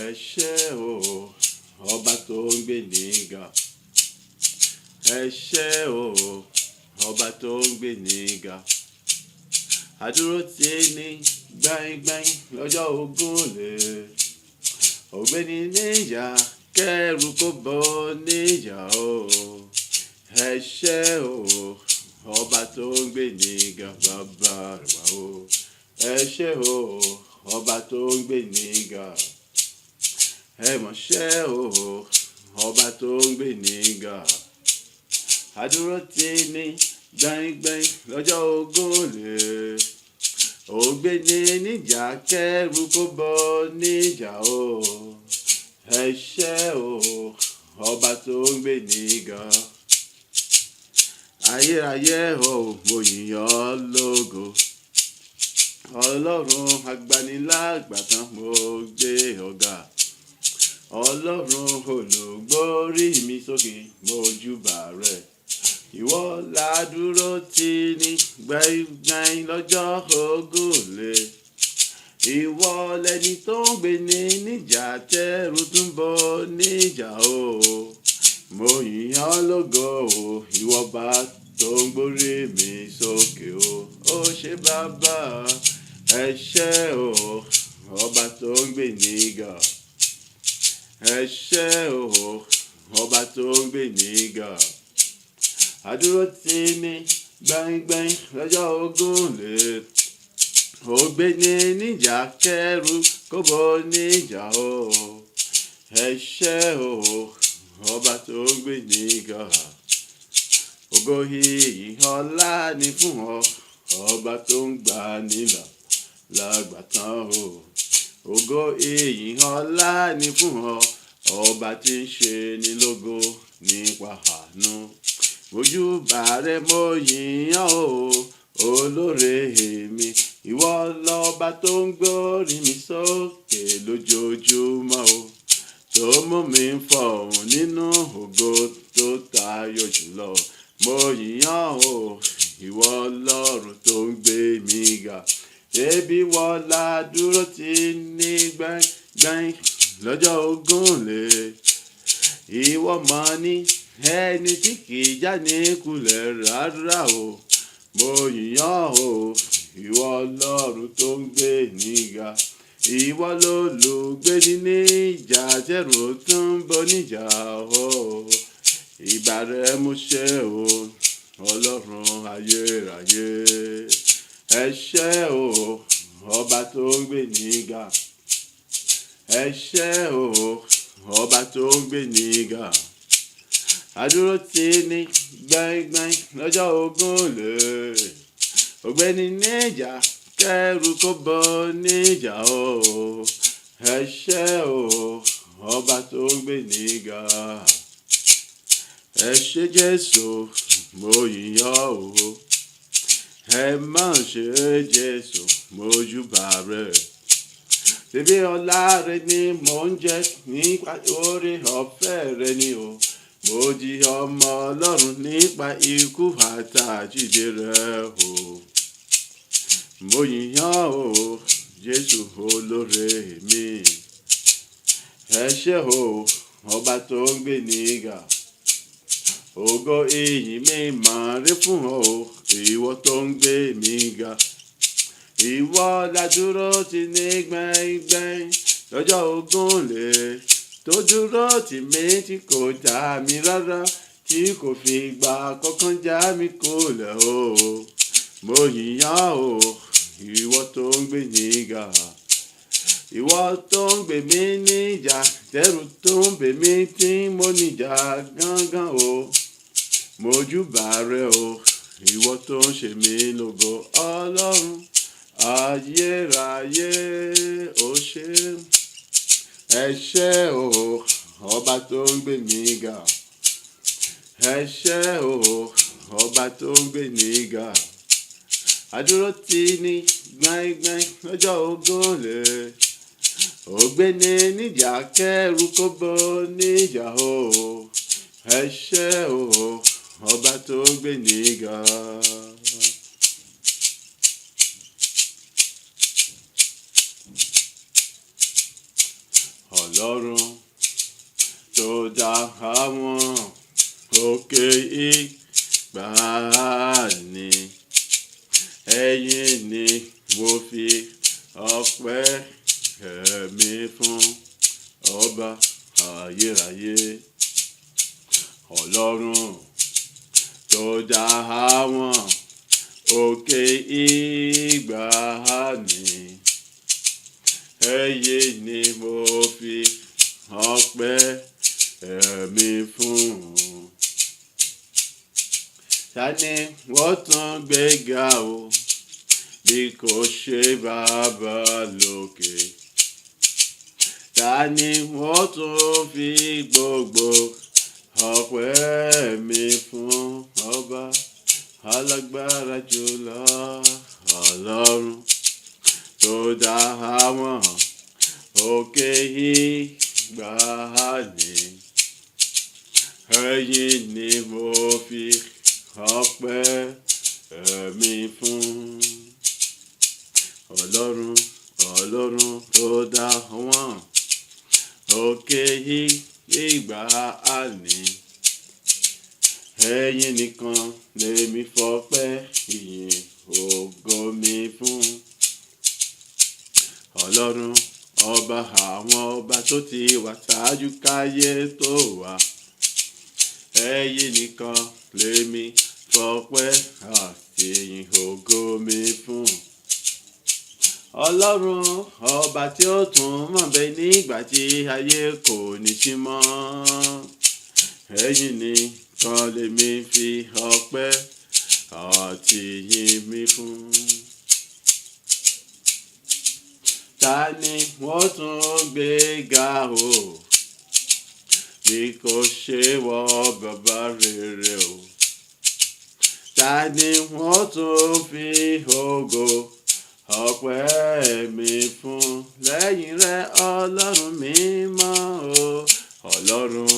Ẹ ṣé o, ọba tó ń gbé níga. Ẹ ṣé o, ọba tó ń gbé níga. Àdúró tí ní gbáyìngbáyìn lọ́jọ́ ogún lè. Ògbéni níjà kẹ́rù kó bọ́ níjà o. Ẹ ṣé o, ọba tó ń gbé níga bàbá rẹ̀ wá o. Ẹ ṣé o, ọba tó ń gbé níga. Ẹ mọ̀ ṣé o, ọba tó ń gbé níga. Àdúró tí ní gbáyìngbáyìn lọ́jọ́ ogún lè. Ògbéni níjà kẹ́rù kó bọ́ níjà o. Ẹ ṣé o, ọba tó ń gbé níga. Ayérayé o, mo yìn ọ́ lógo. Ọlọ́run agbanilágbàtàn mo gbé ọ ga. Ọlọ́run olùgbórí mi sókè mo júbà rẹ. Ìwọ ládúró tì ní gbẹ̀ngbẹ̀ng lọ́jọ́ ogún lè. Ìwọ lẹni tó ń gbé ní níjà tẹ́rù tún bọ́ níjà o. Mo yìn ọ́ lógo o, ìwọ bá tó ń gbórí mi sókè o. Ó ṣé bàbá, ẹ ṣé o, ọba tó ń gbé níga. Ẹ ṣé o, ọba tó ń gbé níga. Àdúró tì ní gbẹ̀ngbẹ̀ng lọ́jọ́ ogún lè. Ògbéni níjà kẹ́rù kó bọ́ níjà o. Ẹ ṣé o, ọba tó ń gbé níga. Ògo ìyìn ọlá ni fún ọ, ọba tó ń gbà nílà lágbàtàn o. Ògo ìyìn ọlá ni fún ọ, ọba tí ń ṣe ní lógo nípa àánú. Mojúbà rẹ mo yìn ọ́ o, olóore mi. Ìwọ lọba tó ń gbórí mi sókè lójoojúmọ́ o. Tó mú mi fọ̀hún nínú ògo tó tayọ jùlọ. Mo yìn ọ́ o, ìwọ Ọlọ́run tó ń gbé mi ga. Ṣebí ìwọ ládúró tì ní gbẹ̀ngbẹ̀ng lọ́jọ́ ogún lè. Ìwọ mọ̀ ní ẹni tí kì í já ní kulẹ̀ rárá o. Mo yìn ọ́ o, ìwọ Ọlọ́run tó ń gbé níga. Ìwọ lolùgbéni níjà tẹ́rù tún bọ́ níjà o. Ìbà rẹ mo ṣe o, Ọlọ́run ayérayé. Ẹ ṣé o, ọba tó ń gbé níga. Ẹ ṣé o, ọba tó ń gbé níga. Àdúró tì ní gbẹ̀ngbẹ̀ng lọ́jọ́ ogún lè. Ògbéni níjà kẹ́rù kó bọ́ níjà o. Ẹ ṣé o, ọba tó ń gbé níga. Ẹ ṣé Jésù, mo yìn ọ́ o. Ẹ má ṣe Jésù, mo júbà rẹ. Ṣebí ọlá rẹ ni mò ń jẹ nípa oore ọ̀fẹ́ rẹ ni o. Mo di ọmọ Ọlọ́run nípa ikú àtàjíǹde rẹ o. Mo yìn ọ́ o, Jésù olóore mi. Ẹ ṣé o, ọba tó ń gbé níga. Ògo ìyìn mi máa rí fún ọ o, ìwọ tó ń gbé mi ga. Ìwọ ládúró tì ní gbẹ̀ngbẹ̀ng lọ́jọ́ ogún lè. Tó dúró tì mí tí kò já mi rárá, tí kò fi ìgbà kankan já mi kulẹ̀ o. Mo yìn ọ́ o, ìwọ tó ń gbé níga. Ìwọ tó ń gbé mi níjà, tẹ́rù tó ń bè mí tí mo níjà gángan o. Mo júbà rẹ o, ìwọ tó ń ṣe mí lógo. Ọlọ́run ayérayé ó ṣé. Ẹ ṣé o, ọba tó ń gbé níga. Ẹ ṣé o, ọba tó ń gbé níga. Àdúró tì ní gbẹ̀ngbẹ̀ng lọ́jọ́ ogún lè. Ògbéni níjà kẹ́rù kó bọ́ níjà o. Ẹ ṣé o, ọba tó ń gbé níga. dá àwọn òkè ìgbàanì, ẹ̀yin ni mo fi ọpẹ́ mi fún, ọba ayérayé. Ọlọ́run tó dá àwọn òkè ìgbàanì, ẹ̀yin ni mo fi ọpẹ́ mi fún. Ta ni wọ́n tún gbé ga o, bí kò ṣe bàbá lókè? Ta ni wọ́n tún fi gbogbo ọpẹ́ mi fún, ọba alágbára jùlọ? Ọlọ́run tó dá àwọn òkè ìgbàanì, ẹ̀yin ni mo fi ọpẹ́ mi fún. Ọlọ́run, Ọlọ́run tó dá àwọn òkè ìgbàanì, ẹ̀yin nìkan lèmi fọpẹ́ ìyìn ògo mi fún. Ọlọ́run ọba àwọn ọba tó ti wà ṣáájú káyé tó wà, ẹ̀yin nìkan lèmi fọpẹ́ àti ìyìn ògo mi fún. Ọlọ́run ọba tí ó tún mọ̀ bẹ́ẹ̀ nígbà tí ayé kò ní sí mọ́, ẹ̀yin nìkan lèmi fi ọpẹ́ àti ìyìn mi fún. Ta ni wọ́n tún gbé ga o, bí kò ṣe wọ bàbá rere o? Ta ni wọ́n tún fi ògo ọpẹ́ mi fún lẹ́yìn rẹ, Ọlọ́run mímọ́ o? Ọlọ́run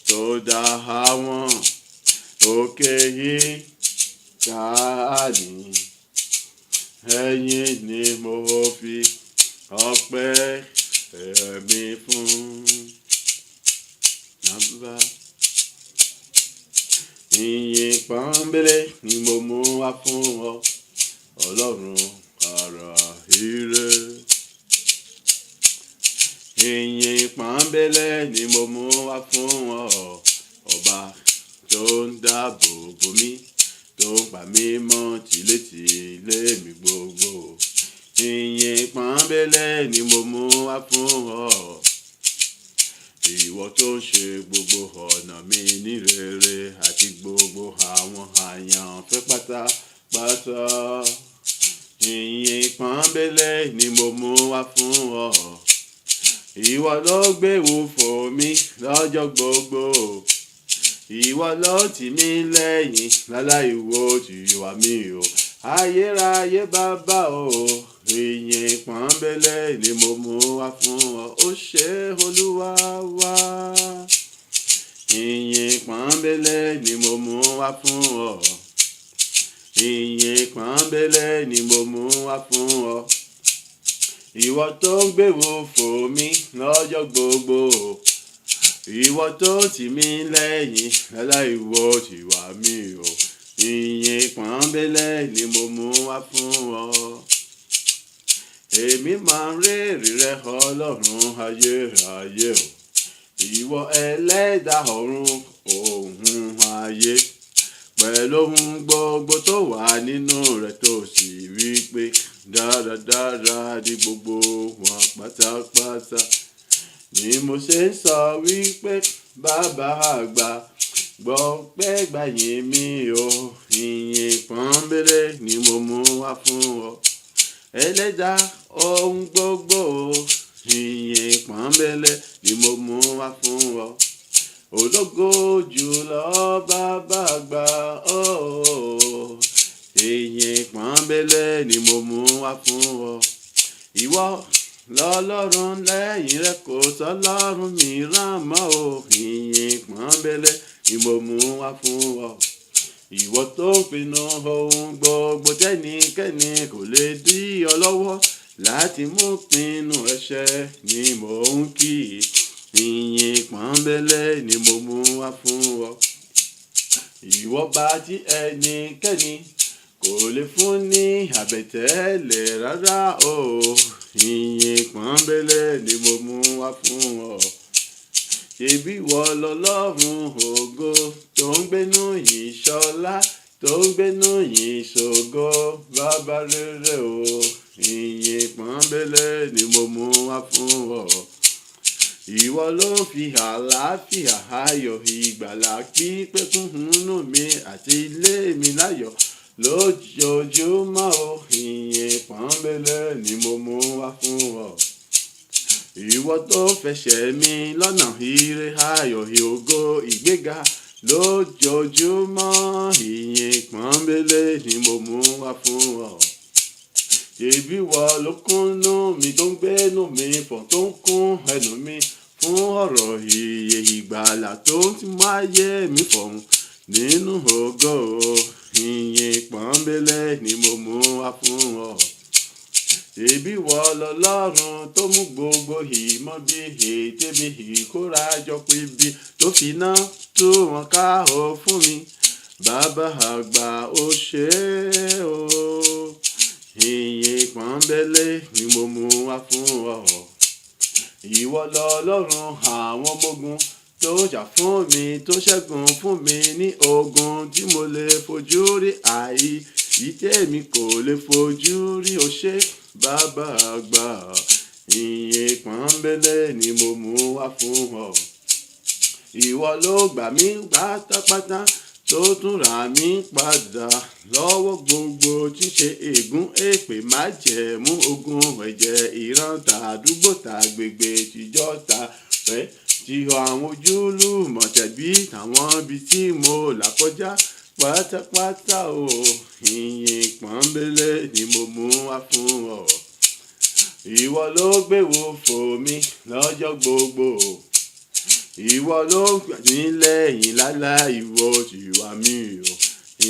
tó dá àwọn òkè ìgbàanì, ẹ̀yin ni mo fi ọpẹ́ mi fún. Nàbà. Ìyìn pọ́nbélé ni mo mú wá fún ọ, Ọlọ́run ara ire. Ìyìn pọ́nbélé ni mo mú wá fún ọ, ọba tó ń dáàbò bò mí, tó ń pa mí mọ́ tìlétìlé mi gbogbo. Ìyìn pọ́nbélé ni mo mú wá fún ọ. Ìwọ tó ń ṣe gbogbo ọ̀nà mi ní rere àti gbogbo àwọn àyànfẹ́ pátápátá. Ìyìn pọ́nbélé ni mo mú wá fún ọ. Ìwọ ló gbéwò fò mí lọ́jọ́ gbogbo. Ìwọ ló tì mí lẹ́yìn láláì wo tìwà mi o. Ayérayé bàbá o. Ìyìn pọ́nbélé ni mo mú wá fún ọ. Ó ṣé Olúwa wá. Ìyìn pọ́nbélé ni mo mú wá fún ọ. Ìyìn pọ́nbélé ni mo mú wá fún ọ. Ìwọ tó ń gbéwò fò mí lọ́jọ́ gbogbo. Ìwọ tó tì mí lẹ́yìn láláì wo tìwà mi o. Ìyìn pọ́nbélé ni mo mú wá fún ọ. Èmi máa ń rérì rẹ, Ọlọ́run ayérayé o. Ìwọ ẹlẹ́dàá ọ̀run òun ayé, pẹ̀lú ohun gbogbo tó wà nínú rẹ̀, tó sì wí pé dáradára ní gbogbo wọn pátápátá. Ni mo ṣe ń sọ wípé bàbá àgbà gbọ́ pẹ́ gbàyìn mi o. Ìyìn pọ́nbélé ni mo mú wá fún ọ. Ẹlẹ́dàá ohun gbogbo o. Ìyìn pọ́nbélé ni mo mú wá fún ọ. Ológo jùlọ bàbá àgbà o. Ìyìn pọ́nbélé ni mo mú wá fún ọ. Ìwọ lọ́lọ́run, lẹ́yìn rẹ kò sọ́lọ́run mìíràn mọ́ o. Ìyìn pọ́nbélé ni mo mú wá fún ọ. Ìwọ tó ń pinnu ohun gbogbo tẹ́nikẹ́ni kò lè dí ọ lọ́wọ́ láti mú pinnu rẹ ṣẹ ni mò ń kí. Ìyìn pọ́nbélé ni mo mú wá fún ọ. Ìwọ bá tí ẹnikẹ́ni kò lè fún ní àbẹ̀tẹ́lẹ̀ rárá o. Ìyìn pọ́nbélé ni mo mú wá fún ọ. Ṣebí ìwọ lọlọ́run ògo tó ń gbénú yìí ṣọlá, tó ń gbénú yìí ṣògo, bàbá rere o. Ìyìn pọ́nbélé ni mo mú wá fún ọ. Ìwọ ló fi àlàáfíà ayọ̀ ìgbàlà pípé kún inú mi àti ilé mi láyọ̀ lójoojúmọ́ o. Ìyìn pọ́nbélé ni mo mú wá fún ọ. Ìwọ tó fẹsẹ̀ mi lọ́nà ire ayọ̀ ògo ìgbéga lójoojúmọ́. Ìyìn pọ́nbélé ni mo mú wá fún ọ. Ṣebí ìwọ ló kúnnú mi tó ń gbénú mi fọ̀ tó ń kún ẹnu mi fún ọ̀rọ̀ ìyè ìgbàlà tó ti mú ayé mi fọ̀hún nínú ògo. Ìyìn pọ́nbélé ni mo mú wá fún ọ. Ṣebí ìwọ lọlọ́run tó mú gbogbo ìmọ̀ bí ète bí ìkórajọpọ̀ ibi tó fi iná tú wọn ká o fún mi. Bàbá àgbà ó ṣé o. Ìyìn pọ́nbélé ni mo mú wá fún ọ. Ìwọ lọlọ́run àwọn ọmọ ogun tó jà fún mi, tó ṣẹ́gun fún mi ní ogun tí mo lè fojú rí àì yìí tèmi kò lè fojú rí o ṣé bàbá àgbà. Ìyìn pọ́nbélé ni mo mú wá fún ọ. Ìwọ ló gbà mí pátápátá tó tún rà mí padà lọ́wọ́ gbogbo tí ń ṣe ègún èpè májẹ̀mú ogun ẹ̀jẹ̀ ìran tàdúgbò tàgbègbè tìjọ ta rẹ̀ ti àwọn ojúlùmọ̀ tẹ̀bí tàwọn ibi tí mo là kọjá pátápátá o. Ìyìn pọ́nbélé ni mo mú wá fún ọ. Ìwọ ló gbéwò fò mí lọ́jọ́ gbogbo. Ìwọ ló gbà mí lẹ́yìn láláì wo tìwà mi o.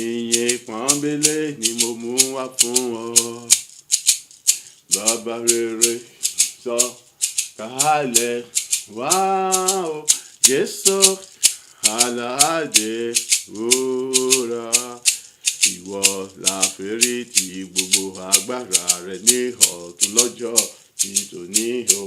Ìyìn pọ́nbélé ni mo mú wá fún ọ. Bàbá rere sọ kálẹ̀ wá o. Jésù aládé wúrà. Ìwọ la fẹ́rí tí gbogbo agbára rẹ ní ọ̀tún lọ́jọ́ tí tòní o.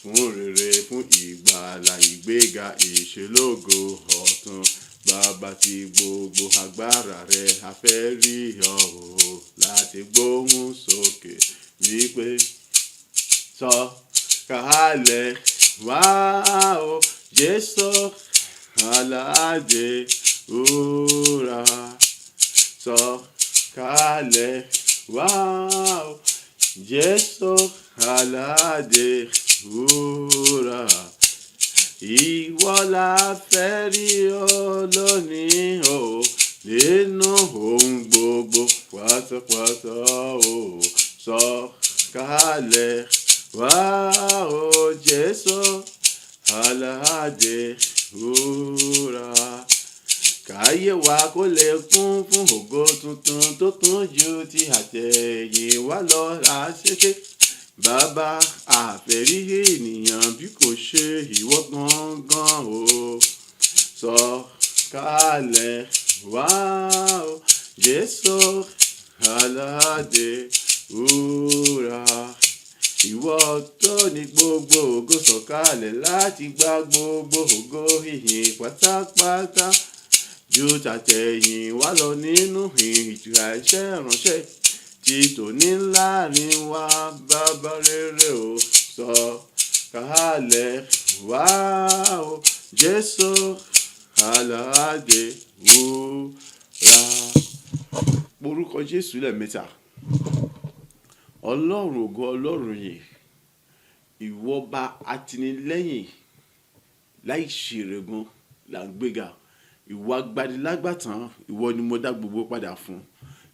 Fún rere, fún ìgbàlà ìgbéga ìṣelógo ọ̀tun. Bàbá tí gbogbo agbára rẹ a fẹ́ rí ọ o. Láti gbóhùn sókè wípé sọ kálẹ̀ wá o. Jésù aládé wúrà. Sọ kálẹ̀ wá o. Jésù aládé wúrà. Ìwọ la fẹ́ rí ọ lónìí o. Nínú ohun gbogbo pátápátá o. Sọ kálẹ̀ wá o. Jésù aládé wúrà. Káyé wa kó lè kún fún ògo tuntun tó tún ju ti àtẹ̀yìn wá lọ láṣẹ́ṣe. Bàbá àfẹ́rí ènìyàn bí kò ṣe ìwọ gangan o. Sọ kálẹ̀ wá o. Jésù aládé wúrà. Ìwọ tó ní gbogbo ògo sọ̀kalẹ̀ láti gba gbogbo ògo ìyìn pátápátá ju tàtẹ̀yìn wá lọ nínú ìtura iṣẹ́ ìránṣẹ́ tí tòní láàrin wa bàbá rere o. Sọ kálẹ̀ wá o. Jésù aládé wúrà. Orúkọ Jésù lẹ́ẹ̀mẹ́ta. Ọlọ́run ògo Ọlọ́run yìí, ìwọ bá atinilẹ́yìn láì ṣèrègùn là ń gbéga. Ìwọ agbanilágbàtàn, ìwọ ni mo dá gbogbo padà fún.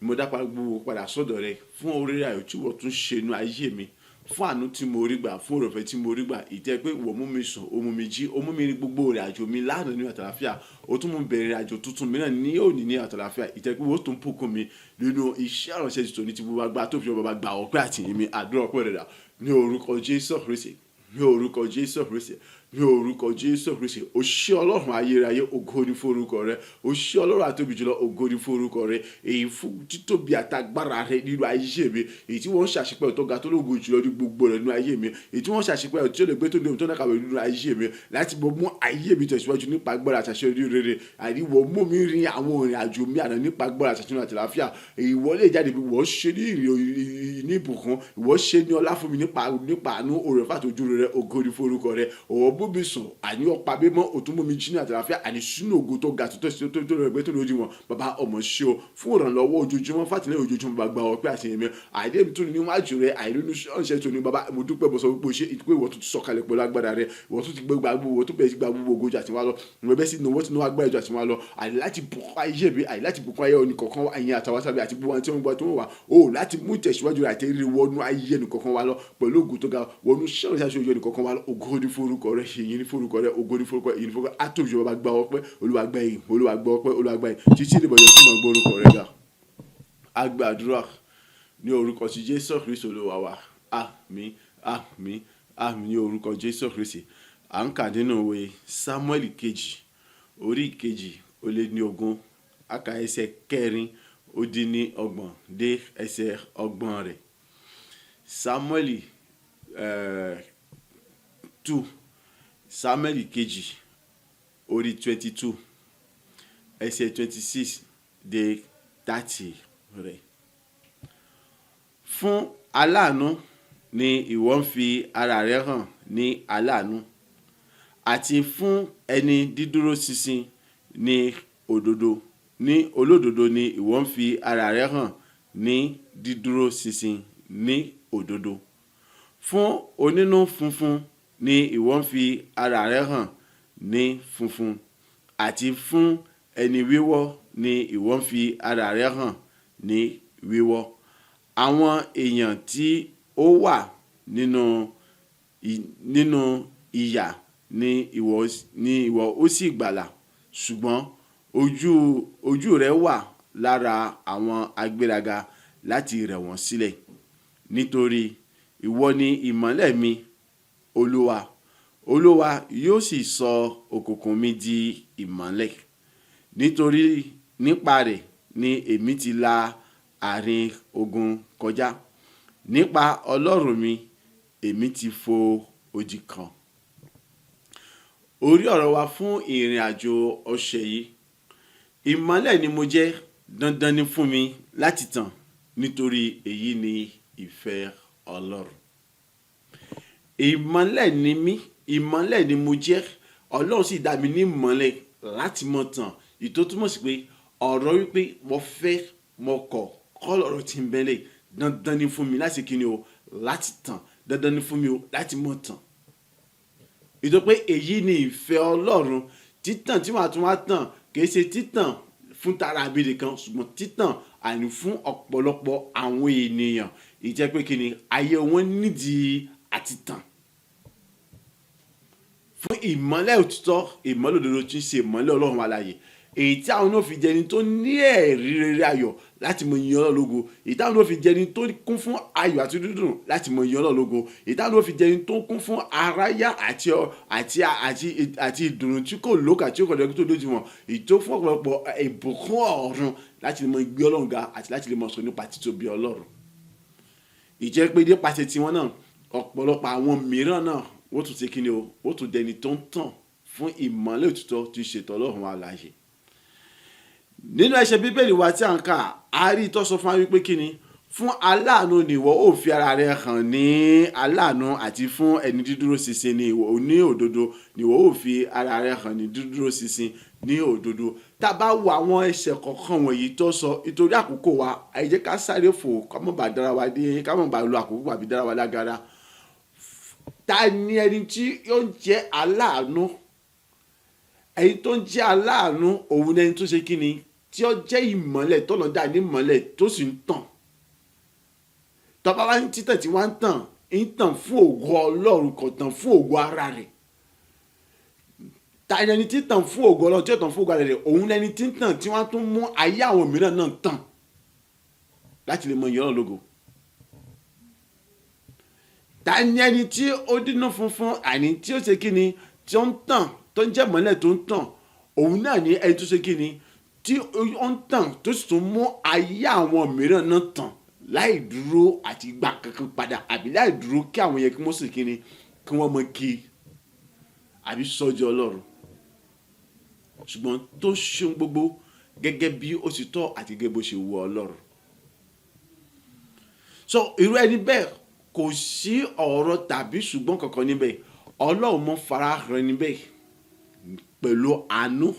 Mo dá gbogbo padà sọ́dọ̀ rẹ fún oore ayọ̀ tí ìwọ tún ṣe nínú ayé mi, fún àánú tí mo rí gbà, fún oore ọ̀fẹ́ tí mo rí gbà. Ìjẹ́ pé ìwọ mú mi sùn, ó mú mi jí, ó mú mi rí gbogbo ìrìnàjò mi lánàá ní àtàlàáfíà. Ó tún mú mi bẹ̀rẹ̀ ìrìnàjò tuntun mìíràn ní òní ní àtàlàáfíà. Ìjẹ́ pé ìwọ tún bùkún mi nínú iṣẹ́ ìránṣẹ́ tí tòní tí gbogbo agbára tó fi ọba gba ọpẹ́ àti ìyìn mi, àdúrà ọpẹ́ rẹ̀ dà ní orúkọ Jésù Kristi. Ní orúkọ Jésù Kristi. Ní orúkọ Jésù Kristi. O ṣé Ọlọ́run ayérayé, ògo ni fún orúkọ rẹ. O ṣé Ọlọ́run àtóbi jùlọ, ògo ni fún orúkọ rẹ. Èyí fún títóbi àtagbára rẹ nínú ayé mi, èyí tí wọ́n ń ṣàṣepẹ́ tó ga tó lógo jùlọ ní gbogbo rẹ nínú ayé mi, èyí tí wọ́n ń ṣàṣepẹ́ tí ó lè gbé tó ní ohun tó náà kàwé nínú ayé mi, láti mọ mú ayé mi tẹ̀síwájú nípa agbára àtàṣe orí rere. Àìníwọ̀ mú mi rin àwọn ìrìn àjò mi àná nípa agbára àtàṣe àti àlàáfíà. Ìwọ lè jáde bí ìwọ ṣe ní ìrìn ní ìbùkún, ìwọ ṣe ní ọlá fún mi nípa àánú oore ọ̀fẹ́ àti ojú rere. Ògo ni fún orúkọ rẹ. Òwò mú mi sùn, àní ọ̀pá mímọ́, òtún mú mi jí ní àtàlàáfíà, àní sínú ògo tó ga tó tó tó rẹ̀ gbé tó lójú wọn. Bàbá, ọmọ ṣe o fún ìrànlọ́wọ́ ojoojúmọ́, fàtìlẹ́yìn ojoojúmọ́. Bàbá, gba ọpẹ́ àti ìyìn mi. Àìdè mi tún níwájú rẹ, àìrínú ṣọ́ọ̀ṣẹ́ tó ní. Bàbá, mo dúpẹ́, mo sọ wípé o ṣe pé ìwọ tún ti sọ̀kalẹ̀ pẹ̀lú agbára rẹ. Ìwọ tún ti gbé gbogbo, ìwọ tún bẹ̀rẹ̀ sí gba gbogbo ògo ju àti wá lọ. Ìwọ bẹ́ẹ̀ sì náwó tí náwó agbára ju àti wá lọ. Àì láti bùkún ayé mi, àì láti bùkún ayé ẹnì kọ̀ọ̀kan wa, ẹ̀yin àtàwọn sábẹ́ àti gbogbo àwọn tí wọ́n ń gbọ́, tí wọ́n wà o, láti mú ìtẹ̀síwájú rẹ àti rírí wọnú ayé ẹnì kọ̀ọ̀kan wa lọ pẹ̀lú ògo tó ga, wọnú ṣọ́ọ̀ṣì àti ojú ẹnì kọ̀ọ̀kan wa lọ. Ògo ní forúkọ rẹ, ìyìn ní forúkọ rẹ, ògo ní forúkọ, ìyìn ní forúkọ àtòjù. Bàbá, gba ọpẹ́, Olúwa gba ìyìn, Olúwa gba ọpẹ́, Olúwa gba ìyìn títí ìdìbò yẹn tí mo gbọ́ orúkọ rẹ ga. A gbàdúrà ní orúkọ ti Jésù Kristi Olúwa wa. Àmín, àmín, àmín ní orúkọ Jésù Kristi. À ń kà nínú ìwé Samuel kejì, orí 22, a kà ẹsẹ̀ 36 dé ẹsẹ̀ 30 rẹ̀. Samuel 2, Samuel kejì, orí 22, ẹsẹ̀ 26 dé 30 rẹ̀. Fún aláàánú ni ìwọ ń fi ara rẹ hàn ní aláàánú, àti fún ẹni dídúró ṣinṣin ní òdodo, ní olódodo ni ìwọ ń fi ara rẹ hàn ní dídúró ṣinṣin ní òdodo. Fún onínú funfun ni ìwọ ń fi ara rẹ hàn ní funfun, àti fún ẹni wíwọ́ ni ìwọ ń fi ara rẹ hàn ní wíwọ́. Àwọn èèyàn tí ó wà nínú ìyà ni ìwọ ó sì gbàlà, ṣùgbọ́n ojú rẹ wà lára àwọn agbéraga láti rẹ̀ wọ́n sílẹ̀. Nítorí ìwọ ni ìmọ́lẹ̀ mi, Olúwa. Olúwa yóò sì sọ òkùnkùn mi di ìmọ́lẹ̀. Nítorí nípa rẹ̀ ni èmi ti la àárín ogun kọjá, nípa Ọlọ́run mi èmi ti fo odi kan. Orí ọ̀rọ̀ wa fún ìrìn àjò ọ̀sẹ̀ yìí: ìmọ́lẹ̀ ni mo jẹ́, dandan ni fún mi láti tàn, nítorí èyí ni ìfẹ́ Ọlọ́run. Ìmọ́lẹ̀ ni mí, ìmọ́lẹ̀ ni mo jẹ́. Ọlọ́run sì dá mi ní ìmọ́lẹ̀ láti mọ̀ tàn. Ìtò túmọ̀ sí pé ọ̀rọ̀ wípé mo fẹ́, mo kọ̀ kọ́ lọ̀rọ̀ tí ń bẹ́lẹ̀. Dandan ni fún mi láti kíni o, láti tàn. Dandan ni fún mi o láti mọ̀ tàn. Ìtò pé èyí ni ìfẹ́ Ọlọ́run. Títàn tí màá tún wá tàn kì í ṣe títàn fún tara mi nìkan, ṣùgbọ́n títàn àní fún ọ̀pọ̀lọpọ̀ àwọn ènìyàn. Ìjẹ́ pé kíni ayé wọn nídìí àti tàn fún ìmọ́lẹ̀ òtítọ́, ìmọ́lẹ̀ òdodo tí ń ṣe ìmọ́lẹ̀ Ọlọ́run alààyè, èyí tí àwọn náà fi jẹ́ ẹni tó ní ẹ̀rí rere ayọ̀ láti mọ yin Ọlọ́run lógo, èyí táwọn náà fi jẹ́ ẹni tó kún fún ayọ̀ àti dídùn láti mọ yin Ọlọ́run lógo, èyí táwọn náà fi jẹ́ ẹni tó kún fún aráyá àti àti àti àti ìdùnnú tí kò lókà, tí kò lẹ́kí tó lójú wọn, èyí tó fún ọ̀pọ̀lọpọ̀ ìbùkún ọ̀run láti lè mọ gbé Ọlọ́run ga àti láti lè mọ sọ nípa títóbi Ọlọ́run. Ìjẹ́ pé nípasẹ̀ tiwọn náà, ọ̀pọ̀lọpọ̀ àwọn mìíràn náà wọ́n tún ṣe kíni o, wọ́n tún dẹni tó ń tàn fún ìmọ́lẹ̀ òtítọ́ tí ṣètò Ọlọ́run alààyè. Nínú ẹsẹ̀ Bíbélì wa tí a ń kà, a rí tó sọ fún wa wípé kíni, fún aláàánú ni ìwọ ó fi ara rẹ hàn ní aláàánú, àti fún ẹni dídúró ṣinṣin ní ìwọ ní òdodo ni ìwọ ó fi ara rẹ hàn ní dídúró ṣinṣin ní òdodo. Tá a bá wo àwọn ẹsẹ̀ kọ̀ọ̀kan wọ̀nyí tó sọ, nítorí àkókò wa, ẹ jẹ́ ká sáré fò, ká má bàa dára wa dé, ká má bàa lo àkókò àbí dára wa lágara. Ta ni ẹni tí ó ń jẹ́ aláàánú? Ẹni tó ń jẹ́ aláàánú, òun ni ẹni tó ṣe kíni, tí ó jẹ́ ìmọ́lẹ̀ tọ́nà dá ní ìmọ́lẹ̀ tó sì ń tàn. Tọ́ba wá ní títàn tí wọ́n ń tàn, ń tàn fún ògo Ọlọ́run, kò tàn fún ògo ara rẹ̀. Ta ni ẹni tí tàn fún ògo Ọlọ́run, tí ó tàn fún ògo ara rẹ̀? Òun ni ẹni tí ń tàn tí wọ́n tún mú ayé àwọn mìíràn náà tàn láti lè mọ ìyìn Ọlọ́run lógo. Ta ni ẹni tí ó dínú funfun, àní tí ó ṣe kíni, tí ó ń tàn, tó ń jẹ́ ìmọ́lẹ̀ tó ń tàn, òun náà ní ẹni tó ṣe kí ni, tí ó ń tàn, tó sì tún mú ayé àwọn mìíràn náà tàn láì dúró àti gbà kankan padà, àbí láì dúró kí àwọn yẹn kí wọ́n sì kí ni, kí wọ́n mọ kí àbí sọ́jọ́ Ọlọ́run, ṣùgbọ́n tó ṣe gbogbo gẹ́gẹ́ bí ó ti tọ́ àti gẹ́gẹ́ bó ṣe wù Ọlọ́run. So irú ẹni bẹ́ẹ̀, kò sí ọ̀rọ̀ tàbí ṣùgbọ́n kankan níbẹ̀. Ọlọ́run mọ́ farahàn níbẹ̀ pẹ̀lú àánú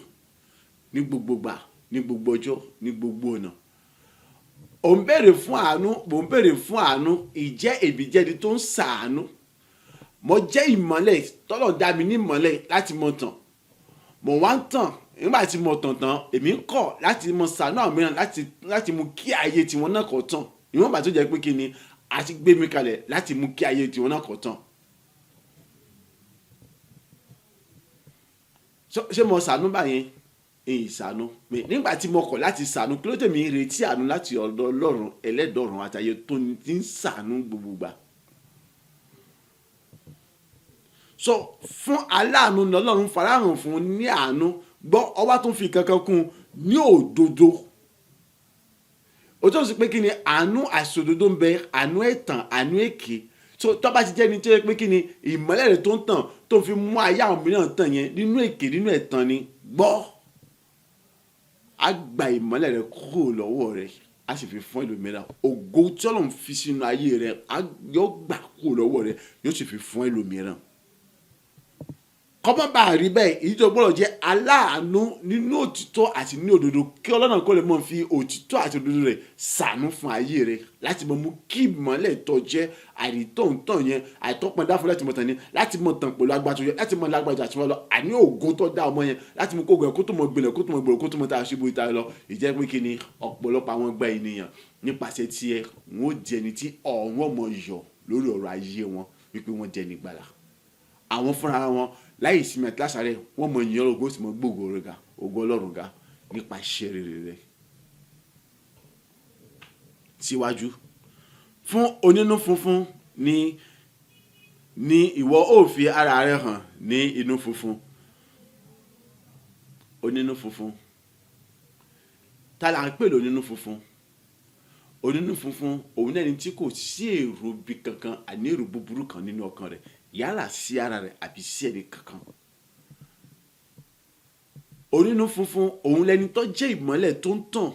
ní gbogbo gbà, ní gbogbo ọjọ́, ní gbogbo ọ̀nà. Ò ń béèrè fún àánú, mò ń béèrè fún àánú. Ìjẹ́ èmi jẹ́ ẹni tó ń ṣàánú? Mo jẹ́ ìmọ́lẹ̀, tọ́lọ̀ dá mi ní ìmọ́lẹ̀ láti mọ tàn. Mo wá ń tàn. Nígbà tí mo tàn tán, èmi ń kọ̀ láti mọ ṣàánú àwọn mìíràn, láti mú kí ayé tiwọn náà kó tàn, ìwọ̀n bá tó jẹ́ pé kí ni a ti gbé mi kalẹ̀ láti mú kí ayé tiwọn náà kó tàn. Ṣé mo ṣàánú báyẹn? Èyí ṣàánú mi nígbà tí mo kọ̀ láti ṣàánú. Kí ló tèmi ń retí àánú láti ọ̀dọ̀ Ọlọ́run ẹlẹ́dọ̀ọ̀run àtàyè tó ti ń ṣàánú gbogbo gbà? So fún aláàánú ni Ọlọ́run farahàn fún ní àánú. Gbọ́, ọwá tó ń fi kankan kún ní òdodo. Ó tó sì pé kí ni, àánú àìṣòdodo ń bẹ, àánú ẹ̀tàn, àánú èké. So tó bá ti jẹ́ ẹni tó yẹ pé kí ni, ìmọ́lẹ̀ rẹ̀ tó ń tàn, tó fi mú ayé àwọn mìíràn tàn yẹn, nínú èké, nínú ẹ̀tàn ni, gbọ́, á gba ìmọ́lẹ̀ rẹ̀ kúrò lọ́wọ́ rẹ̀, á sì fi fún ẹlòmíràn. Ògo tí Ọlọ́run fi sínú ayé rẹ̀, á yóò gbà kúrò lọ́wọ́ rẹ̀, yóò sì fi fún ẹlòmíràn. Kọ́mọ́ bá rí bẹ́ẹ̀, èyí tó gbọ́dọ̀ jẹ́ aláàánú nínú òtítọ́ àti ní òdodo, kí Ọlọ́run kó lè mọ̀ fi òtítọ́ àti òdodo rẹ̀ ṣàánú fún ayé rẹ̀, láti mọ̀ mú kí ìmọ́lẹ̀ tó jẹ́ àìtọ́ntàn yẹn, àìtọ́pọ̀n dá fún láti mọ̀ tàn ní, láti mọ̀ tàn pẹ̀lú agbára tó yẹ, láti mọ̀ lágbára àti wọn lọ, àní ògo tó dá ọmọ yẹn, láti mú kó gbẹ, kó tó mọ̀ gbilẹ̀, kó tó mọ̀ gbòòrò, kó tó mọ̀ tá a ṣe bó ìta lọ. Ìjẹ́ pé kí ni, ọ̀pọ̀lọpọ̀ àwọn gba ènìyàn nípasẹ̀ tiẹ̀, wọn ó di ẹni tí ọ̀run ọmọ yọ̀ lórí ọ̀rọ̀ ayé wọn wípé wọ́n jẹ́ nígbàlà. Àwọn fúnra wọn láì sinmi àti lásàrẹ, wọ́n mọ ìyẹn ògo, sì mọ gbòògò rẹ̀ ga, ògo Ọlọ́run ga nípa iṣẹ́ rere rẹ̀. Síwájú, fún onínú funfun ni ìwọ ó fi ara rẹ hàn ní inú funfun. Onínú funfun, ta là ń pè lónínú funfun? Onínú funfun, òun náà ni tí kò sí èrò bí kankan, àní èrò búburú kan nínú ọkàn rẹ̀, yálà sí ara rẹ̀ àbí sí ẹni kankan. Onínú funfun, òun lẹni tó jẹ́ ìmọ́lẹ̀ tó ń tàn,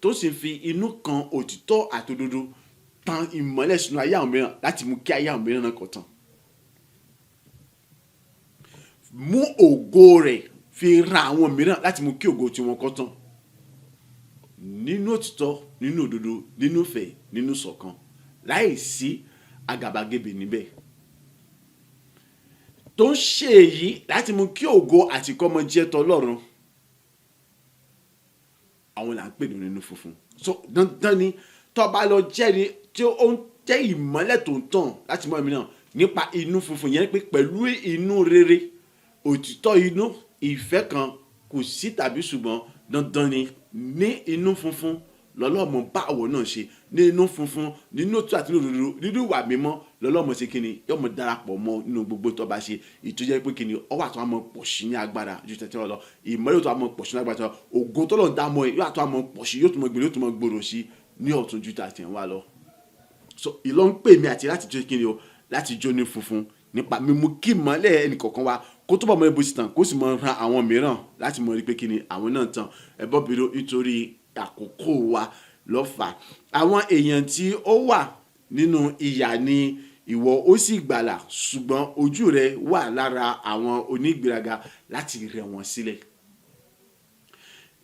tó sì fi inú kan òtítọ́ àti òdodo tan ìmọ́lẹ̀ sínú ayé àwọn mìíràn, láti mú kí ayé àwọn mìíràn náà kó tàn. Mú ògo rẹ̀ fi ra àwọn mìíràn, láti mú kí ògo tiwọn kó tàn. Nínú òtítọ́, nínú òdodo, nínú ìfẹ́, nínú ìṣọ̀kan, láì sí àgàbàgebè níbẹ̀. Tó ń ṣe èyí láti mú kí ògo àti ìkọ́mọ jẹ́ tọlọ́run. Àwọn là ń pè ní onínú funfun. So dandan ni, tó bá lọ jẹ́ ni tí ó ń jẹ́ ìmọ́lẹ̀ tó ń tàn láti mọ́ ẹ̀mí náà nípa inú funfun yẹn, pé pẹ̀lú inú rere, òtítọ́ inú, ìfẹ́ kan, kò sí tàbí ṣùgbọ́n, dandan ni, ní inú funfun lọ́lọ́mọ bá àwọ̀ náà ṣe, ní inú funfun, nínú òtítọ́ àti nínú òdodo, nínú ìwà mímọ́, lọ́lọ́mọ ṣe kíni, yóò mọ darapọ̀ mọ́ nínú gbogbo tó bá ṣe. Ìtújẹ́ pé kíni, ọwọ́ àti wọn mọ pọ̀ sí ní agbára ju tẹ̀tẹ̀ wọn lọ. Ìmọ́lẹ̀ tó wà mọ pọ̀ sí ní agbára tó, ògo tó lọ́n dá mọ́ ẹ yóò àtọ́ àmọ́ pọ̀ sí, yóò tún mọ gbèrò, yóò tún mọ gbòòrò sí ní ọ̀tún ju tàtẹ̀ wá lọ. So ìlọ ń pè mí àti láti jó kíni o, láti jó ní funfun nípa mímú kí ìmọ́lẹ̀ ẹnìkọ̀ọ̀kan wa kó túbọ̀ mọ ibo sí tàn, kó sì mọ ran àwọn mìíràn láti mọ rí pé kíni, àwọn náà tàn. Ẹ bọ́ bìrò nítorí àkókò wa lọ́fà. Àwọn èèyàn tí ó wà nínú ìyà ni ìwọ ó sì gbàlà, ṣùgbọ́n ojú rẹ wà lára àwọn onígbéraga láti rẹ̀ wọ́n sílẹ̀.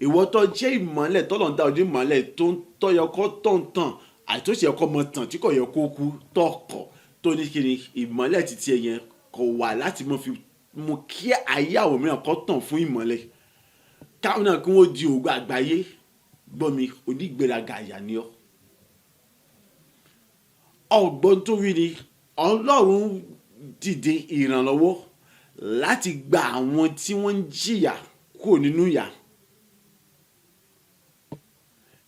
Ìwọ tó jẹ́ ìmọ́lẹ̀, tọ́lọ̀ ń dá ojú ìmọ́lẹ̀ tó ń tọ́yọ kọ́ tó ń tàn, àti tó sì yẹ kó mọ tàn tí kò yẹ kó kú, tọkọ̀ tó ní kíni, ìmọ́lẹ̀ títí ẹ yẹn kò wà láti mọ fi mú kí ayé àwọn mìíràn kó tàn fún ìmọ́lẹ̀, káwọn náà kí wọ́n di ògo àgbáyé. Gbọ́ mi, onígbéraga àyà ni ọ́. Ọgbọ́n tó wí ni Ọlọ́run dìde ìrànlọ́wọ́ láti gba àwọn tí wọ́n ń jìyà kúrò nínú ìyà.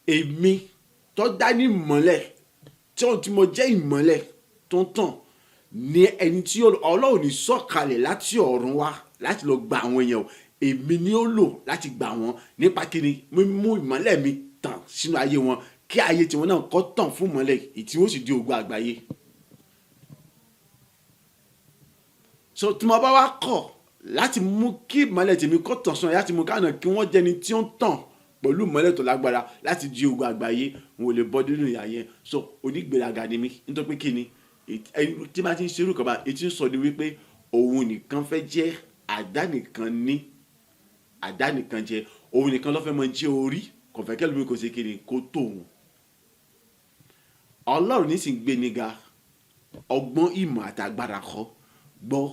Èmi tó dá ní ìmọ́lẹ̀, tí ohun tí mo jẹ́ ìmọ́lẹ̀ tó ń tàn Ní ẹni tí Ọlọ́run ní sọ̀kalẹ̀ láti ọ̀run wá láti lọ gba àwọn èèyàn o. Èmi ni ó lò láti gbà wọ́n nípa kíni? Mímú ìmọ́lẹ̀ mi tàn sínú ayé wọn, kí ayé tiwọn náà kó tàn fún ìmọ́lẹ̀, tí ó sì di ògo àgbáyé. So tí mo bá wá kọ̀ láti mú kí ìmọ́lẹ̀ tèmi kó tàn sínú ayé, láti mú káwọn kí wọ́n jẹ́ni tí ó ń tàn pẹ̀lú ìmọ́lẹ̀ tó lágbára láti di ògo àgbáyé, wọn ò lè bọ́ nínú ìyà yẹn. So onígbéraga ni mí. Nítorí pé kíni? Ẹni tí bá ti ń ṣerú kan bá, èyí tí ń sọ ni wípé òun nìkan fẹ́ jẹ́ àdánìkan ní, àdánìkan jẹ, òun nìkan ló fẹ́ mọ jẹ́ orí, kò fẹ́ kẹ́lòmíì kó ṣe kíni, kó tó òun. Ọlọ́run ní sì ń gbé ni ga, ọgbọ́n, ìmọ̀ àti agbára kọ́. Gbọ́,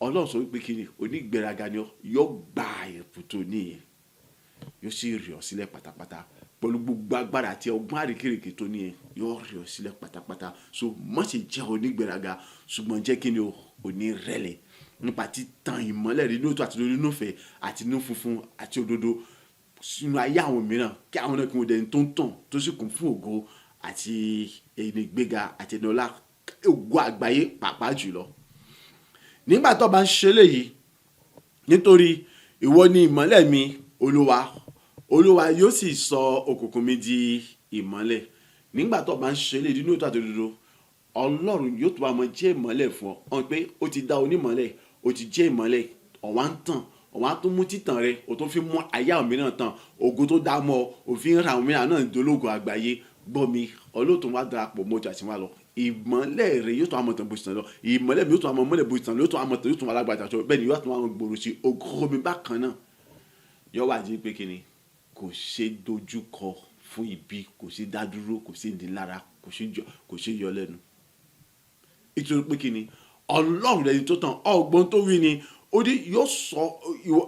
Ọlọ́run sọ wípé kíni? Onígbéraga ni ọ, yóò gba ẹ̀bùn tó ní yẹn, yóò sì rẹ̀ ọ́ sílẹ̀ pátápátá pẹ̀lú gbogbo agbára àti ọgbọ́n àrékérekè tó ní yẹn, yóò rẹ̀ ọ́ sílẹ̀ pátápátá. So má ṣe jẹ́ onígbéraga, ṣùgbọ́n jẹ́ kíni o, onírẹ̀lẹ̀ nípa títan ìmọ́lẹ̀ nínú òtítọ́ àti nínú ìfẹ́ àti nínú funfun àti òdodo sínú ayé àwọn mìíràn, kí àwọn náà kí wọ́n dẹni tó ń tàn, tó sì kún fún ògo àti ẹni ìgbéga àti ẹni ọlá, ògo àgbáyé pàápàá jùlọ. Nígbà tó bá ń ṣe léyìí, nítorí ìwọ ni ìmọ́lẹ̀ mi, Olúwa, Olúwa yóò sì sọ òkùnkùn mi di ìmọ́lẹ̀. Nígbà tó bá ń ṣe léyìí nínú òtítọ́ àti òdodo, Ọlọ́run yóò tún bá mọ jẹ́ ìmọ́lẹ̀ fún ọ. Hàn pé ó ti dá onímọ́lẹ̀, ó ti jẹ́ ìmọ́lẹ̀, ọ̀wá ń tàn, ọ̀wá tún mú títàn rẹ, ó tún fi mú ayé àwọn mìíràn tàn, ògo tó dá mọ́ ọ, òfin ra àwọn mìíràn náà dológo àgbáyé. Gbọ́ mi, Ọlọ́run tó wá darapọ̀ mọ́ ọjà tí wọ́n lọ. Ìmọ́lẹ̀ rẹ yóò tún àmọ̀ tàn bó ṣe tàn lọ. Ìmọ́lẹ̀ mi yóò tún àmọ̀ mọ́lẹ̀ bó ṣe tàn lọ, yóò tún àmọ̀ tàn, yóò tún alágbàtà tó. Bẹ́ẹ̀ ni yóò tún àwọn gbòòrò sí ògo mi bákan náà. Yóò wá di pé kíni? Kò ṣe dojúkọ fún ibi, kò ṣe dá dúró, kò ṣe ní lára, kò ṣe yọ lẹ́nu. Nítorí pé kíni? Ọlọ́run lẹni tó tàn. Ọgbọ́n tó wí ni ó ní yóò sọ,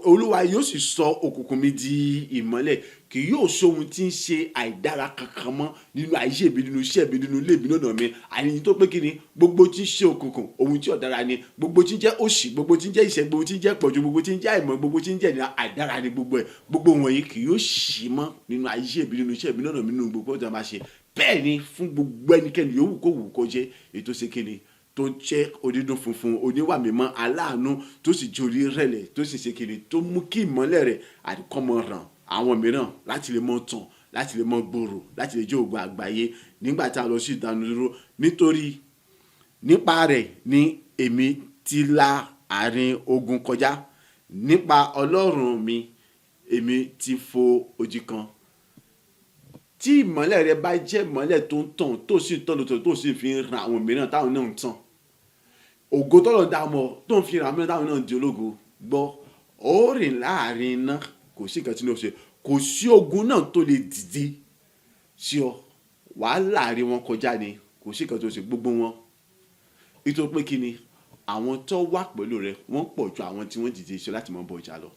Olúwa yóò sì sọ òkùnkùn mi di ìmọ́lẹ̀, kì yóò sọ ohun tí ń ṣe àìdára kankan mọ́ nínú ayé mi, nínú iṣẹ́ mi, nínú ilé mi, lọ́nà mi. Àní tó pé kíni? Gbogbo tí ń ṣe òkùnkùn, ohun tí ò dára ni. Gbogbo tí ń jẹ́ òṣì, gbogbo tí ń jẹ́ ìṣẹ́, gbogbo tí ń jẹ́ pọ̀jù, gbogbo tí ń jẹ́ àìmọ̀, gbogbo tí ń jẹ́ àìdára ni gbogbo ẹ̀. Gbogbo wọ̀nyí kì yóò ṣì mọ́ nínú ayé mi, nínú iṣẹ́ mi, lọ́nà mi, nínú gbogbo tí a máa ṣe. Bẹ́ẹ̀ ni fún gbogbo ẹnikẹ́ni yòówù kó wù kó jẹ́, èyí tó ṣe kíni, tó jẹ́ onídùn funfun, oníwà mímọ́, aláàánú, tó sì jẹ́ onírẹ̀lẹ̀, tó sì ṣe kíni, tó mú kí ìmọ́lẹ̀ rẹ̀ àdìkọ́mọ ràn àwọn mìíràn láti lè mọ́ tàn, láti lè mọ́ gbòòrò, láti lè jẹ́ ògo àgbáyé. Nígbà tí a lọ sí ìdánudúró, nítorí nípa rẹ̀ ni èmi ti la àárín ogun kọjá, nípa Ọlọ́run mi èmi ti fo odi kan. Tí ìmọ́lẹ̀ rẹ bá jẹ́ ìmọ́lẹ̀ tó ń tàn, tó sì ń tàn lóòótọ́, tó sì fi ń ran àwọn mìíràn táwọn náà ń tàn, ògo tọ́lọ̀ dá mọ́ tó ń fi ran àwọn mìíràn táwọn náà ń di ológo. Gbọ́, ó rìn láàrin iná, kò sí nǹkan tí ní o ṣe, kò sí ogun náà tó lè dìde sí ọ, wàá láàrin wọn kọjá ni, kò sí nǹkan tó ṣe gbogbo wọn. Nítorí pé kíni? Àwọn tó wà pẹ̀lú rẹ wọ́n pọ̀ ju àwọn tí wọ́n dìde sí ọ láti máa bọ ìjà lọ.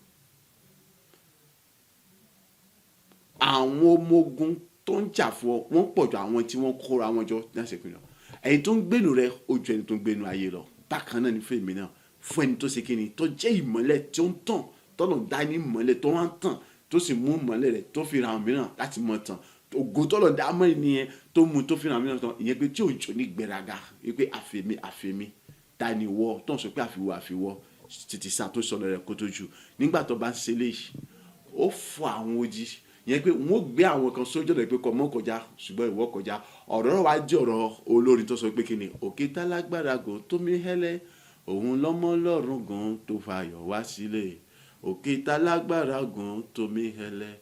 Àwọn ọmọ ogun tó ń jà fún ọ wọ́n pọ̀ ju àwọn tí wọ́n kóra wọn jọ ní àṣẹ ìpinnu. Ẹni tó ń gbénu rẹ ó ju ẹni tó ń gbénu ayé lọ. Bákan náà ni fún èmi náà, fún ẹni tó ṣe kíni, tó jẹ́ ìmọ́lẹ̀ tí ó ń tàn, tọ́lọ̀ dá ní ìmọ́lẹ̀ tó wá ń tàn, tó sì mú ìmọ́lẹ̀ rẹ̀ tó fi ra àwọn mìíràn láti mọ̀ tàn. Ògo tọ́lọ̀ dá mọ́ ènìyàn tó mú tó fi ra àwọn mìíràn tàn, ìyẹn pé tí òjò ní gbéraga wípé àfẹ́mi àfẹ́mi, ta ni ìwọ tó ń sọ pé àfiwọ́ àfiwọ́, tètè sá tó sọ̀rọ̀ rẹ̀ kó tó jù. Nígbà tó bá ń ṣe léyìí, ó fọ àwọn odi, ìyẹn pé wọ́n ó gbé àwọn kan sójú ọ̀nà pé kó mọ́ kọjá, ṣùgbọ́n ìwọ kọjá. Ọ̀rọ̀ náà wá jẹ́ ọ̀rọ̀ olórin tó sọ pé kíni? Òkè tálágbára gùn tó mí hẹ́lẹ́, òun lọ́mọ Ọlọ́run gùn tó fayọ̀ wá sílé. Òkè tálágbára gùn tó mí hẹ́lẹ́.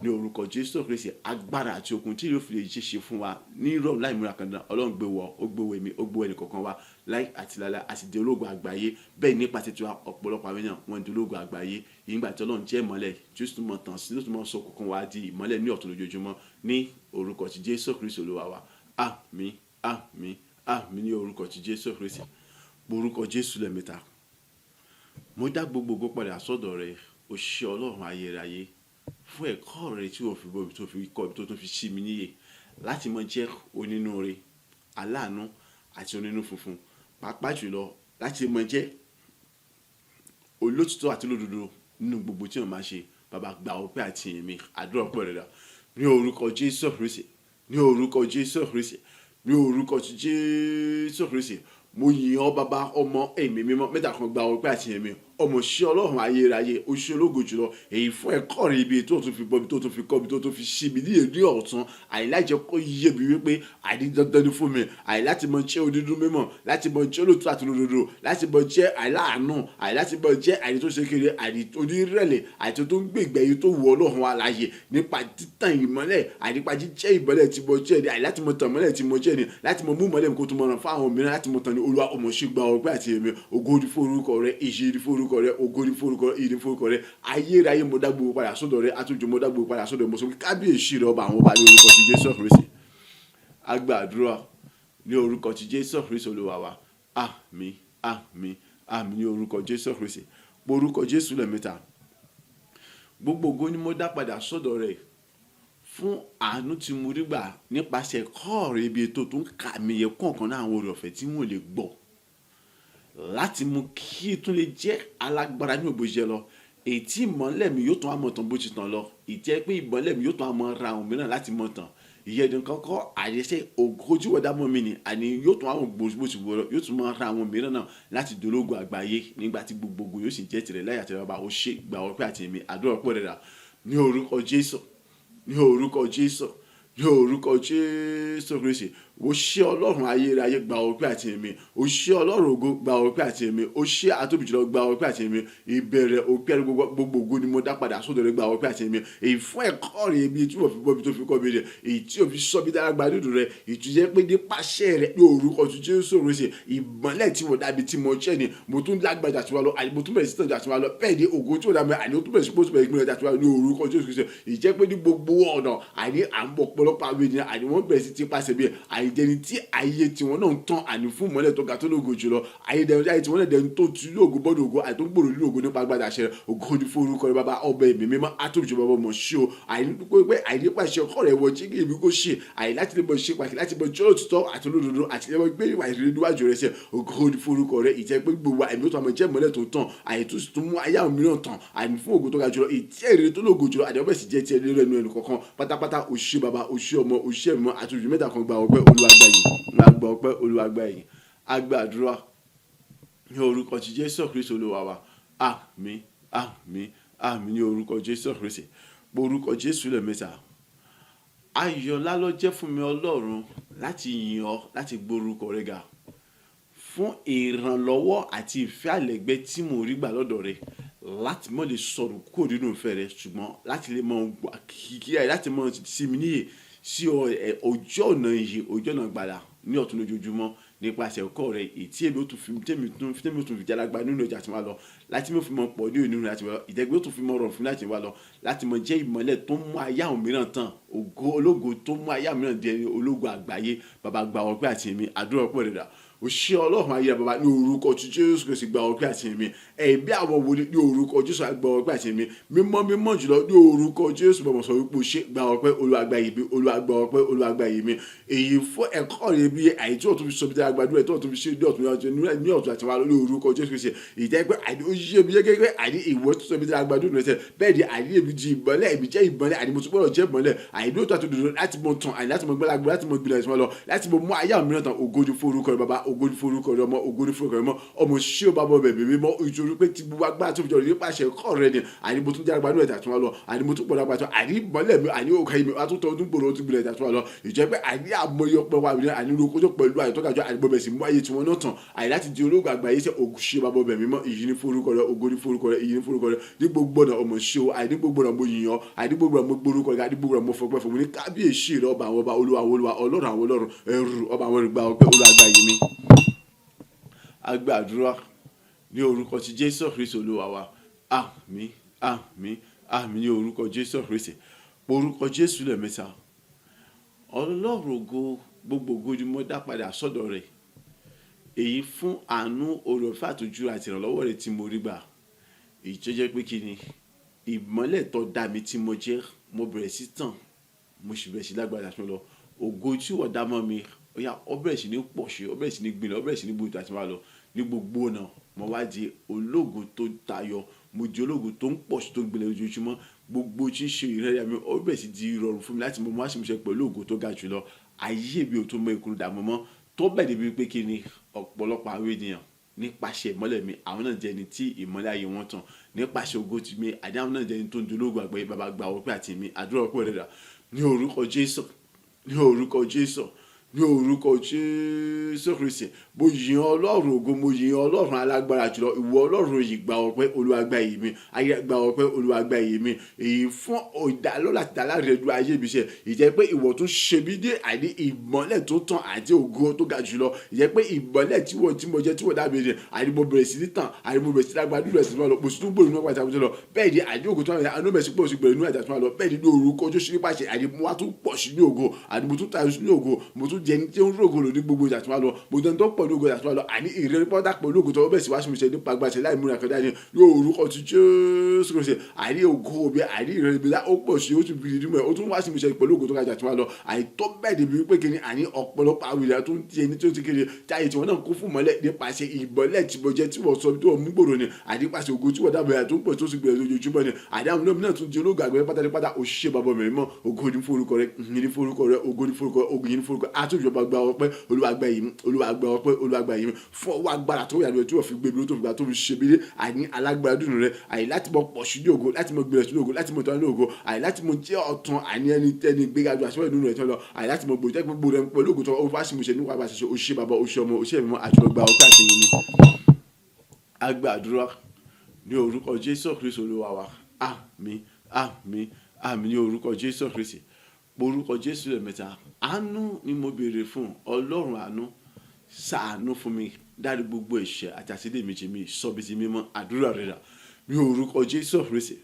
Ní orúkọ Jésù Kristi, agbára àti okun tí yóò fi lè ṣe ṣe fún wa ní ìrọ̀rùn láì múra kan dandan, Ọlọ́run gbé wọ, ó gbé wọ èmi, ó gbé wọ ẹnì kọ̀ọ̀kan wa láì àti láéláé, àti di ológo àgbáyé. Bẹ́ẹ̀ nípa títí wa, ọ̀pọ̀lọpọ̀ àwọn èèyàn wọ́n di ológo àgbáyé. Nígbà tí Ọlọ́run jẹ́ ìmọ́lẹ̀, tí ó sì tún mọ̀ tàn sí, tó tún mọ̀ sọ òkùnkùn wa di ìmọ́lẹ̀ ní ọ̀tun lójoojúmọ́. Ní orúkọ ti Jésù Kristi Olúwa wa. Àmín, àmín, àmín ní orúkọ ti Jésù Kristi. Orúkọ Jésù lẹ́ẹ̀mẹ́ta. Mo dá gbogbo ògo padà sọ́dọ̀ rẹ, o ṣé Ọlọ́run ayérayé, fún ẹ̀kọ́ rẹ tí o fi bọ́ mi, tó fi kọ́ mi, tó tún fi ṣí mi níyè láti mọ jẹ́ onínúure, aláàánú àti onínú funfun, pàápàá jùlọ láti mọ jẹ́ olótítọ́ àti olódodo nínú gbogbo tí mo máa ṣe. Baba, gba ọpẹ́ àti ìyìn mi, àdúrà ọpẹ́ rẹ dà. Ní orúkọ Jésù Kristi, ní orúkọ Jésù Kristi, ní orúkọ ti Jésù Kristi, mo Mo yìn ọ́ Baba, Ọmọ, Ẹ̀mí Mímọ́, mẹ́ta kan, gba ọpẹ́ àti ẹ̀mí. Ọmọ ṣé Ọlọ́run ayérayé, o ṣé ológo jùlọ. Èyí fún ẹ̀kọ́ rẹ ibi tó tún fi bọ́ mi, tó tún fi kọ́ mi, tó tún fi ṣí mi ní èdè ọ̀tún. Àìláìjẹ́ kó yé mi wípé àìní dandan ni fún mi. Àìláti mọ jẹ́ onídùú mímọ́, láti mọ jẹ́ olóòtú àti olódodo, láti mọ jẹ́ àìláàánú, àìláti mọ jẹ́ àìní tó ṣe kéré, àìní onírẹ̀lẹ̀, àìní tó ń gbé ìgbé ayé tó wu Ọlọ́run alààyè nípa títàn ìmọ́lẹ̀, àìnípa jíjẹ́ ìmọ́lẹ̀ tí mo jẹ́ ni, àìláti mọ tàn ìmọ́lẹ̀ tí mo jẹ́ ni, láti mọ mú ìmọ́lẹ̀ mi kó tún mọ ràn fún àwọn mìíràn láti mọ tàn ní. Olúwa, ọmọ ṣe, gba ọpẹ́ àti ẹ̀mí. Ògo ni fún orúkọ rẹ, ìyìn ni fún orúkọ rẹ, ògo ni fún orúkọ rẹ, ìyìn ni fún orúkọ rẹ. Ayérayé, mo dá gbogbo padà sọ́dọ̀ rẹ. Àtúnjọ, mo dá gbogbo padà sọ́dọ̀ rẹ. Mo sọ pé kábíyèsí rẹ, ọba àwọn ọba, ní orúkọ ti Jésù Kristi. A gbàdúrà ní orúkọ ti Jésù Kristi Olúwa wa. Àmín, àmín, àmín ní orúkọ Jésù Kristi. Orúkọ Jésù lẹ́ẹ̀mẹ́ta. Gbogbo ògo ni mo dá padà sọ́dọ̀ rẹ̀ fún àánú tí mo rí gbà nípasẹ̀ ẹ̀kọ́ rẹ̀ ibi tó tún kà mí yẹ kọ̀ọ̀kan náà, àwọn oore ọ̀fẹ́ tí wọ́n lè gbọ́ láti mú kí tún lè jẹ́ alágbára ní ògbó jẹ lọ, èyí tí ìmọ́lẹ̀ mi yóò tún á mọ̀ tán bó ti tàn lọ, ìjẹ́ pé ìmọ́lẹ̀ mi yóò tún á mọ̀ ra àwọn mìíràn láti mọ̀ tán. Ìyẹn nìkan kọ́, àyẹ̀ṣe ògo tí wọ́n dá mọ́ mi ni, àní yóò tún àwọn gbòòrò bó ti wọ̀ lọ, yóò tún máa ra àwọn mìíràn náà láti dológo àgbáyé nígbà tí gbogbogbò yóò sì jẹ́ tirẹ̀ láyé àti bàbá. Ó ṣe, gbà ọpẹ́ àti èmi. Àdúrà ọpẹ́ rẹ̀ rà ní orúkọ Jésù, ní orúkọ Jésù, ní orúkọ Jésù Kristi. Ó ṣé Ọlọ́run ayérayé, gba ọpẹ́ àti èmi. Ó ṣé Ọlọ́run ògo, gba ọpẹ́ àti èmi. Ó ṣé atóbi jùlọ, gba ọpẹ́ àti èmi. Ìbẹ̀rẹ̀ òpin ẹni, gbogbo ògo ni mo dá padà sọ́dọ̀ rẹ. Gba ọpẹ́ àti èmi. Èyí fún ẹ̀kọ́ rẹ ibi tí wọ́n fi bọ́ mi, tó fi kọ́ mi rẹ̀, èyí tí o fi sọ mi dára gba nínú rẹ, èyí tó jẹ́ pé nípasẹ̀ rẹ, ní orúkọ ti Jésù Kristi, ìmọ́lẹ̀ tí wọ́n dá mi tí mo jẹ́ ni, mo tún lágbára àti wá lọ, àní mo tún bẹ̀rẹ̀ sí tàn àti wá lọ. Bẹ́ẹ̀ ni ògo tí wọ́n dá mi, àní mo tún bẹ̀rẹ̀ sí pósí bẹ̀rẹ̀ ìpínlẹ̀ àti wá lọ ní orúkọ Jésù Kristi. Ìjẹ́ pé ní gbogbo ọ̀nà, àní à ń bọ̀ ọ̀pọ̀lọpọ̀ àwọn ènìyàn, àní wọ́n bẹ̀rẹ̀ sí ti pàṣẹ bí àìjẹni tí ayé tiwọn náà ń tàn, àní fún ìmọ́lẹ̀ tó ga tó lógo jùlọ. Ayé dẹni, ayé tiwọn náà dẹni tó tu lógo bọ́dọ̀ ògo àti tó ń gbòòrò lógo nípa agbádá àṣẹ rẹ̀. Ògo ni fún orúkọ rẹ̀, Bàbá, Ọmọ, Ẹ̀mí Mímọ́, atóbi jùlọ. Bàbá mọ̀ ṣe o. Àìní pé àìní pàṣẹ ọkọ rẹ̀ wọ jí kí èmi kò ṣe àì láti lè mọ ṣe pàtàkì láti mọ jọ́ òtítọ́ àti olódodo àti lè mọ gbé ìwà ìrírí níwájú rẹ̀ ṣe. Ògo ni fún orúkọ rẹ̀. Ìjẹ́ pé gbogbo àìmí tó àmọ́ jẹ́ ìmọ́lẹ̀ tó tàn, àì tó sì tún mú ayé àwọn mìíràn tàn, àìní fún ògo tó ga jùlọ, ìtẹ́ ìrírí tó lógo jùlọ, àdéhùn bẹ́ẹ̀ sì jẹ́ tiẹ̀ lórí ẹnu ẹnu kọ̀ọ̀kan pátápátá. O ṣé Bàbá, o ṣé Ọmọ, o ṣé Ẹ̀mí Mímọ́, àti ojú mẹ́ta kan, gba ọpẹ́. Olúwa gba ìyìn, gba ọpẹ́. Olúwa gba ìyìn. A gbàdúrà ní orúkọ ti Jésù Kristi Olúwa wa. Àmín, àmín, àmín ní orúkọ Jésù Kristi. Orúkọ Jésù lẹ́ẹ̀mẹ́ta. Ayọ̀ ńlá ló jẹ́ fún mi, Ọlọ́run, láti yìn ọ́, láti gbórúkọ rẹ ga fún ìrànlọ́wọ́ àti ìfẹ́ àìlẹ́gbẹ́ tí mò ń rí gbà lọ́dọ̀ rẹ, láti má lè sọnù kúrò nínú ìfẹ́ rẹ, ṣùgbọ́n láti lè mọ kíkí, láti mọ sí mi níyè sí ojú ọ̀nà ìyè, ojú ọ̀nà ìgbàlà ní ọ̀tún lójoojúmọ́ nípasẹ̀ ẹ̀kọ́ rẹ, èyí tí èmi ó tún fi tèmi ó tún fi jálágbá nínú ìjà tí wàá lọ, láti mi ó fi mọ pọ̀ ní òní láti wá lọ, ìdẹ́gbẹ́ ó tún fi mọ rọrùn fún mi láti wá lọ, láti mọ jẹ́ ìmọ́lẹ̀ tó mú ayé àwọn mìíràn tàn, ògo ológo tó mú ayé àwọn mìíràn di ẹni ológo àgbáyé. Bàbá, gba ọpẹ́ àti èmi. Àdúrà ọpẹ́ rẹ̀ dà. O ṣé Ọlọ́run ayé. Bàbá, ní orúkọ tí Jésù Kristi, gba ọpẹ́ àti èmi. Ẹ̀mí àwọn wòlíì, ní orúkọ Jésù, gba ọpẹ́ àti èmi. Mímọ́ mímọ́ jùlọ, ní orúkọ Jésù, bàbá, sọ wípé o ṣé, gba ọpẹ́. Olúwa gba ìyìn mi. Olúwa gba ọpẹ́. Olúwa gba ìyìn mi. Èyí fún ẹ̀kọ́ rẹ bí àyè tí wọ́n tún fi sọ bí dára gbàdúrà, tí wọ́n tún fi ṣe ní ọ̀tún àti wà lórí orúkọ Jésù Kristi. Ìjẹ́ pé àní ó yé mi yégé pé àní ìwọ tó sọ bí dára gbàdúrà rẹ, bẹ́ẹ̀ ni àní èmi di ìmọ́lẹ̀, èmi jẹ́ ìmọ́lẹ̀, àní mo tún gbọ́dọ̀ jẹ́ ìmọ́lẹ̀, àní lóòótọ́ àti òdodo, láti mọ tàn, àní láti mọ gbẹ́lágbó, láti mọ gbilẹ̀ tí wọ́n lọ, láti mọ mú ayé àwọn mìíràn tàn. Ògo ni fún orúkọ rẹ, Bàbá. Ògo ni fún orúkọ rẹ, Ọmọ. Ògo ni fún orúkọ rẹ mọ́. Ọmọ ṣé o, bàbá, ọbẹ̀ mímọ́, ìtorí pé ti gbogbo agbára tó fi jọ nípasẹ̀ ẹ̀kọ́ rẹ ni, àní mo tún jára gbanú ẹ̀dá tí wọ́n lọ, àní mo tún pọ̀ lágbàtọ́, àní ìmọ́lẹ̀ mi, àní òkè mi àtúntò ọdún gbòòrò ọdún gbilẹ̀ ẹ̀dá tí wọ́n lọ. Ìjẹ́ pé àní àmọye ọpẹ́ wa ní àní lóko pẹ̀lú àyè tó ga jù, àní bọ̀bẹ̀ sí mú ayé tí wọ́n náà tàn, àyè láti di ológun àgbáyé sẹ́. Ògùn ṣe, bàbá, ọbẹ̀ mímọ́. Ìyìn ní forúkọ rẹ, ògo ní forúkọ rẹ, ìyìn ní forúkọ rẹ ní gbogbo ọ̀nà. Ọmọ ṣe o. Àní gbogbo ọ̀nà mo yìn ọ́, àní gbogbo ọ̀nà mo gbórúkọ rẹ, àní gbogbo ọ̀nà mo fọpẹ́ fún mi ní kábíyèsí rẹ, ọba àwọn ọba, olúwa àwọn olúwa, ọlọ́run àwọn ọlọ́run, ẹrù ọba àwọn ẹrù. Gba ọpẹ́. Olúwa gba ìyìn mi. A gbàdúrà ní orúkọ ti Jésù Kristi Olúwa wa. Àmín, àmín, àmín ní orúkọ Jésù Kristi. Orúkọ Jésù lẹ́ẹ̀mẹ́ta. Ọlọ́run ògo, gbogbo ògo ni mo dá padà sọ́dọ̀ rẹ̀, èyí fún àánú, oore ọ̀fẹ́ àtòjú àti ìrànlọ́wọ́ rẹ̀ tí mo rí gbà, èyí tó jẹ́ pé kí ni ìmọ́lẹ̀ tó dá mi tí mo jẹ́, mo bẹ̀rẹ̀ sí tàn, mo sì bẹ̀rẹ̀ sí lágbára àti lọ. Ògo tí wọ́n dá mọ́ mi, ó yá, ó bẹ̀rẹ̀ sí ní pọ̀ sí, ó bẹ̀rẹ̀ sí ní gbilẹ̀, ó bẹ̀rẹ̀ sí ní gbòòrò àti máa lọ ní gbogbo ọ̀nà. Mo wá di ológo tó tayọ, mo di ológo tó ń pọ̀ sí, tó ń gbilẹ̀ lójoojúmọ́. Gbogbo tí ń ṣe ìrẹ́lẹ̀ mi, ó bẹ̀rẹ̀ sí di ìrọ̀rùn fún mi láti mọ wá sí ìmúṣẹ pẹ̀lú ògo tó ga jùlọ. Ayé mi ò tó mọ ìkúrú dààmú mọ́ tó bẹ̀ débi pé kí ni Ọ̀pọ̀lọpọ̀ àwọn ènìyàn nípasẹ̀ ìmọ́lẹ̀ mi, àwọn náà jẹ́ ẹni tí ìmọ́lẹ̀ ayé wọn tàn. Nípasẹ̀ ògo ti mi, àní àwọn náà jẹ́ ẹni tó ń di ológo àgbáyé. Bàbá, gba ọpẹ́ àti mi. Àdúrà ọpẹ́ rẹ̀ dà. Ní orúkọ Jésù, ní orúkọ Jésù, ní orúkọ Jésù Kristi, mo yìn Ọlọ́run ògo, mo yìn Ọlọ́run alágbára jùlọ. Ìwọ Ọlọ́run yìí, gba ọpẹ́, Olúwa, gba ìyìn mi. Ayé, gba ọpẹ́, Olúwa, gba ìyìn mi. Èyí fún ìdálọ́lá àti ìdáláre ẹdun ayé mi ṣe ìjẹ́ pé ìwọ tún ṣe mí dé àní ìmọ́lẹ̀ tó tàn àti ògo tó ga jùlọ. Ìjẹ́ pé ìmọ́lẹ̀ tí wọ́n tí mo jẹ́ tí wọ́n dábìí rẹ̀, àní mo bẹ̀rẹ̀ sí ní tàn, àní mo bẹ̀rẹ̀ sí lágbára nínú ẹ̀sìn lọ, mo sì tún gbòòrò nínú àgbàtà lọ. Bẹ́ẹ̀ ni àní ògo tó wà ní àánú bẹ̀rẹ̀ sí pọ̀ sí gbèrò nínú àjà tó wà lọ. Bẹ́ẹ̀ ni ní orúkọ Jésù, nípasẹ̀ àní mo wá tún pọ̀ sí ní ògo, àní mo tún tayọ sí ní ògo, mo tún jẹ ní tí ó ń rògo lò ní gbogbo ìjà tó wà lọ, mo jẹun tó pọ̀ ní ògo ìjà tó wà lọ. Àní ìrírí pátá pẹ̀lú ògo tó bẹ̀ sí wá sí mi ṣe nípa agbáṣe láì múra kan dání ní orúkọ ti Jésù Kristi. Àní ògo mi, àní ìrírí mi ó pọ̀ sí, ó tún fi nínú ẹ̀, ó tún wá sí mi ṣe pẹ̀lú ògo tó ga ìjà tó wà lọ. Àìtọ́ bẹ́ẹ̀ ni wípé kí ni àní ọ̀pọ̀lọpọ̀ àwọn ènìyàn tó ń ti ẹni tó ti kiri táyé tí wọ́n náà kún fún mọ́lẹ̀ nípasẹ̀ ìmọ́lẹ̀ tí mo jẹ́, tí wọ́n sọ, tí wọ́n mú gbòòrò ni, àní nípasẹ̀ ògo tí wọ́n dábòó yà tó ń pọ̀ tó sì gbèrò lójoojúmọ́ ni. Àní àwọn náà tún di ológo àgbẹ̀ pátápátá. Òṣìṣẹ́ bàbá mi mọ́, ògo ní forúkọ rẹ̀, ìyìn ní forúkọ rẹ̀, ògo ní forúkọ rẹ̀, ògo ní forúkọ rẹ̀. Àtúnjọba, gba ọpẹ́, Olúwa, gba ìyìn, Olúwa, gba ọpẹ́, Olúwa, gba ìyìn fún ọwọ́ agbára tó yà lóye tí wọ́n fi gbé mi tó fi gbà tó fi ṣe mí ní àní alágbára dùnú rẹ̀, àyè láti mọ pọ̀ sí ní ògo, láti mọ gbèrè sí ní ògo, láti mọ tán ní ògo, àyè láti mọ jẹ́ ọ̀tún, àní ẹni tẹ́ni gbéga ju àṣẹ ìdùnnú rẹ̀ tán lọ, àyè láti mọ gbòòjẹ́ gbogbo rẹ̀ pẹ̀lú ògo tó ó fà sí mi ṣe nípa bá ṣe. Òṣìṣẹ́ bàbá, òṣìṣẹ́ ọmọ, òṣìṣẹ́ mímọ́, àjùlọ, gba ọpẹ́ àti ìyìn mi. A gbàdúrà ní orúkọ Jésù Kristi Olúwa wa. Àmín, àmín, àmín ní orúkọ Jésù Kristi. Orúkọ Jésù lẹ́ẹ̀mẹ́ta. Àánú ni mo béèrè fún. Ọlọ́run àánú, ṣàánú fún mi, dárí gbogbo ẹ̀ṣẹ̀ àti àṣídè mi jì mí, sọ mi di mímọ́. Àdúrà rẹ̀ rà. Ní orúkọ Jésù Kristi,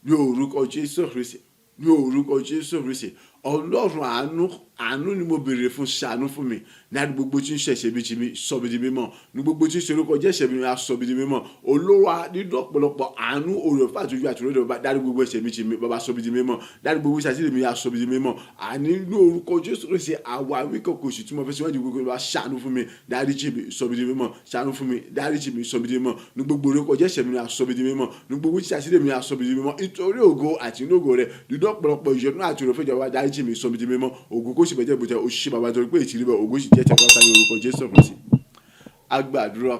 ní orúkọ Jésù Kristi, ní orúkọ Jésù Kristi. Ọlọ́run àánú, àánú ni mo béèrè fún, ṣàánú fún mi, ní gbogbo tí ń ṣẹ̀ṣẹ̀ mi jì mí, sọ mi di mímọ́. Ní gbogbo tí ń ṣe orúkọ jẹ́ṣẹ̀ mi, sọ mi di mímọ́. Olúwa, nínú ọ̀pọ̀lọpọ̀ àánú, oore ọ̀fẹ́ àti ojú àti òróró, bàbá, dárí gbogbo ẹ̀ṣẹ̀ mi jì mí. Bàbá, sọ mi di mímọ́. Dárí gbogbo ìṣàṣìlẹ̀ mi, sọ mi di mímọ́. Àní ní orúkọ Jésù Kristi, àwa wíkọ̀ kò sì túmọ̀ fẹ́ síwájú gbogbo wa. Ṣàánú fún mi, dárí jì mí, sọ mi di mímọ́. Ṣàánú fún mi, dárí jì mí, sọ mi di mímọ́. Ní gbogbo orúkọ jẹ́ṣẹ̀ mi, sọ mi di mímọ́. Ní gbogbo ìṣàṣìlẹ̀ mi, sọ mi di mímọ́. Nítorí ògo àti inú ògo rẹ̀, nínú ọ̀pọ̀lọpọ̀ ìyọ́nú àti oore ọ̀fẹ́ ìjọba, dárí jì mí, sọ mi di mímọ́. Ògo kó sì bẹ̀jẹ̀ bùtẹ̀. Òṣìṣẹ́ bàbá, torí pé ìtìrí bẹ̀, ògo sì jẹ́ tẹ̀kọ́ta ní orúkọ Jésù Kristi. A gbàdúrà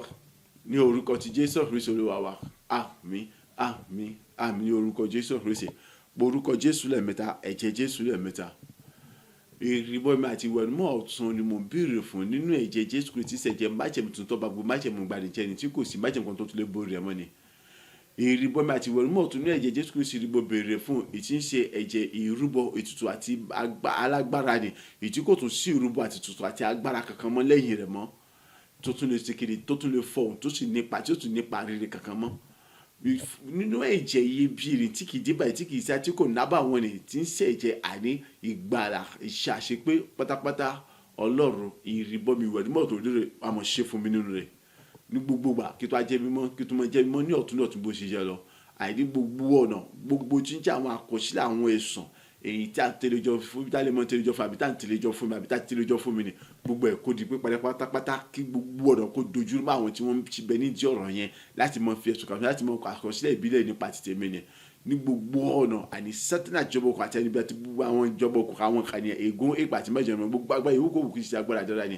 ní orúkọ ti Jésù Kristi Olúwa wa. Àmín, àmín, àmín ní orúkọ Jésù Kristi. Orúkọ Jésù lẹ́ẹ̀mẹ́ta, ẹ̀jẹ̀ Jésù lẹ́ẹ̀mẹ́ta. Ìrìbọmi àti ìwẹ̀nùmọ́ ọ̀tun ni mo ń béèrè fún nínú ẹ̀jẹ̀ Jésù Kristi, ṣẹ̀jẹ̀ májẹ̀mú tuntun tó bá gbogbo májẹ̀mú ìgbàanì jẹ́ ni tí kò sí májẹ̀mú kan tó tún lè borí rẹ̀ mọ́ ni. Ìrìbọmi àti ìwẹ̀nùmọ́ ọ̀tun nínú ẹ̀jẹ̀ Jésù Kristi ni mo béèrè fún, èyí tí ń ṣe ẹ̀jẹ̀ ìrúbọ ètùtù àti alágbára ni, èyí tí kò tún sí ìrúbọ àti ètùtù àti agbára kankan mọ́ lẹ́yìn rẹ̀ mọ́ tó tún lè ṣe kiri, tó tún lè fọhùn, tó sì nípa, tí ó tún nípa rere kankan mọ́. Nínú ẹ̀jẹ̀ iyebíye tí kì í dé báyìí, tí kì í sá, tí kò nábàwọ́n ni, tí ń ṣe ẹ̀jẹ̀ àní ìgbàlà ìṣàṣepé pátápátá. Ọlọ́run, ìrìbọmi ìwẹ̀nùmọ́ ọ̀tun rere àmọ́ ṣe fún mi nínú rẹ̀ ní gbogbo ìgbà, kí tó á jẹ́ mímọ́, kí tó máa jẹ́ mímọ́ ní ọ̀tún ní ọ̀tún bó ṣe yẹ lọ. Àìní gbogbo ọ̀nà gbogbo tí ń jẹ́ àwọn àkọsílẹ̀ àwọn ẹ̀sùn èyí tí a ń tẹ̀lé jọ fún, tí a lè mọ tẹ̀lé jọ fún, àbí tí a ń tẹ̀lé jọ fún mi, àbí tí a ń tẹ̀lé jọ fún mi ni, gbogbo ẹ̀ kó di pé pátápátá, kí gbogbo ọ̀nà kó dojú mọ́ àwọn tí wọ́n ti bẹ nídìí ọ̀rọ̀ yẹn láti mọ fi ẹ̀sùn kàn mí, láti mọ àkọsílẹ̀ ìbílẹ̀ nípa ti tèmi ni. Ní gbogbo ọ̀nà, àní Sátánì àti ìjọba òkùnkùn àti ẹni bí àti gbogbo àwọn ìjọba òkùnkùn, àwọn kàní ègún, èpè àti mẹ́jọ, gbogbo agbára ìwúkọ̀ òkùnkùn ṣe agbára àjọra ni,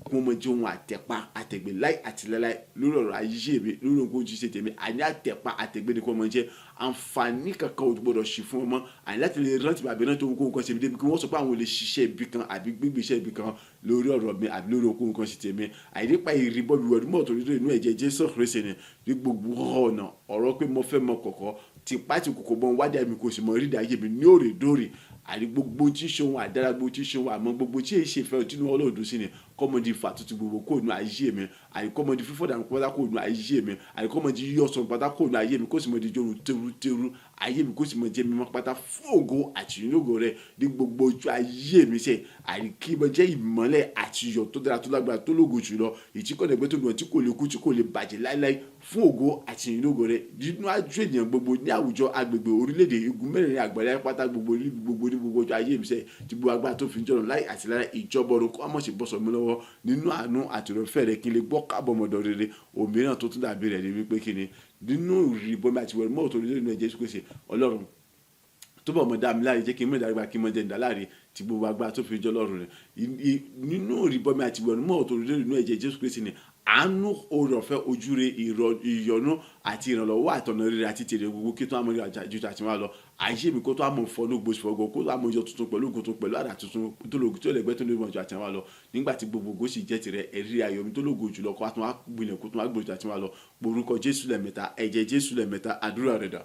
kí wọ́n mọ jẹ́ ohun àtẹ̀pá àtẹ̀gbẹ́ láì àti láíláí lórí ọ̀rọ̀ ayé mi, lórí ohun tí ṣe tèmi. Àní àtẹ̀pá àtẹ̀gbẹ́ ni kí wọ́n mọ jẹ́. Àǹfààní kankan ò gbọdọ̀ ṣì fún wọn mọ́, àní láti lè rántí àbí rántí ohunkóhun kan ṣe mi débi kí wọ́n sọ pé àwọn ò lè ṣiṣẹ́ ibi kan àbí gbígbé iṣẹ́ ibi kan lórí ọ̀rọ̀ mi àbí lórí ohunkóhun kan ṣe tèmi. Àìnípa ìrìbọmi ìwẹ̀nùmọ́ ọ̀tun nínú ẹ̀jẹ̀ Jésù Kristi ni. Ní gbogbo ọ̀nà, ọ̀rọ̀ pé mo fẹ́ mọ kọ̀kọ̀ tìpá tí kòkò mọ wádìí mi, kò sì mọ rídìí ayé mi ní òrèdóòrè. Àní gbogbo tí ń ṣe ohun àdára, gbogbo tí ń ṣe ohun àmọ́, gbogbo tí èyí ṣe ìfẹ́ tí inú Ọlọ́run dùn sí ni, kọ́mọdé fà tútù gbogbo kó nu ayé mi. Àní kọ́mọdé fífọ́ dànù pátá kó nu ayé mi. Àní kọ́mọdé yíyọ sọ̀rọ̀ pátá kó nu ayé mi, kó sì mọ di jorun teru ayé mi, kó sì mọ jẹ́ mímọ́ pátá fún ògo àti ìyìnlógo rẹ̀ ní gbogbo ojú ayé mi sẹ́. Àní kí mo jẹ́ ìmọ́lẹ̀ àti iyọ̀ tó dára, tó lágbára, tó lógo jùlọ, èyí kò lè gbé tó lùwọ̀n, tí kò lè kú, tí kò lè bàjẹ́ láéláé, fún ògo àti ìyìnlógo rẹ̀ nínú àjọ ènìyàn gbogbo ní àwùjọ, agbègbè, orílẹ̀-èdè, igun mẹ́rẹ̀ẹ̀rin àgbáyé pátá, gbogbo ní gbogbo ní gbogbo ojú ayé mi sẹ́, tí gbogbo agbára tó fi ń jọ̀rọ̀ láì àti láì ìjọba ọ̀run kó má ṣe bọ́ sọ mí lọ́wọ́ nínú àánú àti ìrọ̀fẹ́ rẹ̀, kí n lè gbọ́ kábọ̀mọ̀dọ̀ rere. Òmíràn tó tún dàbí rẹ̀ ni wípé kí ni nínú ìrìbọmi àti ìwẹ̀nùmọ́ ọ̀tun nínú ẹ̀jẹ̀ Jésù Kristi, Ọlọ́run tó bọ̀ mọ́ dá mi láre, jẹ́ kí n mọ̀ ìdárígbà, kí n mọ̀ jẹ́ ìdáláre tí gbogbo agbára tó fi jọ Ọlọ́run rẹ̀ nínú ìrìbọmi àti ìwẹ̀nùmọ́ ọ̀tun nínú ẹ̀jẹ̀ Jésù Kristi ni. Àánú, oore ọ̀fẹ́, ojúre, ìyọ́nú àti ìrànlọ́wọ́ àtọ̀nà rere àti tèrè gbogbo kí tó àmọ́ ju àti wá lọ. Ayé mi kó tó àmọ́ fọ́ ní gbòsìfọ́gbọ́, kó tó àmọ́ yọ tuntun pẹ̀lú ògo tuntun, pẹ̀lú àrà tuntun tó lògùn tó lẹ́gbẹ́ tó lè mọ̀ ju àti wá lọ. Nígbà tí gbogbo ògo sì jẹ́ tirẹ̀, ẹ̀rí ayọ̀ mi tó lògo jùlọ kó àtún wá gbilẹ̀, kó tún wá gbòòjù àti wá lọ. Orúkọ Jésù lẹ́ẹ̀mẹ́ta, ẹ̀jẹ̀ Jésù lẹ́ẹ̀mẹ́ta, àdúrà rẹ̀ dà.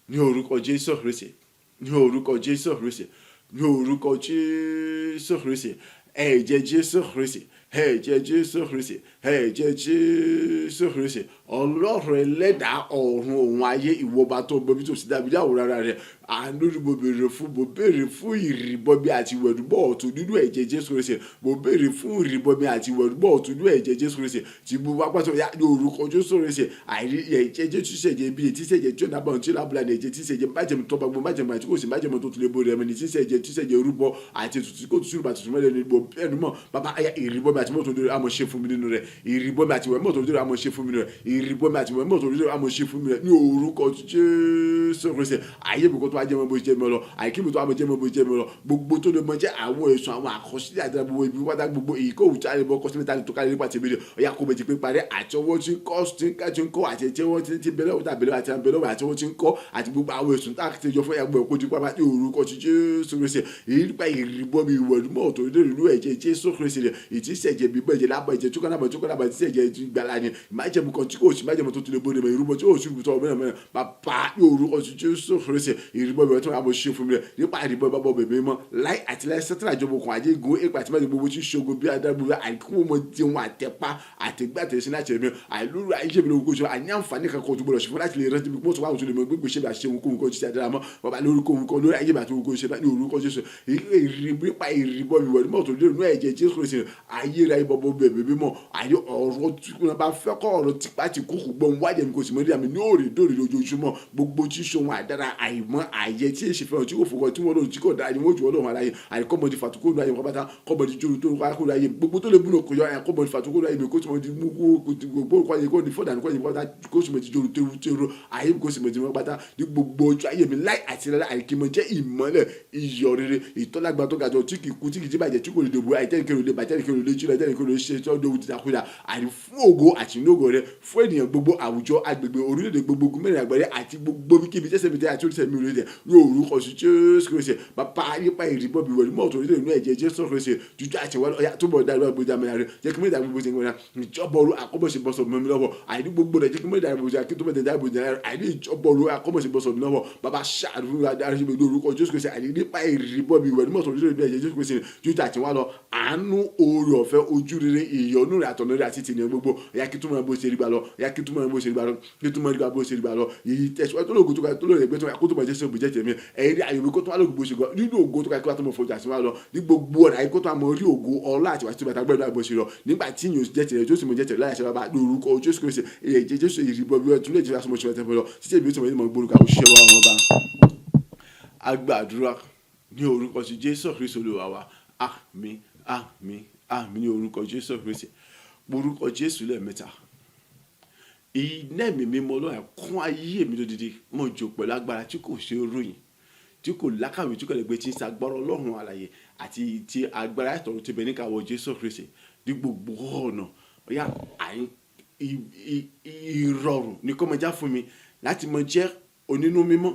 Ní orúkọ Jésù Kristi, ní orúkọ Jésù Kristi, ní orúkọ Jésù Kristi, ẹ̀jẹ̀ Jésù Kristi, ẹ̀jẹ̀ Jésù Kristi, ẹ̀jẹ̀ Jésù Kristi. Ọlọ́run ẹlẹ́dàá ọ̀run òun ayé, ìwọba tó gbọbí tó sì dábìí dáwòrán ara rẹ̀, àánú ni mo béèrè fún. Mo béèrè fún ìrìbọmi àti ìwẹ̀nùmọ́ ọ̀tun nínú ẹ̀jẹ̀ Jésù Kristi. Mo béèrè fún ìrìbọmi àti ìwẹ̀nùmọ́ ọ̀tun nínú ẹ̀jẹ̀ Jésù Kristi tí mo wá pàṣẹ ya ní orúkọ Jésù Kristi. Àìrí ẹ̀jẹ̀ Jésù ṣẹ̀jẹ̀ bí etí ṣẹ̀jẹ̀ tí ó dábàá tí ó lábúlà ní ẹ̀jẹ̀ tí ṣẹ̀jẹ̀ májẹ̀mú tọ́ba gbogbo májẹ̀mú àti kò sí májẹ̀mú tó tún lè borí ẹ̀mí ní tí ṣẹ̀jẹ̀ tí ṣẹ̀jẹ̀ rúbọ àti ètùtù tí kò tún sírùbà tuntun mẹ́lẹ̀ ní gbogbo ẹnu mọ́. Bàbá ayá, ìrìbọmi àti mọ́tò lórí àmọ́ ṣe fún mi nínú rẹ̀. Ìrìbọmi àti ìwẹ̀ mọ́tò lórí àmọ́ ṣe fún mi nínú rẹ̀. Ìrìbọmi àti ìwẹ̀ mọ́tò lórí àmọ́ ṣe fún mi rẹ̀ ní orúkọ Jésù Kristi. Ayé mi kó tó wá jẹ́ mọ́ bó jẹ́ mi lọ, àìkí mi tó wá jẹ́ mọ́ bó jẹ́ mi lọ. Gbogbo tó lè mọ jẹ́ àwọn èso, àwọn àkọsílẹ̀ àti gbogbo ibi wátá, gbogbo èyí kò wù tí a lè bọ́ kọ́sílẹ̀ tá a lè tó ká lè nípa tèmi rẹ̀, ọ̀yà kó bẹ̀ ti pé parí àti ọwọ́ tí ń kọ́ tí ń kọ́ àti tí wọ́n ti bẹ̀rẹ̀ wọ́n tàbí àti bẹ̀rẹ̀ wọ́n àti wọ́n ti ń kọ́ àti gbogbo àwọn èso tá a ti yọ fún ẹgbẹ́ òkú pápá ní orúkọ ti Jésù Kristi. Èyí nípa ìrìbọmi ìwẹ̀nùmọ́ ọ̀tọ̀ nínú ẹ̀jẹ̀ Jésù Kristi rẹ̀, ìtí sẹ̀jẹ̀ bíbọ̀ ẹ̀jẹ̀ lábọ̀ ẹ̀jẹ̀ túkọ̀ lábọ̀ túkọ̀ lábọ̀ tí sẹ̀jẹ̀ gbàlà ni májẹ̀mú kan tí kò sí májẹ̀mú tó tún lè bóde mọ̀ ìrúbọ tí kò sí ìrúbọ mẹ́rin mẹ́rin. Bàbá, ní orúkọ ti Jésù Kristi, ìrìbọmi ọ̀tún àmọ̀ ṣe fún mi rẹ̀ nípa ìrìbọmi bàbá bẹ̀mí mọ́ láì àti láì sẹ́tìrà ìjọba okùn ajé gun èpè àti májẹ̀mú gbogbo tí ṣogun bí adágbó àìkú mọ̀ tí wọn àtẹ̀pá àtẹ̀gbẹ́ àtẹ̀sí láti ẹ̀mí àìlóru ayé mi lórúkọ ṣe àní àǹfààní kan kò tó gbọdọ̀ ṣe fún láti lè rántí mi mọ́tò wàhùn tó lè mọ gbégbé ṣe bí àṣẹ òun kóhun kan ṣe àdára mọ́. Bàbá, lórúkọ òun kan lórí ayé mi àti òun kò ṣe ní orúkọ Jésù, nípa ìrìbọmi wẹ̀ mọ́tò lórí inú ẹ̀jẹ̀ Jésù Kristi, ayé rẹ̀ bọ́bọ́ bẹ̀bẹ̀ mímọ́ àyè ọ̀rọ̀ tí wọ́n bá fẹ́ kọ́ ọ̀rọ̀ tipa ti kúkú gbọ́n wájẹ̀ mi kò sì mọ́ ní àmì ní òrè dòrè lójoojúmọ́. Gbogbo tí ṣe ohun àdára àìmọ́ àyẹ tí èsì fẹ́ràn tí kò fòkàn tí wọ́n lòun tí kò dáa ni wọ́n jù wọ́n lòun aláyé àìkọ́mọdé fàtúkò ayé wọn pátá kọ́mọdé jóru tó kọ́ ayé gbogbo tó lè múlò kò yọ àìkọ́mọdé fàtúkò ayé mi kó sì mọ́ di mú gbogbo kọ́ ayé kó di fọ́dà kó ayé pátá kó sì mọ́ di jóru téru téru ayé kó sì mọ́ di mọ́ pátá ní gbogbo ojú ayé mi láì àti láì àìkímọ̀ jẹ́ ìmọ́lẹ̀ iyọ̀ rere ìtọ́lágbà tó gàjọ tí kì í kú, tí kì í jí bàjẹ́, tí kò lè dòbò àìtẹ́nìkèrò lè bàjẹ́ nìkèrò lè jìnnà àìtẹ́nìkèrò lè ṣe tí ó dòwú tìtakúdà àní fún ògo àti inú ògo rẹ fún ènìyàn gbogbo, àwùjọ, agbègbè, orílẹ̀-èdè gbogbo, ogun mẹ́rin àgbáyé àti gbogbo kíbi tẹ́sẹ̀ mi tẹ́ àti oríṣẹ́ mi orílẹ̀ ní orúkọ sí Jésù Kristi. Bàbá, nípa ìrìbọmi ìwẹ̀ ní mọ́tò orílẹ̀ inú ẹ̀jẹ̀ Jésù Kristi, jújú àti ìwà ọ̀yà tó bọ̀ dára gbogbo àmì rẹ jẹ́ kí mẹ́ta gbogbo ṣe ń gbọ́dọ̀ ìjọba ọ̀run àkọ́bọ̀ṣe bọ́sọ̀ mọ́ mi lọ́wọ́. Àìní gbogbo rẹ̀ jẹ́ kí mẹ́ta gbogbo ṣe kí tó mẹ́ta gbogbo ṣe àìní ìjọba ọ̀run àkọ́bọ̀ṣe bọ́sọ̀ mi lọ́wọ́. Bàbá, ṣàánú fún mi dára sí mi ní orúkọ Jésù Kristi. Àìní nípa ìrìbọmi ìwẹ̀ ní mọ́tò orílẹ̀ inú ẹ̀jẹ̀ Jésù Kristi, jújú àti ìwà lọ, àánú, oore ọ̀fẹ́, ojú rere, ìyọ́nú rẹ̀, àtọ̀nà rẹ̀ àti tìǹyàn gbogbo ọ̀yà kí túmọ̀ bó ṣe rí gbà lọ, ọ̀yà kí túmọ̀ bó ṣe rí gbà lọ, kí túmọ̀ bó ṣe rí gbà lọ. Èyí tẹ̀síwájú tó lóògùn tó ká tó lóògùn ẹgbẹ́ tó yà kó tó mọ̀ Jésù bùjẹ́ tèmi ẹ̀rí àyèwé kó tó wá lóògùn bó ṣe gbọ́ nínú ògo tó ká kí wá tó mọ̀ fojú àti wá lọ ní gbogbo ọ̀nà àyíkó tó àmọ́ rí ògo ọlá àti wàá tó bàtà gbẹ́dọ̀ àbọ̀ ṣe lọ nígbà tí yìnyín jẹ́ tẹ̀lé tó sì mọ̀ jẹ́ tẹ̀lé láyà ṣe. Bàbá, lórúkọ Jésù Kristi, ẹ̀jẹ̀ Jésù, ìrìbọ bí wọ́n tún lè jẹ́ àsomọ́ ṣe wọ́n lọ títí èmi tó mọ̀ gbórúkọ àwòṣe wa wọn bá agbàdúrà ní orúkọ ti Jésù Kristi Olúwa wa. Àmín, àmín, àmín ní orúkọ Jésù Kristi. Orúkọ Jésù lẹ́ẹ̀mẹ́ta. Iná ẹ̀mí mímọ́ Ọlọ́run kún ayé mi lódidi mọ̀ jò pẹ̀lú agbára tí kò ṣe ròyìn, tí kò lákàwé, tí kò lè gbé, tí ń sagbára Ọlọ́run alààyè àti ti agbára ìtọ̀run tí bẹ níkàáwọ́ Jésù Kristi ní gbogbo ọ̀nà. Ọ̀yá ìrọ̀rùn ní kó máa já fún mi láti mọ jẹ́ onínú mímọ́,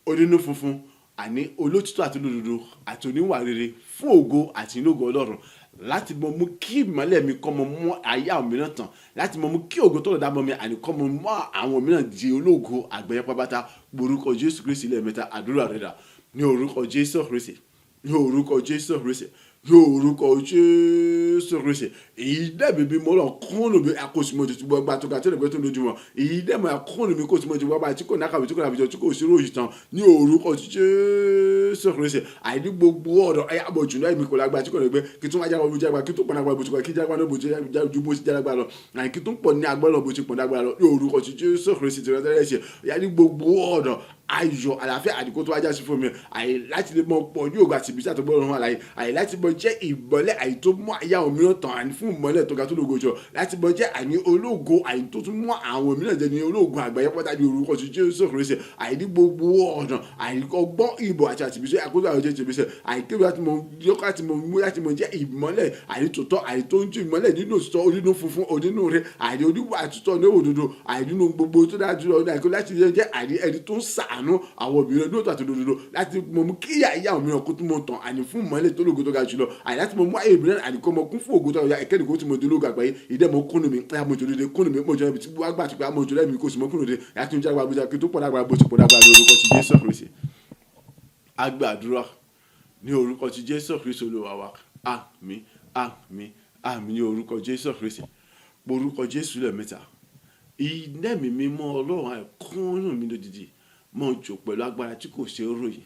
onínú funfun, àní olótítọ́ àti olódodo àti oníwà rere fún ògo àti inú ògo Ọlọ́run, láti mọ mú kí ìmọ́lẹ̀ mi kọ́ mọ mú ayé àwọn mìíràn tàn, láti mọ mú kí ògo tó lọ dá mọ́ mi àní kọ́ mọ mú àwọn mìíràn di ológo àgbẹ̀yẹ pápátá. Orúkọ Jésù Kristi lẹ́ẹ̀mẹ́ta, àdúrà rẹ̀ dà. Ní orúkọ Jésù Kristi, ní orúkọ Jésù Kristi, ní orúkọ Jésù Kristi. Èyí dẹ́bi bí mo lọ kúnnù bí akóṣùmọ̀ tuntun gbọ́gbà tó ga tó lè gbé tó lójúmọ́. Èyí dẹ́mọ̀ akúnnù mi kóṣùmọ̀ tuntun gbọ́gbà tí kò ní àkàwé, tí kò ní àbíjọ, tí kò sí ròyìn tán ní orúkọ Jésù Kristi. Àìní gbogbo ọ̀dọ̀ ẹ̀yà bọ̀ jù náà èmi kò lágbára tí kò lè gbé kí tún wájà bó jágbá kí tún pọ̀ ní agbára bó ti kọ́ kí jágbá náà bó ti ju bó ti jágbá lọ àì kí tún pọ̀ ní agbára bó ti pọ̀ ní agbára lọ ní orúkọ Jésù Kristi tí wọ́n tẹ́lẹ̀ ṣe ìyá ní gbogbo ọ̀dọ̀. Ayọ̀, àlàáfíà, àdìkó tó wájà sí fún mi, àyè láti lè mọ pọ̀ ní ògo àti ìbísí àtọ́gbọ́n ọ̀run àlàyé, àyè láti mọ jẹ́ ìmọ́lẹ̀, àyè tó mú ayé àwọn mìíràn tàn, àní fún ìmọ́lẹ̀ tó ga tó lógo jọ, láti mọ jẹ́ àní ológo, àyè tó tún mú àwọn mìíràn jẹ́ ní ológo àgbáyé pátá ní orúkọ ti Jésù Kristi. Àyè ní gbogbo ọ̀nà, àyè ọgbọ́n, ìbò àti àtìbísẹ́ àkóso àwọn jẹ́ tìbísẹ́, àyè kébì láti mọ yọkọ láti mọ mú láti mọ jẹ́ ìmọ́lẹ̀, àyè tòótọ́, àyè tó ń ju ìmọ́lẹ̀ nínú òtítọ́, onínú funfun, onínú rẹ̀, àyè oníwà àtútọ́ ní òdodo, àyè nínú gbogbo tó dájú lọ, àyè láti jẹ́ àyè ẹni tó ń ṣàánú àwọn obìnrin ní òtún àti òdodo, láti mọ mú kí ìyá àwọn mìíràn kó tún mọ tàn, àní fún ìmọ́lẹ̀ tó lógo tó ga jùlọ, àyè láti mọ mú ayé mìíràn, àní kó mọ kún fún ògo tó ga ẹ̀kẹ́ni kó tún mọ dológo àgbáyé. Ìdẹ́ mọ kúnnù mi, ẹ̀yà mọ jòlóde kúnnù mi, mọ jòlóde tí wàá gbà tó pé àmọ jòlóde mi kò sì mọ kúnnù de yàtọ̀ ní jágbá bójá kí tó pọ̀ lágbára bó ti pọ̀ lágbára ní orúkọ ti Jésù Kristi. A gbàdúrà ní orúkọ ti Jésù Kristi Olúwa wa. Àmín, àmín, àmín ní orúkọ Jésù Kristi. Orúkọ Jésù lẹ́ẹ̀mẹ́ta. Iná mi mímọ́ Ọlọ́run àìkúnnù mi lójijì, mọ̀ jò pẹ̀lú agbára tí kò ṣe é ròyìn.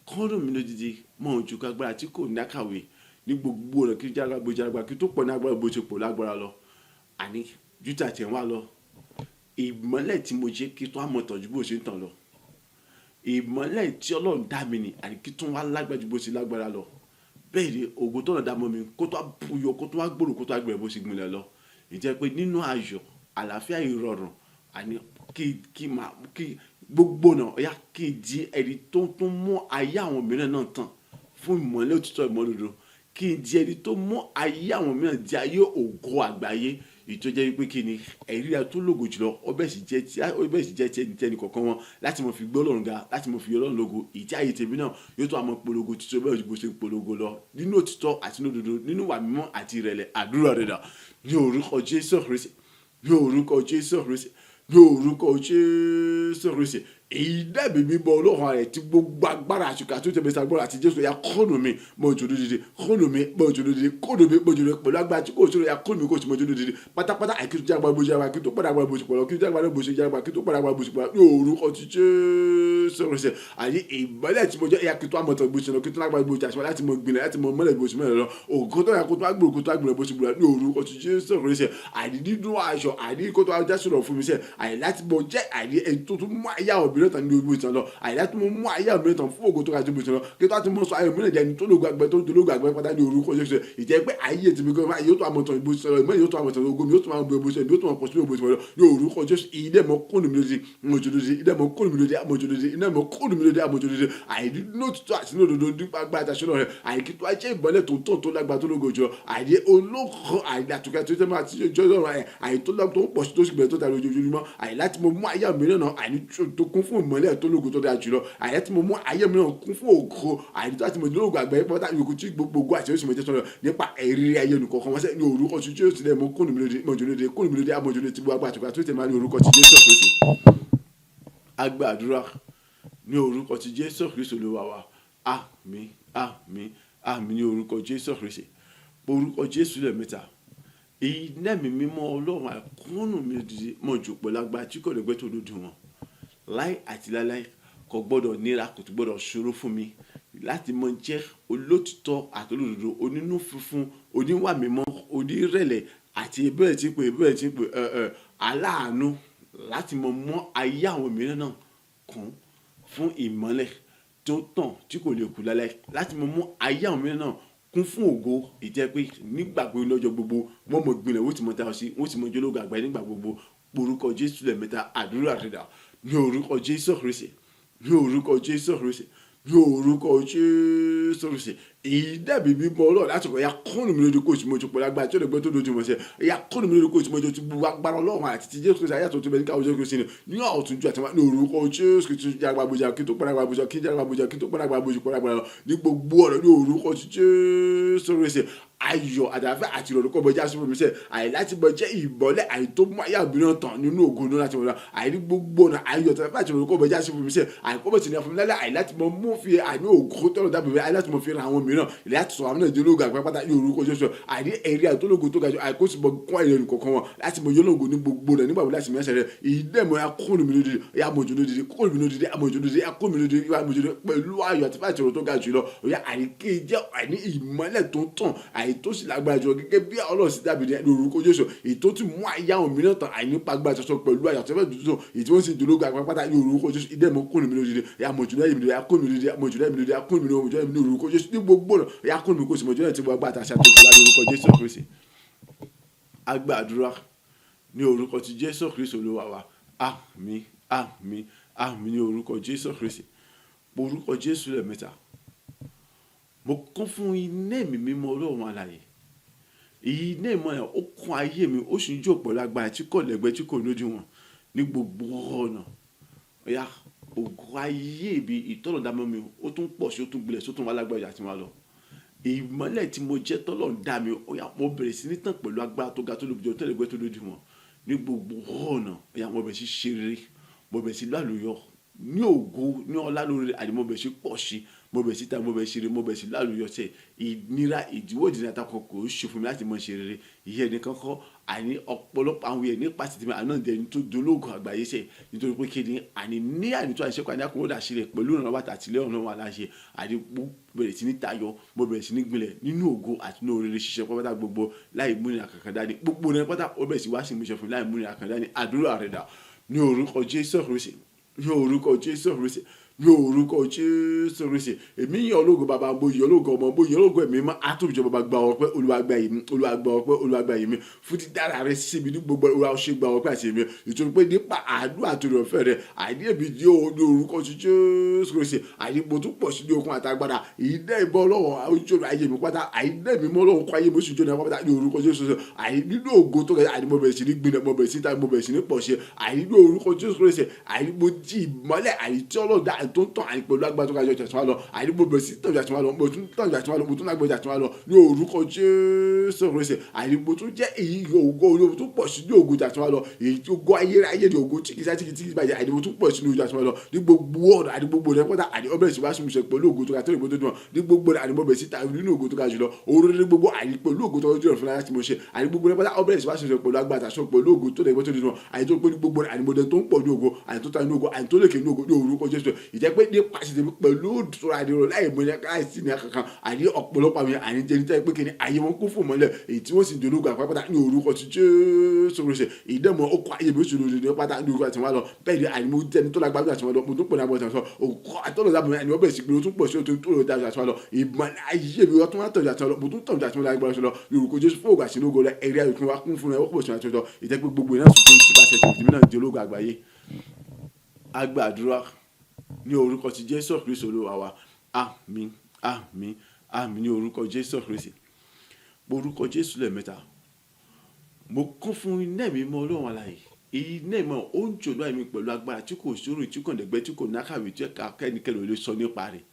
Kúnnù mi lójijì, mọ̀ jò pẹ̀lú agbára tí kò ní àkàwé ní gbogbo ọ̀nà kí jágbá bó jágbá kí tó pọ̀ ní agbára bó ti pọ̀ lágbára lọ. Àní Júdà tiẹ̀ wá lọ. Ìmọ́lẹ̀ tí mo jẹ́ kí tó á mọ̀ tàn ju bó ṣe ń tàn lọ. Ìmọ́lẹ̀ tí Ọlọ́run dá mi nì, àní kí tó wá lágbára ju bó ṣe lágbára lọ. Bẹ́ẹ̀ ni ògo tó Ọlọ́run dá mọ́ mi kó tó wá buyọ, kó tó wá gbòòrò, kó tó wá gbẹ̀rẹ̀ bó ṣe gbìnlẹ̀ lọ. Ìjẹ́ pé nínú ayọ̀, àlàáfíà, ìrọ̀rùn, àní kí máa kí gbogbo ọ̀nà ọ̀yá kí di ẹni tó tún mú ayé àwọn mìíràn náà tàn fún ìmọ́lẹ̀ òtítọ́, ìmọ́lẹ̀ òdodo, kí n di ẹni tó mú ayé àwọn mìíràn di ayé ògo àgbáyé, èyí tó jẹ́ wípé kí ni ẹ̀rí rẹ̀ tó lógo jùlọ, ọbẹ̀ sì jẹ́ tí ọbẹ̀ sì jẹ́ tí ẹni tẹ́ni kọ̀ọ̀kan wọn láti mọ̀ fi gbé Ọlọ́run ga, láti mọ̀ fi Ọlọ́run lógo. Èyí tí ayé tèmi náà yóò tó àmọ́ polongo títí bẹ́ẹ̀ bó ṣe ń polongo lọ nínú òtítọ́ àti nínú òdodo, nínú ìwà mímọ́ àti ìrẹ̀lẹ̀. Àdúrà rẹ̀ dà ní orúkọ Jésù Kristi, ní orúkọ Jésù Kristi, ní orúkọ Jésù Kristi. Èyí dàbí mímọ́ Ọlọ́run rẹ̀ tí gbogbo agbára àṣùkà tó tẹ̀mí sagbọ́ra àti Jésù ya kọ́nù mi mọ òjò lódìdí, kọ́nù mi mọ òjò lódìdí, kọ́nù mi mọ òjò lódìdí pẹ̀lú agbára tí kò sóro ya kọ́nù mi kò sì mọ òjò lódìdí pátápátá. Àìkí tó jágbá bó jágbá kí tó padà gbà bó ṣe pọ̀ lọ, kí tó jágbá bó ṣe jágbá kí tó padà gbà bó ṣe pọ̀ lọ ní orúkọ ti Jésù Kristi. Àyè ìmọ́lẹ̀ tí mo jẹ́ ya kí tó àmọ̀tàn bó ṣe lọ, kí tó lágbára bó ṣe àṣọ láti mọ gbìnlẹ̀, láti mọ mọ́lẹ̀ bó ṣe mọ́lẹ̀ lọ, ògo tó yà kó tó àgbò kó tó àgbò bó ṣe gbìnlẹ̀ ní orúkọ ti Jésù Kristi. Àìní dídún aṣọ, àìní kó tó ajá sọ̀rọ̀ fún mi sẹ́, àyè láti mọ jẹ́ àìní ẹni tó tún mú ayé àwọn obìnrin tán ní ojú ìtàn lọ, àyè láti mọ mú ayé àwọn obìnrin tán fún ògo tó ga ju bó ṣe lọ, kí tó àti mọ sọ ayé òmìnira jẹ́ ẹni tó lógo àgbẹ̀, tó lógo àgbẹ̀ pátá ní orúkọ Jésù. Ìjẹ́ pé ayé tèmi gan yóò tó àmọ̀tàn bó ṣe lọ, ìmọ̀ yóò tó àmọ̀tàn, ògo mi yóò tó máa bó ṣe, yóò tó máa pọ̀ sí bó ṣe lọ ní orúkọ Jésù. Ilé mọ kónú mi lóde mọ̀jọ́ lóde, ilé mọ kónú mi lóde mọ̀jọ́ lóde, ilé mọ kónú mi lóde mọ̀jọ́ lóde. Àìní lótìtọ́ àti lódodo nípa agbára àti aṣọ rẹ̀, àìkí tó ajẹ́ ìmọ́lẹ̀ tó tọ̀ tó lágbára tó lógo jùlọ, àìní olóko, àìní àtúnkẹ́ tó tẹ́ máa ti jọ lọ́rọ̀ ẹ̀, àìní tó lọ́ tó ń pọ̀ sí tó sì bẹ̀rẹ̀ tó ta lójoojúmọ́, àìní láti mọ mú ayé mìíràn náà, àìní tó kún fún ìmọ́lẹ̀ tó lógo tó dáa jùlọ, àìní láti mọ mú ayé mìíràn kún fún ògo, àìní tó láti mọ lógo àgbáyé pátá yòókù tí gbogbo ògo àti oṣù mọ̀jẹ́ sọ̀rọ̀ nípa ẹ̀rí ayé nìkọ̀ọ̀kan wọn sẹ́ ní orúkọ tí Jésù lẹ̀ mọ́ kónú mi lóde mọ̀jọ́ lóde, kónú mi lóde àmọ̀jọ́ lóde tí gbogbo àtúnkẹ́ tó tẹ̀ máa ní orúkọ tí Jésù Kristi. A gbàdúrà ní orúkọ tí Jésù Kristi Olúwa wa. Àmín, àmín, àmín ní orúkọ Jésù Kristi. Orúkọ Jésù lẹ́ẹ̀mẹ́ta. Iná mi mímọ́ Ọlọ́run àìkúnnù mi dìde mọ̀jọ̀ pẹ̀lú agbára tí kò lè gbẹ́ tó lódì wọn láì àti láíláí. Kò gbọ́dọ̀ nira, kò tún gbọ́dọ̀ ṣòro fún mi láti mọ jẹ́ olótìtọ́ àti olódodo, onínú funfun, oníwà mímọ́, onírẹ̀lẹ̀ àti bẹ́ẹ̀ tí pé bẹ́ẹ̀ tí pé ẹ ẹ aláàánú, láti mọ mọ́ ayé àwọn mìíràn náà kún fún ìmọ́lẹ̀ tó tàn tí kò lè kú láíláí, láti mọ mú ayé àwọn mìíràn náà kún fún ògo, ìjẹ́ pé nígbà gbogbo, lọ́jọ́ gbogbo, wọ́n mọ̀ gbìnlẹ̀, wọ́n sì mọ̀ ta sí, wọ́n sì mọ̀ jólógo àgbáyé nígbà gbogbo. Orúkọ Jésù lẹ́ẹ̀mẹ́ta. Àdúrà rẹ̀ ní orúkọ Jésù Kristi, ní orúkọ Jésù Kristi, ní orúkọ Jésù Kristi. Èyí dàbí mímọ́ Ọlọ́run láti kọ́ ya kọ́nù mi lójú kóòtù mọ́jú pẹ̀lú agbára tí ó lè gbé tó dojú mọ́ sẹ́ ya kọ́nù mi lójú kóòtù mọ́jú tí gbogbo agbára Ọlọ́run àti ti Jésù Kristi ayé tó bẹ ní káwọn Jésù Kristi ní ọ̀tún ju àti ní orúkọ Jésù Kristi. Jágbá bójá kí tó pẹ́rẹ́ agbára bójá kí jágbá bójá kí tó pẹ́rẹ́ agbára bójá pẹ́rẹ́ agbára ní gbogbo ọ̀rọ̀ ní orúkọ Jésù Kristi. Ayọ̀, àtàfẹ́ àti ìrọ̀lú kọ́ bọjá sí fún mi sẹ́, àyè láti bọ jẹ́ ìmọ́lẹ̀, àyè tó mú ayé àbíràn tàn nínú ògo náà láti wọlé, àyè ní gbogbo ọ̀nà, ayọ̀, àtàfẹ́ àti ìrọ̀lú kọ́ bọjá sí fún mi sẹ́, àyè kọ́ bọ̀ sí ní afún mi lálẹ́, àyè láti mọ mú fi àní ògo tọ́lọ̀ dábò mi, àyè láti mọ fi ran àwọn mìíràn, láti sọ àwọn náà di ológo àgbẹ̀ pátá ní orúkọ Jésù. Àyè ẹ̀rí àtológo tó ga jù, àyè kó sì mọ kún àyè nìkọ̀ọ̀kan wọn láti mọ yọlógo ní gbogbo rẹ̀ nígbà wo láti mẹ́sẹ̀ rẹ̀. Ìdẹ́mọ̀ akóni mi lódìdí, amọ̀jò lódìdí, kóni mi lódìdí, amọ̀jò lódìdí, akóni mi lódìdí, amọ̀jò lódìdí pẹ̀lú ayọ̀ àti fàtìrò tó ga jùlọ. Òyà àyè kí jẹ́ àní ìmọ́lẹ̀ tó tàn, àyè tó sì lágbára jùlọ gẹ́gẹ́ bí Ọlọ́run sì dàbí ní orúkọ Jésù, èyí tó tún mú ayé àwọn mìíràn tán àìnípa agbára ṣoṣo pẹ̀lú àyà tó fẹ́ dùn, èyí tí wọ́n sì dológo àpapàtà ní orúkọ Jésù. Ìdẹ́mọ̀ kúrò mi lójijì, ya mọ̀ jùlọ yìí, ya kúrò mi lójijì, mọ̀ jùlọ mi lójijì, ya kúrò mi lójijì ní orúkọ Jésù. Ní gbogbo ọ̀nà, ya kúrò mi kó sì mọ̀ jùlọ tí gbogbo àtàṣà tó kọlá ní orúkọ Jésù Kristi. A gbàdúrà ní orúkọ ti Jésù Kristi Olúwa wa. Àmín, àmín, àmín ní orúkọ Jésù Kristi. Orúkọ Jésù lẹ́ẹ̀mẹ́ta. Mo kún fún iná ẹ̀mí mímọ́ Ọlọ́run alààyè. Iná ìmọ̀ yẹn ó kún ayé mi, ó sì ń jó pẹ̀lú agbára tí kò lẹ́gbẹ́, tí kò lódiwọ̀n ní gbogbo ọ̀nà. Ọ̀yá, ògo ayé mi, ìtọ́nà dá mọ́ mi, ó tún pọ̀ sí, ó tún gbilẹ̀, ó tún wá lágbára ju àti máa lọ. Ìmọ́lẹ̀ tí mo jẹ́ tọ́lọ́run dá mi, ọ̀yá, mo bẹ̀rẹ̀ sí ní tàn pẹ̀lú agbára tó ga, tó lóbi jọ, tó lẹ́gbẹ́, tó lódiwọ̀n ní gbogbo ọ̀nà. Ọ̀yá, mo bẹ̀rẹ̀ sí ṣe rere, mo bẹ̀rẹ̀ sí lálùyọ ní ògo, ní ọlá lórí, àní mo bẹ̀rẹ̀ sí pọ̀ sí, mo bẹ̀rẹ̀ sí ta, mo bẹ̀rẹ̀ sí rere, mo bẹ̀rẹ̀ sí lálùyọ sẹ́. Ìnira, ìdíwọ́, ìdènà àtakò kò ṣe fún mi láti mọ ṣe rere. Ìyẹn nìkan kọ́, àní ọ̀pọ̀lọpọ̀ àwọn èèyàn nípasẹ̀ tèmi àná jẹ́ ẹni tó dológo àgbáyé sẹ́, nítorí pé kí ni àní ní àní tó àìṣe àní àkókò dà sílẹ̀ pẹ̀lú ìrànlọ́wọ́ àti àtìlẹ́yìn Ọlọ́run aláṣẹ. Àní mo bẹ̀rẹ̀ sí ní tayọ, mo bẹ̀rẹ̀ sí ní gbilẹ̀ nínú ògo àti nínú oríire ṣiṣẹ́ pátápátá gbogbo láì mú ìnira kankan dání. Gbogbo rẹ̀ pátá ó bẹ̀rẹ̀ sí wá sí ìmúṣẹ fún mi láì mú ìnira kankan dání. Àdúrà rẹ̀ dà ní orúkọ Jésù Kristi, ní orúkọ Jésù Kristi, ní orúkọ Jésù Kristi. Èmi yìn ológo Bàbá, mo yìn ológo Ọmọ, mo yìn ológo Ẹ̀mí Mímọ́. Àtòbíjọ Bàbá, gba ọpẹ́. Olúwa gba ìyìn, Olúwa gba ọpẹ́, Olúwa gba ìyìn mi fún dídára rẹ sí mi ní gbogbo. Olúwa ṣe, gba ọpẹ́ àti èmi, nítorí pé nípa àánú àti oore-ọ̀fẹ́ rẹ, àìní èmi ní o ní orúkọ Jésù Kristi, àìní mo tún pọ̀ sí ní okun àtàgbàdà. Ìdẹ́ ìbọn Ọlọ́run ojú ayé mi pátá, àìní ẹ̀mí mọ́ Ọlọ́run kọ́ ayé mi ó sì jóná pátá ní orúkọ Jésù Kristi. Àìní nínú ògo tó kẹta, àìní mo bẹ̀rẹ̀ sí ní gbin, mo bẹ̀rẹ̀ sí ní ta, mo bẹ̀rẹ̀ sí ní pọ̀ sí, àìní ní orúkọ Jésù Kristi. Àìní mo di ìmọ́lẹ̀, àìní tí Ọlọ́run dá, àìní tó ń tàn, àìní pẹ̀lú agbára tó ga jù àti wá lọ. Àìní mo bẹ̀rẹ̀ sí tàn jù àti wá lọ, mo tún tàn jù àti wá lọ, mo tún lágbára jù àti wá lọ ní orúkọ Jésù Kristi. Àìní mo tún jẹ́ èyí ògo olóògùn tó pọ̀ sí ní ògo jù àti wá lọ, èyí tí ògo ayérayé ní ògo tí kìí sá, tí kìí bàjẹ́. Àìní mo tún pọ̀ sí ní ògo àti wá lọ ní gbogbo ọ̀nà. Àìní gbogbo rẹ̀ pátá, àìní ọbẹ̀ sì wá sí ìmúṣẹ pẹ̀lú ògo tó ga tó lè gbó tó dùn ní gbogbo rẹ̀. Àìní mo bẹ̀rẹ̀ sí ta nínú ògo tó ga jùlọ orí ní gbogbo, àìní pẹ̀lú ògo tó jùlọ fún láti mo ṣe. Àìní gbogbo rẹ̀ pátá, ọbẹ̀ sì wá sí ìmúṣẹ pẹ̀lú agbára àṣọ pẹ̀lú ògo tó lè gbó tó dùn. Àìní tó pé ní gbogbo rẹ̀, àìní mo dẹ̀ tó ń pọ̀ ní ògo, àìní tó ta ní ògo, àìní tó lékè ní ògo ní orúkọ Jésù. Ìjẹ́ pé nípasẹ̀ tèmi pẹ̀lú ìtura àdìrò láì mọ ní láìsí ní kankan, àìní ọ̀pọ̀lọpọ̀ àwọn àìní jẹ́ nítorí pé kíni ayé wọn kún fún mọ́lẹ̀, èyí tí wọ́n sì dológo àpapàtà ní orúkọ ti Jésù Kristi. Ìdẹ́mọ̀ ọkọ̀ ayé mi ó sì lòdì ní pátá ní orúkọ àti wọn lọ. Bẹ́ẹ̀ ni àìní mo jẹ́ ní tó lágbára àti wọn lọ, mo tún pọ̀ ní agbọ̀n àti wọn òkú àtọ́nà dábọ̀. Àìní wọ́n bẹ̀rẹ̀ sí pé ó tún pọ̀ sí ó tún tó lò dájú àti wọn lọ. Ìmọ̀lẹ̀ ayé mi wọ́n tún wá tọ̀jú àti wọn lọ, mo tún tọ̀jú àti wọn lọ agbára lọ ní orúkọ Jésù fún ògùn àti ológo rẹ. Ẹ̀rí ayò kí wọ́n kún fún ẹ, ó pọ̀ sí àti wọn ìjẹ́ pé gbogbo iná tuntun ti pàṣẹ tèmi náà di ológo àgbáyé. A gbàdúrà ní orúkọ ti Jésù Kristi Olúwa wa. Àmín, àmín, àmín ní orúkọ Jésù Kristi. Orúkọ Jésù lẹ́ẹ̀mẹ́ta. Mo kún fún iná ẹ̀mí mọ́ Ọlọ́run alààyè. Iná ìmọ̀ ó ń jò lórí mi pẹ̀lú agbára tí kò sórò, tí kò lẹ́gbẹ́, tí kò nákàwé, tí kẹ́nikẹ́ni ò lè sọ nípa rẹ̀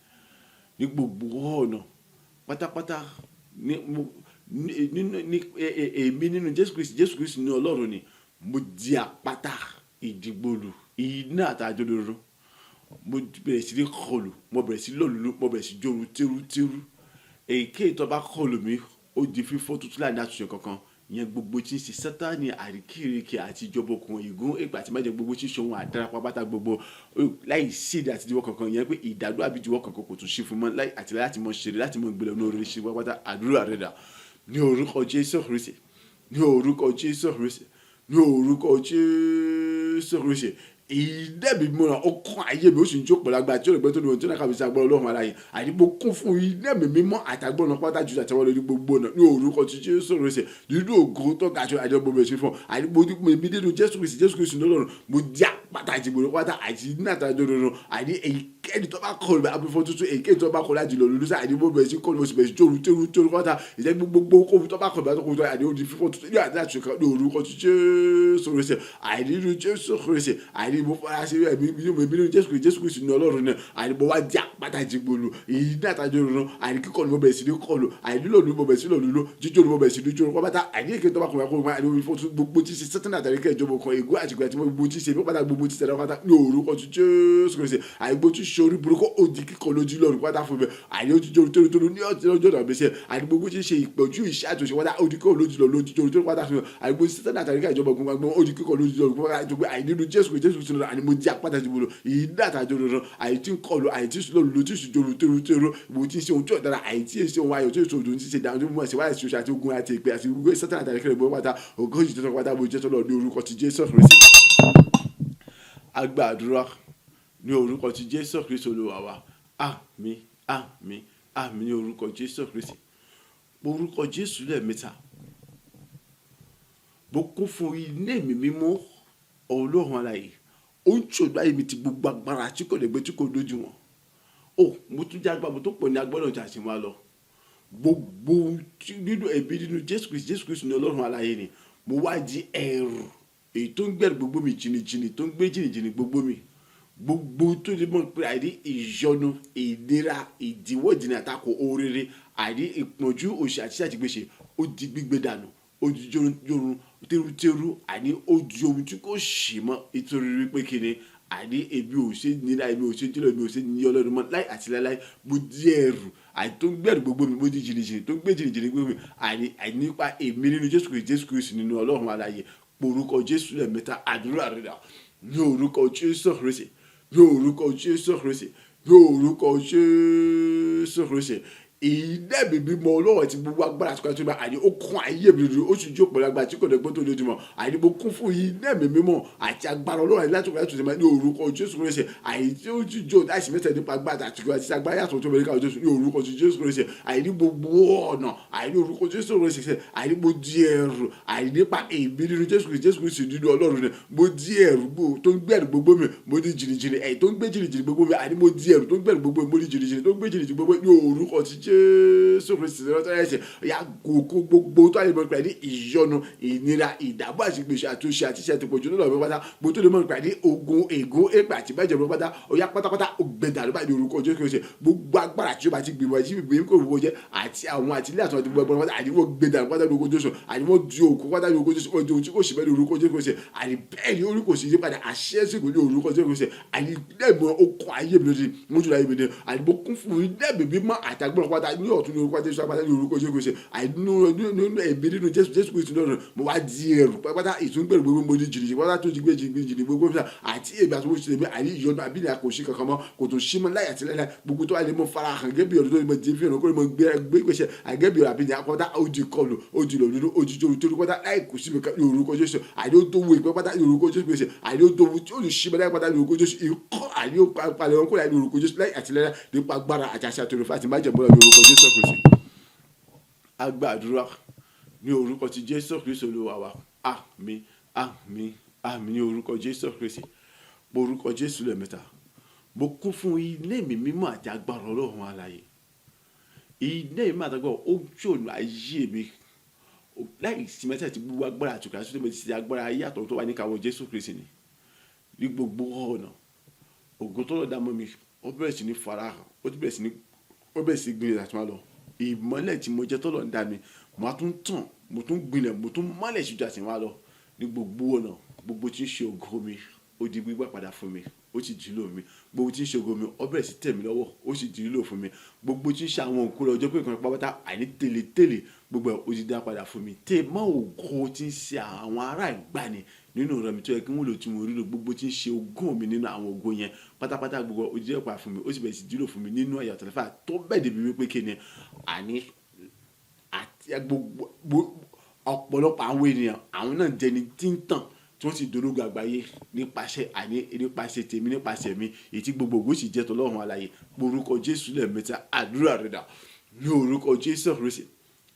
ní gbogbo ọ̀nà pátápátá. Ní èmi nínú Jésù Kristi, Jésù Kristi ní Ọlọ́run ni. Mo di àpáta ìdìgbòlù iná àtàjòdòdò. Mo bẹ̀rẹ̀ sí ní kọlù, mo bẹ̀rẹ̀ sí lọ́lùlù, mo bẹ̀rẹ̀ sí jóru tẹ́rútẹ́rú. Èyíkéyìí tó bá kọlù mi, ó di fífọ́ tuntun láì ní àtúnṣe kankan. Ìyẹn gbogbo tí ń ṣe Sátánì, àríkèrèkè àti ìjọba òkùnkùn, ègún, èpè àti májẹ̀mú, gbogbo tí ń ṣe ohun àdára pátá gbogbo láì sí ìdí àti ìdíwọ́ kankan. Ìyẹn pé ìdádúró àbí ìdíwọ́ kankan kò tún sí fún mọ́ láì àti láti mọ ṣeré, láti mọ gbélé ní orí ṣe pátápátá. Àdúrà rẹ̀ dà ní orúkọ Jésù Kristi, ní orúkọ Jésù Kristi, ní orúkọ Jésù Kristi. Ìdẹ́bi mìíràn ó kún ayé mi, ó sì ń jó pẹ̀lú agbára tí ó lè gbé tó ní ohun tí ó náà kàwé sí agbára Ọlọ́run aláyé. Àdìpọ̀ kún fún iná mi mímọ́ àtàgbọ́n náà pátá ju àtẹwọ́ lórí gbogbo ọ̀nà ní orúkọ ti Jésù Kristi nínú ògo tó ga jù. Àjọ gbogbo ẹ̀sìn fún àdìpọ̀ èmi nínú Jésù Kristi, Jésù Kristi lọ́lọ́run. Mo jẹ́ àpáta ìdìbò pátá àti iná àtàjọ dandan. Àní èyíkéyìí tó bá kọlù abẹ́fọ́ tuntun, èyíkéyìí tó bá kọlù láti lọ lórí sáà, àdìpọ̀ bẹ̀rẹ̀ sí kọlù, mo sì bẹ̀rẹ̀ sí jóru téru téru pátá. Ìjẹ́ gbogbo kóhun tó bá kọlù bá tó kọlù, àní ó di fífọ́ tuntun ní àti àtúnṣe kan ní orúkọ ti Jésù Kristi. Àní nínú Jésù Kristi, àní mo fara sí ẹ̀mí mi nínú Jésù Kristi, Jésù Kristi ní Ọlọ́run náà. Àní mo wá di àpáta ìdìgbòlù iná àtàjọ dandan. Àní kíkọ́ ni mo bẹ̀rẹ̀ sí ní kọlù, àní lílò ni mo bẹ̀rẹ̀ sí lò, jíjó ni mo bẹ̀rẹ̀ sí ní jó pátá. Àní èké tó bá kọlù kọlù, àní fífọ́ tuntun gbogbo tí ṣe Sátánì àtàrí kẹ́ ìjọba kan, ègún àti ìgbà tí mo gbogbo tí ṣe pátá gbogbo. gbogbo ti tẹ̀lé pátá ní orúkọ ti Jésù Kristi. Àní gbogbo tí ṣe orí burúkú, ó di kíkọ́ lójú lọ́rùn pátá fún mi. Àní ó ti jó torí torí ní ọjọ́ ọjọ́ ìgbésẹ̀. Àní gbogbo tí ṣe ìpọ́njú, ìṣẹ́ àtúnṣe pátá, ó di kíkọ́ lójú lọ́rùn lójú torí torí pátá fún mi. Àní gbogbo sátánì àtàríkà ìjọba ogun gbogbo, ó di kíkọ́ lójú lọ́rùn pátá nítorí pé àní nínú Jésù Kristi, Jésù Kristi lọ́rùn. Àní mo di apáta ti bolo ìdá àtàjọ lọ́rùn, àní tí ń kọlu, àní tí ń sùn lójú tí ń jòrò torí torí, gbogbo tí ń ṣe ohun tí ò dára, àní tí ń ṣe ohun ayọ̀ tí ń ṣe òdòdó, tí ń ṣe ìdáhùn tó mú ẹ̀sìn wáyé ṣoṣo àti ogun àti ìpè àti gbogbo sátánì àtàríkà ìjọba pátá, ògo ìjọba pátá, mo jẹ́ tọ́lọ̀ ní orúkọ ti Jésù Kristi. A gba àdúrà ní orúkọ ti Jésù Kristi Olúwa wa. Àmín, àmín, àmín ní orúkọ Jésù Kristi. Orúkọ Jésù lẹ́ẹ̀mẹ́ta. Mo kún fún iná ẹ̀mí mímọ́ Ọlọ́run alààyè. Ó ń ṣòro ayé mi ti gbogbo agbára tí kò lè gbé, tí kò lójú wọn. Ó mo tún jẹ́ agbára, mo tó pọ̀ ní agbọ́dọ̀ jà sí wa lọ. Gbogbo nínú ẹbí nínú Jésù Kristi, Jésù Kristi ní Ọlọ́run alààyè ni. Mo wá di ẹ̀rù èyí tó ń gbẹ̀rù gbogbo mi jìnnìjìnnì, tó ń gbé jìnnìjìnnì gbogbo mi. Gbogbo tó lè mọ̀ pé àìní ìyọnu, ìnira, ìdíwọ́, ìdènà, àtakò oríire, àìní ìpọ́njú, òṣì àti iṣẹ́ àtìgbèsè, ó di gbígbé dànù, ó di jórun tẹ́rútẹ́rú, àní ó di ohun tí kò ṣì mọ́, nítorí wípé kíni àní èmi ò ṣe nira, èmi ò ṣe jùlọ, èmi ò ṣe ní Ọlọ́run mọ́ láì àti láíláí. Mo di ẹ̀rù àní tó ń gbẹ̀rù gbogbo mi, mo di jìnnìjìnnì tó ń gbé jìnnìjìnnì gbogbo mi, àní nípa èmi nínú Jésù Kristi, Jésù Kristi nínú Ọlọ́run alààyè. Orúkọ Jésù lẹ́ẹ̀mẹ́ta, àdúrà rẹ̀ dà ní orúkọ Jésù Kristi, ní orúkọ Jésù Kristi, ní orúkọ Jésù Kristi. Ìdẹ́bi mímọ́ Ọlọ́run àti gbogbo agbára àti kọ́ńtà àní ó kún ayé mi lójú, ó sì jó pẹ̀lú agbára tí kò dẹ̀ gbọ́ tó lójúmọ́. Àní mo kún fún ìdẹ́bi mímọ́ àti agbára Ọlọ́run àti láti ọkọ̀ láti ní orúkọ Jésù Kristi. Àní tí ó ti jó láìsí mẹ́tẹ̀ nípa agbára àti àti agbára yàtọ̀ tó bẹ̀rẹ̀ káwọn Jésù ní orúkọ Jésù Kristi. Àní gbogbo ọ̀nà, àní orúkọ Jésù Kristi, àní mo di ẹ̀rù àní nípa èmi nínú Jésù Kristi, Jésù Kristi nínú Ọlọ́run ni. Mo di ẹ̀rù tó ń gbẹ̀rù gbogbo mi, mo di jìnnìjìnnì ẹ̀yìn tó ń gbé jìnnìjìnnì gbogbo mi. Àní mo di ẹ̀rù tó ń gbẹ̀rù gbogbo mi, mo di jìnnìjìnnì tó ń gbé jìnnìjìnnì gbogbo mi ní orúkọ ti Jésù Kristi lọ́tọ́ ẹ̀sẹ̀ ya kókó. Gbogbo tó àyè mọ̀ nípa ní ìyọnu, ìnira, ìdààmú àti gbèsè àti oṣù àti iṣẹ́ àti ìpọ̀jù lọ́dọ̀ mi pátá, gbogbo tó lè mọ̀ nípa ní ogun, ègún, èpè àti bẹ́jẹ̀ mi pátá, ọ̀yá pátápátá ògbẹ́dà ló bá ní orúkọ Jésù Kristi. Gbogbo agbára tí ó bá ti gbìmọ̀ tí ìgbìmọ̀ kò wọ́n jẹ́ àti àwọn àti ilé àti gbogbo ẹgbẹ́ pátá, àní wọ́n gbẹdà pátá ní orúkọ Jésù. Àní wọ́n di òkú pátá ní orúkọ Jésù, wọ́n di ohun tí kò sí bẹ́ẹ̀ ní orúkọ Jésù Kristi. Àní bẹ́ẹ̀ ni orí kò sí yípadà, àṣẹ sì kò ní orúkọ Jésù Kristi. Àní lẹ́mọ̀ okun ayé mi lóde mójú ayé mi ní. Àní mo kún fún lẹ́mìí mímọ́ àtàgbọ́n pátá ní ọ̀tún ní orúkọ Jésù pátá ní orúkọ Jésù Kristi. Àní nínú ẹ̀mí nínú Jésù, Jésù Kristi lọ́rùn, mo wá di ẹrù pátápátá ìtúngbẹ̀rù gbogbo, mo di jìnnìjìnnì pátá tó di gbé jìnnìjìnnì gbogbo mi àti èmi àti bó ṣe lè mi. Àní ìyọnu àbí ní àkòṣe kankan mọ́, kò tó sí mọ́ láyà àti láyà. Gbogbo tó wà lè mọ farahàn gẹ́gẹ́ bí ọ̀rọ̀ tó lè mọ di fi ọ̀nà kó lè mọ gbé gbé gbèsè àgẹ́ bí ọ̀rọ̀ àbí ní akọ́tà, ó di kọlù, ó di lòdùdú, ó di jòrò torí pátá láì kò sí mi ní orúkọ Jésù. Àní ó tó wo ìpẹ́ pátá ní orúkọ Jésù Kristi. Àní ó tó wo tí ó lè ṣí mọ́ pátá ní orúkọ Jésù. Ikọ́ àní ó palẹ̀ wọn kó láì ní orúkọ Jésù láì àti láyà, nípa agbára àti àṣà àtòrò fún àti májẹ̀mú ní orúkọ Jésù Kristi. A gba àdúrà ní orúkọ ti Jésù Kristi Olúwa wa. Àmín, àmín, àmín ní orúkọ Jésù Kristi. Orúkọ Jésù lẹ́ẹ̀mẹ́ta. Mo kún fún iná ẹ̀mí mímọ́ àti agbára Ọlọ́run alààyè. Iná ẹ̀mí àti agbára ó jònú ayé mi láì sí mẹ́tẹ̀ tí gbogbo agbára àtùkà tó tẹ̀lé ti agbára ayé àtọ̀run tó wà ní káwọ́ Jésù Kristi ní gbogbo ọ̀nà. Ògo tó lọ dá mọ́ mi, ó bẹ̀rẹ̀ sí ní farahàn, ó ti bẹ̀rẹ̀ sí ní, ó bẹ̀rẹ̀ sí gbìnlẹ̀ àti máa lọ. Ìmọ́lẹ̀ tí mo jẹ́ tó lọ ń dá mi, mo á tún tàn, mo tún gbìnlẹ̀, mo tún mọ́lẹ̀ sí ju àti máa lọ ní gbogbo ọ̀nà. Gbogbo tí ń ṣe ògo mi, ó di gbígbà padà fún mi, ó sì di lílò mi. Gbogbo tí ń ṣe ògo mi, ó bẹ̀rẹ̀ sí tẹ̀ mí lọ́wọ́, ó sì di lílò fún mi. Gbogbo tí ń ṣe àwọn òkú lọ́jọ́ pé ìkànnì pátápátá, àìní tèlé-tèlé, gbogbo ẹ̀ ó ti dá padà fún mi. Tè mọ́ ògo tí ń ṣe àwọn ará ìgbàanì nínú ìran mi tó yẹ kí wọ́n lò tí mo rí lò, gbogbo tí ń ṣe ogún mi nínú àwọn ògo yẹn pátápátá, gbogbo ó ti dá padà fún mi, ó sì bẹ̀rẹ̀ sí di lílò fún mi nínú ẹ̀yà tẹ̀lifà tó bẹ́ẹ̀ débi wípé kíni àní àti gbogbo ọ̀pọ̀lọpọ̀ àwọn ènìyàn, àwọn náà jẹni tí ń tàn, tí wọ́n sì dológo àgbáyé nípasẹ̀ àní nípasẹ̀ tèmi, nípasẹ̀ mi, èyí tí gbogbo ògo sì jẹ́ tọlọ́run alààyè. Orúkọ Jésù lẹ́ẹ̀mẹ́ta, àdúrà rẹ̀ dà ní orúkọ Jésù Kristi,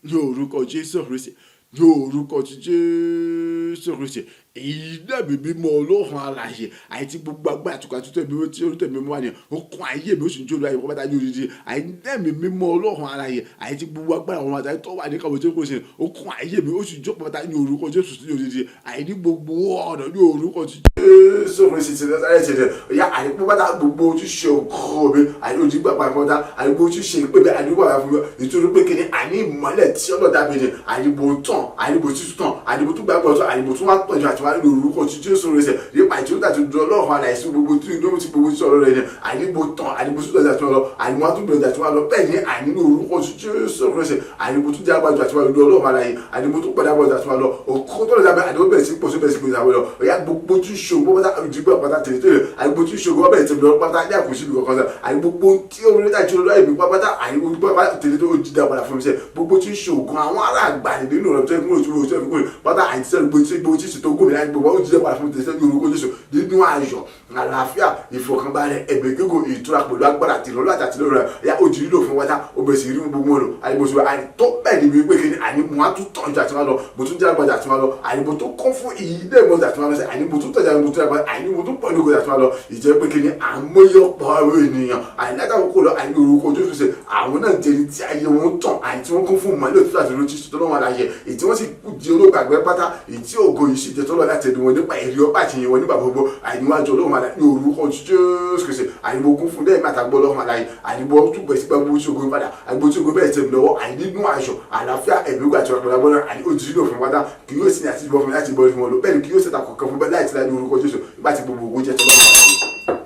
ní orúkọ Jésù Kristi, ní orúkọ ti Jésù Kristi. Èyí dàbí mímọ́ Ọlọ́run alààyè àti gbogbo agbára àtùkọ̀ àtúntò ẹ̀mí tí ó tẹ̀mí mọ́ wà ní ó kún ayé mi, ó sì ń jó lórí ayé pátá ní odidi. Àyè dàbí mímọ́ Ọlọ́run alààyè àti gbogbo agbára àwọn àtàrí tó wà ní kàwé tó kò sí, ó kún ayé mi, ó sì jó pátá ní orúkọ Jésù sí odidi, àyè ní gbogbo ọ̀nà ní orúkọ ti Jésù Kristi ti Násárẹ́tì rẹ̀. Ya àyè pátá gbogbo ojúṣe ọkọ mi, àyè ojú gbà pátá, àyè gbogbo ojúṣe ìpè mi, àyè gbogbo fún mi, nítorí pé kíni àní ìmọ́lẹ̀ tí ọlọ́dà mi ni, àyè mo tàn, àyè mo tún tàn, àyè mo tún gbàgbọ́ tán, àyè mo tún wá tàn ju àti wá ní orúkọ tí Jésù rẹ̀ sẹ̀ nípa ìtúntà tó dúró Ọlọ́run alààyè sí gbogbo tí ló ti gbogbo sọ̀rọ̀ rẹ̀ ni àníbo tán àníbo tó dàjà tó lọ àníbo tó bẹ̀rẹ̀ tó lọ bẹ́ẹ̀ ni àní ní orúkọ tí Jésù rẹ̀ sẹ̀ àníbo tó jẹ́ àgbàjọ àti wà lórí Ọlọ́run alààyè àníbo tó padà bọ̀ àti wà lọ òkú tó lọ sábẹ́ àníbo bẹ̀rẹ̀ sí pọ̀ sí bẹ̀rẹ̀ sí pọ̀ sábẹ́ lọ ọ̀yá gbogbo tí ṣògo pátá ìdìbò pátá tẹ̀lé tẹ̀lé àníbo tí ṣògo bẹ̀rẹ̀ tẹ̀lé lọ pátá ní àkóso ibi kankan sẹ́ àníbo gbogbo tí orí tàjí olórí àìbí pátá àníbo pátá tẹ̀lé tó jí dá padà fún mi sẹ́ gbogbo tí ṣògo àwọn ará àgbà nínú rẹ̀ tó yẹ kúrò tó yẹ kúrò pátá àìsẹ́ gbogbo tí gbogbo tí ṣètò gómìnà àti gbogbo ó jí dá padà fún mi tẹ̀lé ní orúkọ Jésù nínú ayọ̀, àlàáfíà, ìfọ̀kànbalẹ̀, ẹ̀mí gígùn, ìtura pẹ̀lú agbára àti ìrọ̀lú àti àtìlẹ́yìn rẹ̀ ya ó di lílò fún wáta. Ó bẹ̀rẹ̀ sí rí gbogbo wọn lò àyè mo àyè tó bẹ́ẹ̀ ni wípé kí ni àní mo á tún tọ̀ ju àti wọn lọ, mo tún jẹ́ àgbàjà àti wọn lọ, àní mo tún kún fún ìyí dé mo àti wọn lọ sí, àní mo tún tọ̀jà, mo tún àgbàjà, àní mo tún pọ̀ ní ògùn àti wọn lọ. Ìjẹ́ pé kí ni àmọ́yé ọ̀pọ̀ àwọn ènìyàn àyè látàkókò lọ àyè orúkọ Jésù ṣe àwọn náà jẹni tí ayé wọn tàn, àyè tí wọ́n kún fún mọ́lẹ̀ òtútù àti lójú tó lọ́wọ́ àlàyé èyí tí wọ́n sì kú di olóògbé àgbẹ̀ pátá, èyí tí ògo yìí sì jẹ́ tọ́lọ́ láti ẹnu wọn nípa ẹ̀rí ọpá àti ìyẹn wọn nígbà gbogbo àìníwájú Ọlọ́run àlàyé ní orúkọ Jésù Kristi. Àìní kún fún lẹ́yìn mẹ́ta gbọ́ Ọlọ́run àlàyé, àìní túbọ̀ sí gbàgbó tí ogun padà, àìní tí ogun bẹ̀rẹ̀ tẹ̀mí lọ́wọ́, àìní nínú ayọ̀, àlàáfíà, ẹ̀mí gbà tí wọ́n pẹ̀lú agbọ́dọ̀ àìní ojú ìlò fún pátá kì yóò sì ní àti ìbọn fún mi láti bọ́ fún wọn lò bẹ́ẹ̀ ni kì yóò ṣètà kọ̀ọ̀kan fún bẹ́ẹ̀ láì tí láì ní orúkọ Jésù nígbà tí gbogbo ogun jẹ́ tọ́lọ́run àlàyé.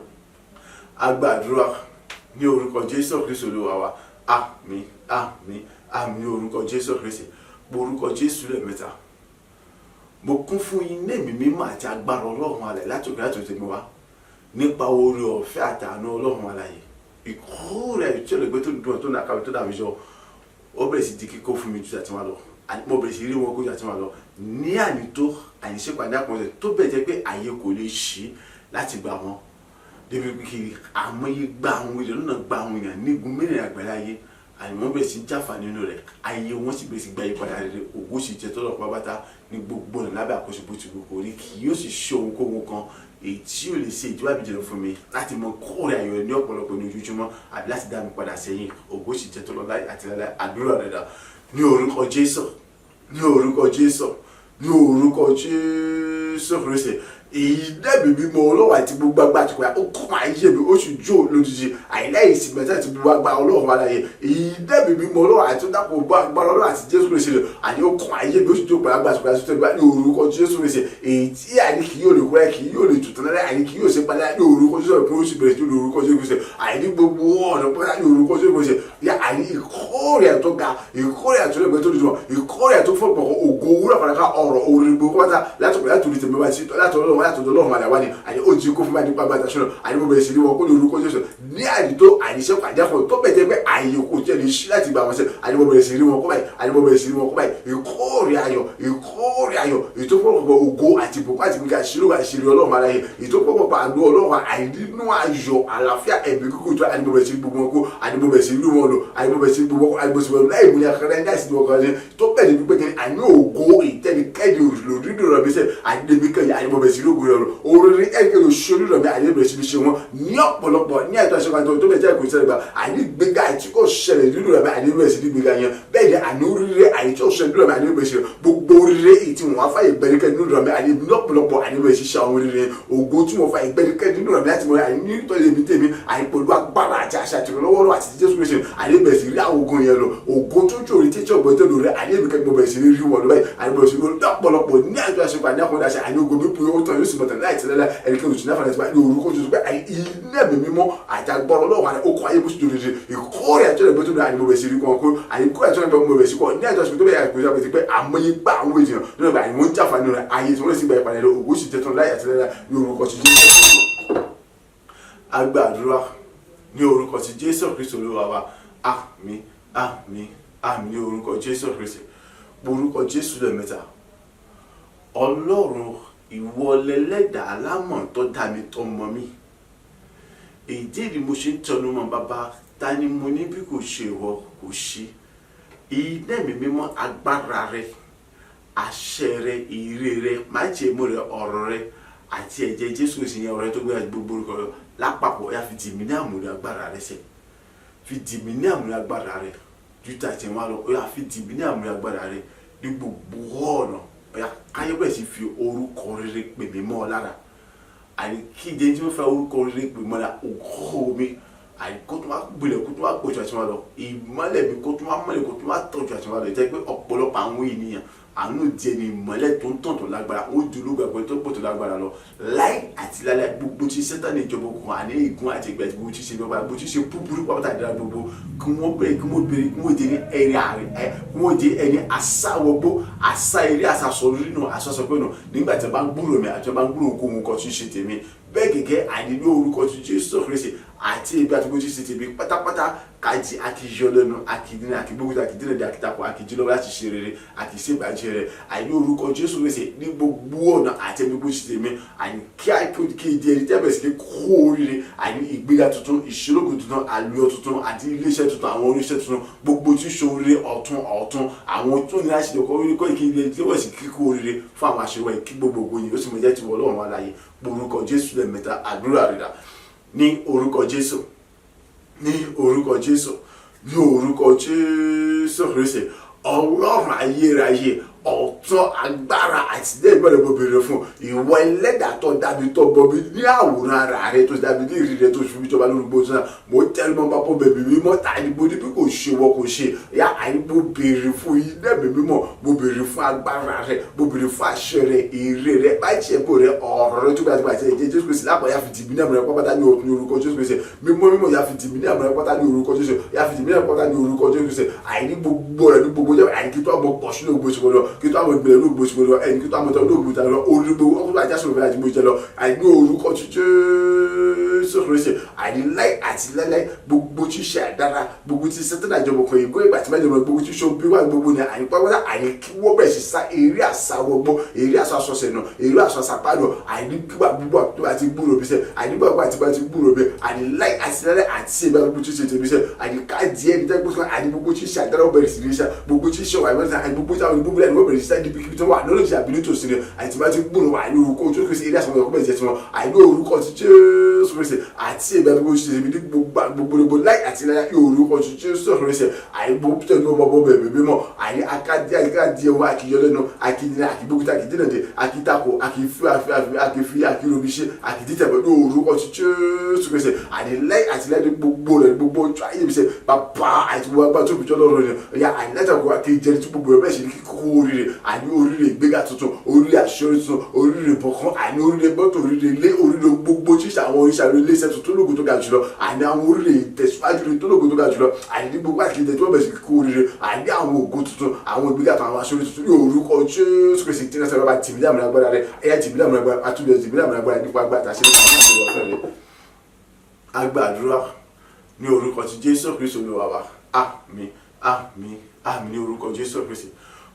A gbàdúrà ní orúkọ Jésù Kristi Olúwa wa. Àmín, àmín, àmín ní orúkọ Jésù Kristi. Orúkọ Jésù lẹ́ẹ̀mẹ́ta. Mo kún fún iná ẹ̀mí mímọ́ àti agbára Ọlọ́run alààyè láti òkè láti òkè mi wá nípa oore ọ̀fẹ́ àtàánú Ọlọ́run alààyè. Ìkórè tí olùgbé tó dùn tó nàkàwé tó dàbí jọ ó bẹ̀rẹ̀ sí di kíkó fún mi ju àti wọn lọ. Mo bẹ̀rẹ̀ sí rí wọn kó ju àti wọn lọ ní ànító àníṣepàdé àpọ̀jù tó bẹ̀ jẹ́ pé àyè kò lè ṣí láti gbà wọn débi kiri. Àmọye gba àwọn èèyàn lọ́nà, gba àwọn èèyàn nígun mẹ́rin àgbáláyé, àní wọ́n bẹ̀rẹ̀ sí jáfa nínú rẹ̀, ayé wọn sì bẹ̀rẹ̀ sí gba ìpadà rere. Ògo sì jẹ́ tọ́lọ̀ pápátá ní gbogbo ọ̀nà lábẹ́ àkóso bó ti gbogbo rí. Kì yóò sì ṣe ohunkóhun kan èyí tí yóò lè ṣe ìdíwọ́ àbíjẹ́ fún mi láti mọ kóòrè ayọ̀ ní ọ̀pọ̀lọpọ̀ ní ojoojúmọ́ àbí láti dá mi padà sẹ́yìn. Ògo sì jẹ́ tọ́lọ̀ láì àti láì. Àdúrà rẹ̀ dà ní orúkọ Jésù, ní orúkọ Jésù, ní orúkọ Jésù Kristi. Ìdẹ́bi mímọ́ Ọlọ́run àti gbogbo agbára àti kọ́ya ó kọ́ máa yé mi, ó sì jó lójijì àìláyè ìsìnkú àti gbogbo agbára Ọlọ́run aláyé. Ìdẹ́bi mímọ́ Ọlọ́run àti dàpọ̀ gbogbo agbára Ọlọ́run àti Jésù Kristi rẹ̀ àní ó kọ́ máa yé mi, ó sì jó pẹ̀lú agbára àti kọ́ya tó ní orúkọ Jésù Kristi. Èyí tí àní kì yóò lè kúrẹ́, kì yóò lè tutù náà, àní kì yóò ṣe padà ní orúkọ Jésù rẹ̀, ó sì bẹ̀rẹ̀ sí ní orúkọ Jésù Kristi. Àní gbogbo ọ̀nà pátá ní orúkọ Jésù Kristi yá àní ìkórè tó ga, ìkórè tó lẹ́gbẹ̀ẹ́ tó dùn, ìkórè tó fọ́ pọ̀, ògo wúrà fàdákà ọ̀rọ̀ orin gbogbo pátá látọ̀kọ̀ látòrí tèmi wá sí látọ̀rọ̀ Ọlọ́run, látọ̀dọ̀ Ọlọ́run àdàwà ni àní ó jí kó fún mi nípa bàtà sọ̀rọ̀. Àní mo bẹ̀rẹ̀ sí ní wọn kó ní orúkọ Jésù ní àdìtó àdìsẹ́kọ̀ àjẹkọ̀ tó bẹ̀ jẹ́ pé àyè kò jẹ́ lè ṣí láti gbà wọn sẹ́. Àní mo bẹ̀rẹ̀ sí ní wọn kó báyìí, àní mo bẹ̀rẹ̀ sí ní wọn kó báyìí. Ìkórè ayọ̀, ìkórè ayọ̀, ìtòpọ̀pọ̀ ògo àti ìbùkún àti gbígbà àṣírí àṣírí Ọlọ́run aláyé, ìtòpọ̀pọ̀ àánú Ọlọ́run àìnínú ayọ̀, àlàáfíà, ẹ̀mí gígùn tó. Àní mo bẹ̀rẹ̀ sí gbogbo wọn kó, àní mo bẹ̀rẹ̀ sí ní wọn lò, àní mo bẹ̀rẹ̀ sí gbogbo wọn kó, àní mo sì wọn láì mú ní akẹ́rẹ́ ní àìsí wọn kan ní tó bẹ̀ ní pípé kí àní ògo ìtẹ́nikẹ́ni òdìdó rẹ̀ mi sẹ́ àní débi kẹ́yìn. Àní mo bẹ̀rẹ̀ sí ní ògo rẹ̀ oríire ẹ̀kẹ́ òṣèlú rẹ̀ mi, àní bẹ̀rẹ̀ sí ní ṣe wọn ní ọ̀pọ̀lọpọ̀ ní àìtọ́ àṣẹ kan tó bẹ̀ jẹ́ ìkùn ìṣẹ̀lẹ̀ gbà. Àní gbéga àti kò ṣẹlẹ̀ nínú rẹ̀ mi, àní bẹ̀rẹ̀ sí ní gbéga yẹn. Bẹ́ẹ̀ ni àní oríire àní tí ó ṣẹlẹ̀ nínú rẹ̀ mi, àní bẹ̀rẹ̀ sí gbogbo oríire èyí tí wọ́n fàyè gbẹ̀ríkẹ́ nínú rẹ̀ mi, àní ní ọ̀pọ̀lọpọ̀ àní bẹ̀rẹ̀ sí ṣe àwọn oríire ògo tí wọ́n fàyè gbẹ̀ríkẹ́ nínú rẹ̀ mi láti mọ àní nítorí èmi tèmi àní pẹ̀lú agbára àti àṣà àti ìrànlọ́wọ́ àti Jésù Kristi, àní bẹ̀rẹ̀ sí rí àwọn ogun yẹn lọ. Ògo tó jò rí títí ọ̀gbọ́n tó lò rẹ̀, àní èmi kẹ́gbọ́n bẹ̀rẹ̀ sí rí wọn lọ báyìí, àní bẹ̀rẹ̀ sí rí lọ́pọ̀lọpọ̀ ní àjọ àṣepọ̀ àní àkọ́dá àṣẹ àní ogun mi pé ó tán yóò sì mọ̀tàn láì tẹ́lẹ̀ ẹnikẹ́ni òtún náà fàlẹ́ ní orúkọ Jésù pé iná ẹ̀mí mímọ́ àti agbára Ọlọ́run àti okùn ayé bó sì jòlè ìkórè àjọ ìgbẹ́ tó ní àní mo bẹ̀ sí rí kan kó àní kórè àjọ ìgbẹ́ mo bẹ̀ sí kọ́ ní àjọ àṣepọ̀ tó bẹ̀ yà kó sábẹ̀ sí pé àmọ́yé gbá àwọn ènìyàn nínú ìgbà àní wọ́n ń jàǹfààní rẹ̀ ayé tí wọ́n lè sì gba ìpàdé rẹ̀. Ògo sì jẹ́ tán láì àti lẹ́la ní orúkọ ti Jésù. A gbàdúrà ní orúkọ ti Jésù Kristi Olúwa wa. Àmín, àmín, àmín ní orúkọ Jésù Kristi. Orúkọ Jésù lẹ́ẹ̀mẹ́ta. Ọlọ́run, ìwọ lẹlẹ́dàá alámọ̀ tó dá mi, tó mọ̀ mí. Èdè ni mo ṣe ń tẹnu mọ́. Bàbá, ta ni mo ní bí kò ṣe ìwọ? Kò sí. Iná mi mímọ́, agbára rẹ, àṣẹ rẹ, ìre rẹ, májẹ̀mú rẹ, ọ̀rọ̀ rẹ àti ẹ̀jẹ̀ Jésù Kristi yẹn, ọ̀rẹ́ tó gbé gbogbo orúkọ rẹ lápapọ̀ ya, fi dì mí ní àmúlò agbára rẹ sẹ́, fi dì mí ní àmúlò agbára rẹ ju tàtí wọn lọ. Ó yá, fi dì mí ní àmúlò agbára rẹ ní gbogbo ọ̀nà. Ó yá, káyọ̀ bẹ̀rẹ̀ sí fi orúkọ rere pè mí mọ́ ọ lára. Àní kíje tí wọ́n fẹ́ orúkọ rere pè mọ́ lára ògo mi. Àní kó tún wá gbilẹ̀, kó tún wá pọ̀ ju àti wá lọ. Ìmọ́lẹ̀ mi kó tún wá mọ́lẹ̀, kó tún wá tàn ju àti wá lọ. Jẹ́ pé ọ̀pọ̀lọpọ̀ àwọn ènìyàn àánú díẹ̀ ní ìmọ́lẹ̀ tó ń tàn tó lágbára, ó di ológun àpẹẹrẹ tó pọ̀ tó lágbára lọ láì àti lálẹ́. Gbogbo tí Sátánì, ìjọba òkùnkùn, àní ìgún àti ìgbà tí gbogbo tí ṣe gbogbo tí ṣe búburú pátá ìdára gbogbo, kí wọ́n bẹ̀rẹ̀, kí wọ́n bẹ̀rẹ̀, kí wọ́n di ní ẹ̀rẹ̀ àrẹ ẹ̀, kí wọ́n di ẹni àsáwọ́gbó, àsá eré, àsásọ nínú àsásọ pé nù nígbà tí a bá ń gbúrò mi àti a bá ń gbúrò ohunkóhun kan tí ń ṣe tèmi bẹ́ẹ̀ gẹ́gẹ́. Àní ní orúkọ tí Jésù Kristi àti ibi àti gbogbo tí ṣe tèmi pátápátá, kájí àti yọ lẹ́nu, àkìdínà, àkìgbógun, àkìdínà, àkìtakò, àkìjìlọ́wọ́ láti ṣe rere àti ṣe ìbàjẹ́ rẹ̀. Àní orúkọ Jésù Kristi, ní gbogbo ọ̀nà àti ẹ̀mí gbogbo ṣe tèmi, àní kí kí ìdí ẹni tẹ́ bẹ̀rẹ̀ sí ní kó oríire, àní ìgbéga tuntun, ìṣelógo tuntun, àlùyọ tuntun àti iléeṣẹ́ tuntun, àwọn oníṣẹ́ tuntun, gbogbo tí ṣe oríire ọ̀tun ọ̀tun, àwọn tó ní láti lè kọ́ oríire kọ́ ìkí ilé tí wọ́n sì kíkó oríire fún àwọn àṣewọ̀, kí gbogbogbò yìí ó sì mọ̀ jẹ́ tiwọ́ Ọlọ́run wa láàyè. Orúkọ Jésù lẹ́ẹ̀mẹ́ta, àdúrà rẹ̀ dà. Ní orúkọ Jésù, ní orúkọ Jésù, ní orúkọ Jésù Kristi. Ọlọ́run ayérayé, ọ̀tún agbára àti ilé ìgbọ́dọ̀, mo béèrè fún ìwọ ẹlẹ́dàá tó dábì, tó bọ́ mi ní àwòrán ara rẹ, tó dábì ní ìrírí rẹ, tó fi mi jọba lórí gbogbo náà. Mo tẹ́lẹ̀ mọ́ bá bẹ̀bí mímọ́ tàbí mo ní bí kò ṣe wọ́n kò ṣe yá. Àyè, mo béèrè fún iná mi mímọ́, mo béèrè fún agbára rẹ, mo béèrè fún àṣẹ rẹ, èrè rẹ, bájẹ́bò rẹ, ọ̀rọ̀ rẹ tó bá ti bàjẹ́ jẹ́ Jésù Kristi lápò. Yá fi dìbí ní àmì rẹ pápátá ní orúkọ Jésù Kristi. Mímọ́ mímọ́, yá fi dìbí ní àmì rẹ pápátá ní orúkọ Jésù. Yá fi dìbí ní àmì rẹ pápátá ní orúkọ Jésù Kristi. Àìní gbogbo rẹ ní gbogbo jẹ́ àìní kí tó àmọ́ pọ̀ sínú ògbó ìṣòro lọ, kí tó àmọ́ ìgbìlẹ̀ ní ògbó ìṣòro lọ, ẹni kí tó àmọ́ tọ́ ní ògbó ìṣòro lọ, orí gbogbo ọkùnrin àti àṣọ àti gbogbo ìṣẹ́ lọ. Àìní orúkọ ti Jésù Kristi, àìní láì àti láíláí, gbogbo tí ṣe àdára, gbogbo tí Sátánà, ìjọba kan, ìgò ìgbà tí mẹ́jọ, gbogbo tí ṣe bí wà gbogbo ní àìní pápátá, àìní kí wọ́n bẹ̀rẹ̀ sí sá eré àṣà wọgbó, eré àṣà sọ̀sẹ̀ nù, eré àṣà sàpánù. Àìní gbígbà gbogbo àti gbúrò bí sẹ́, àìní gbàgbọ́ àti bá ti gbúrò bí, àìní láì àti láíláí àti ìgbà gbogbo tí ṣe tèmi sẹ́, àìní káàdì ẹni tẹ́ gbogbo, àìní gbogbo tí ṣe àdára bẹ̀rẹ̀ sí ní sá, gbogbo tí ṣe wà àìní gbogbo tí àwọn gbogbo ẹni wọ́n bẹ̀rẹ̀ sí sá níbi tó wà lọ́nà ìṣàbí nítòsí ni àìní bá ti gbúrò wà ní orúkọ ojú Kristi, eré àṣà wọn bẹ̀rẹ̀ sí tiwọn. Àìní orúkọ ti Jésù Kristi àti ìgbà gbogbo ṣe tèmi ní gbogbo gbogbo láì àti láì ní orúkọ ti Jésù Kristi. Àìní gbogbo tẹnu ọmọ bọ́ bẹ̀rẹ̀ mímọ́, àìní akadé akadé wọn, àkìyọ lẹ́nu, àkìdínà, àkìgbókúta, àkìdínàdé, àkìtakò, àkìfí àkìfí, àkìròbíṣe, àkìdítẹ̀bẹ̀ ní orúkọ ti Jésù Kristi. Àìní láì àti láì ní gbogbo rẹ̀ gbogbo ojú ayé mi sẹ́ bàbá àti gbogbo agbára tó fi jọ́ lọ́rọ̀ rẹ̀ ọ̀yà. Àìní látàkùn àkìjẹni tí gbogbo rẹ̀ bẹ́ẹ̀ ṣe ní kíkó oríire, àní oríire ìgbéga tuntun, oríire àṣeyọrí tuntun, oríire ìbọ̀kan, àní oríire mọ́tò, oríire ilé, oríire gbogbo ṣíṣe àwọn oríṣi àwọn ilé iṣẹ́ tuntun tó lógo tó ga jùlọ, àní àwọn oríire ìtẹ̀síwájú tó lógo tó ga jùlọ. Àní ní gbogbo àkìjẹ tí wọ́n bẹ̀rẹ̀ sí kíkó oríire, àní àwọn ògo tuntun, àwọn ìgbéga tó àwọn àṣeyọrí tuntun ní orúkọ Jésù Kristi tí náà sábà tìmí láàmú agbára rẹ̀. Ẹ̀yà tìmí láàmú agbára àtúndì, tìmí láàmú agbára nípa agbára tàṣẹ nípa àṣẹ ọ̀fẹ́ rẹ̀. Agbàdúrà ní orúkọ ti Jésù Kristi Olúwa wa. Àmín, àmín, àmín ní orúkọ Jésù Kristi.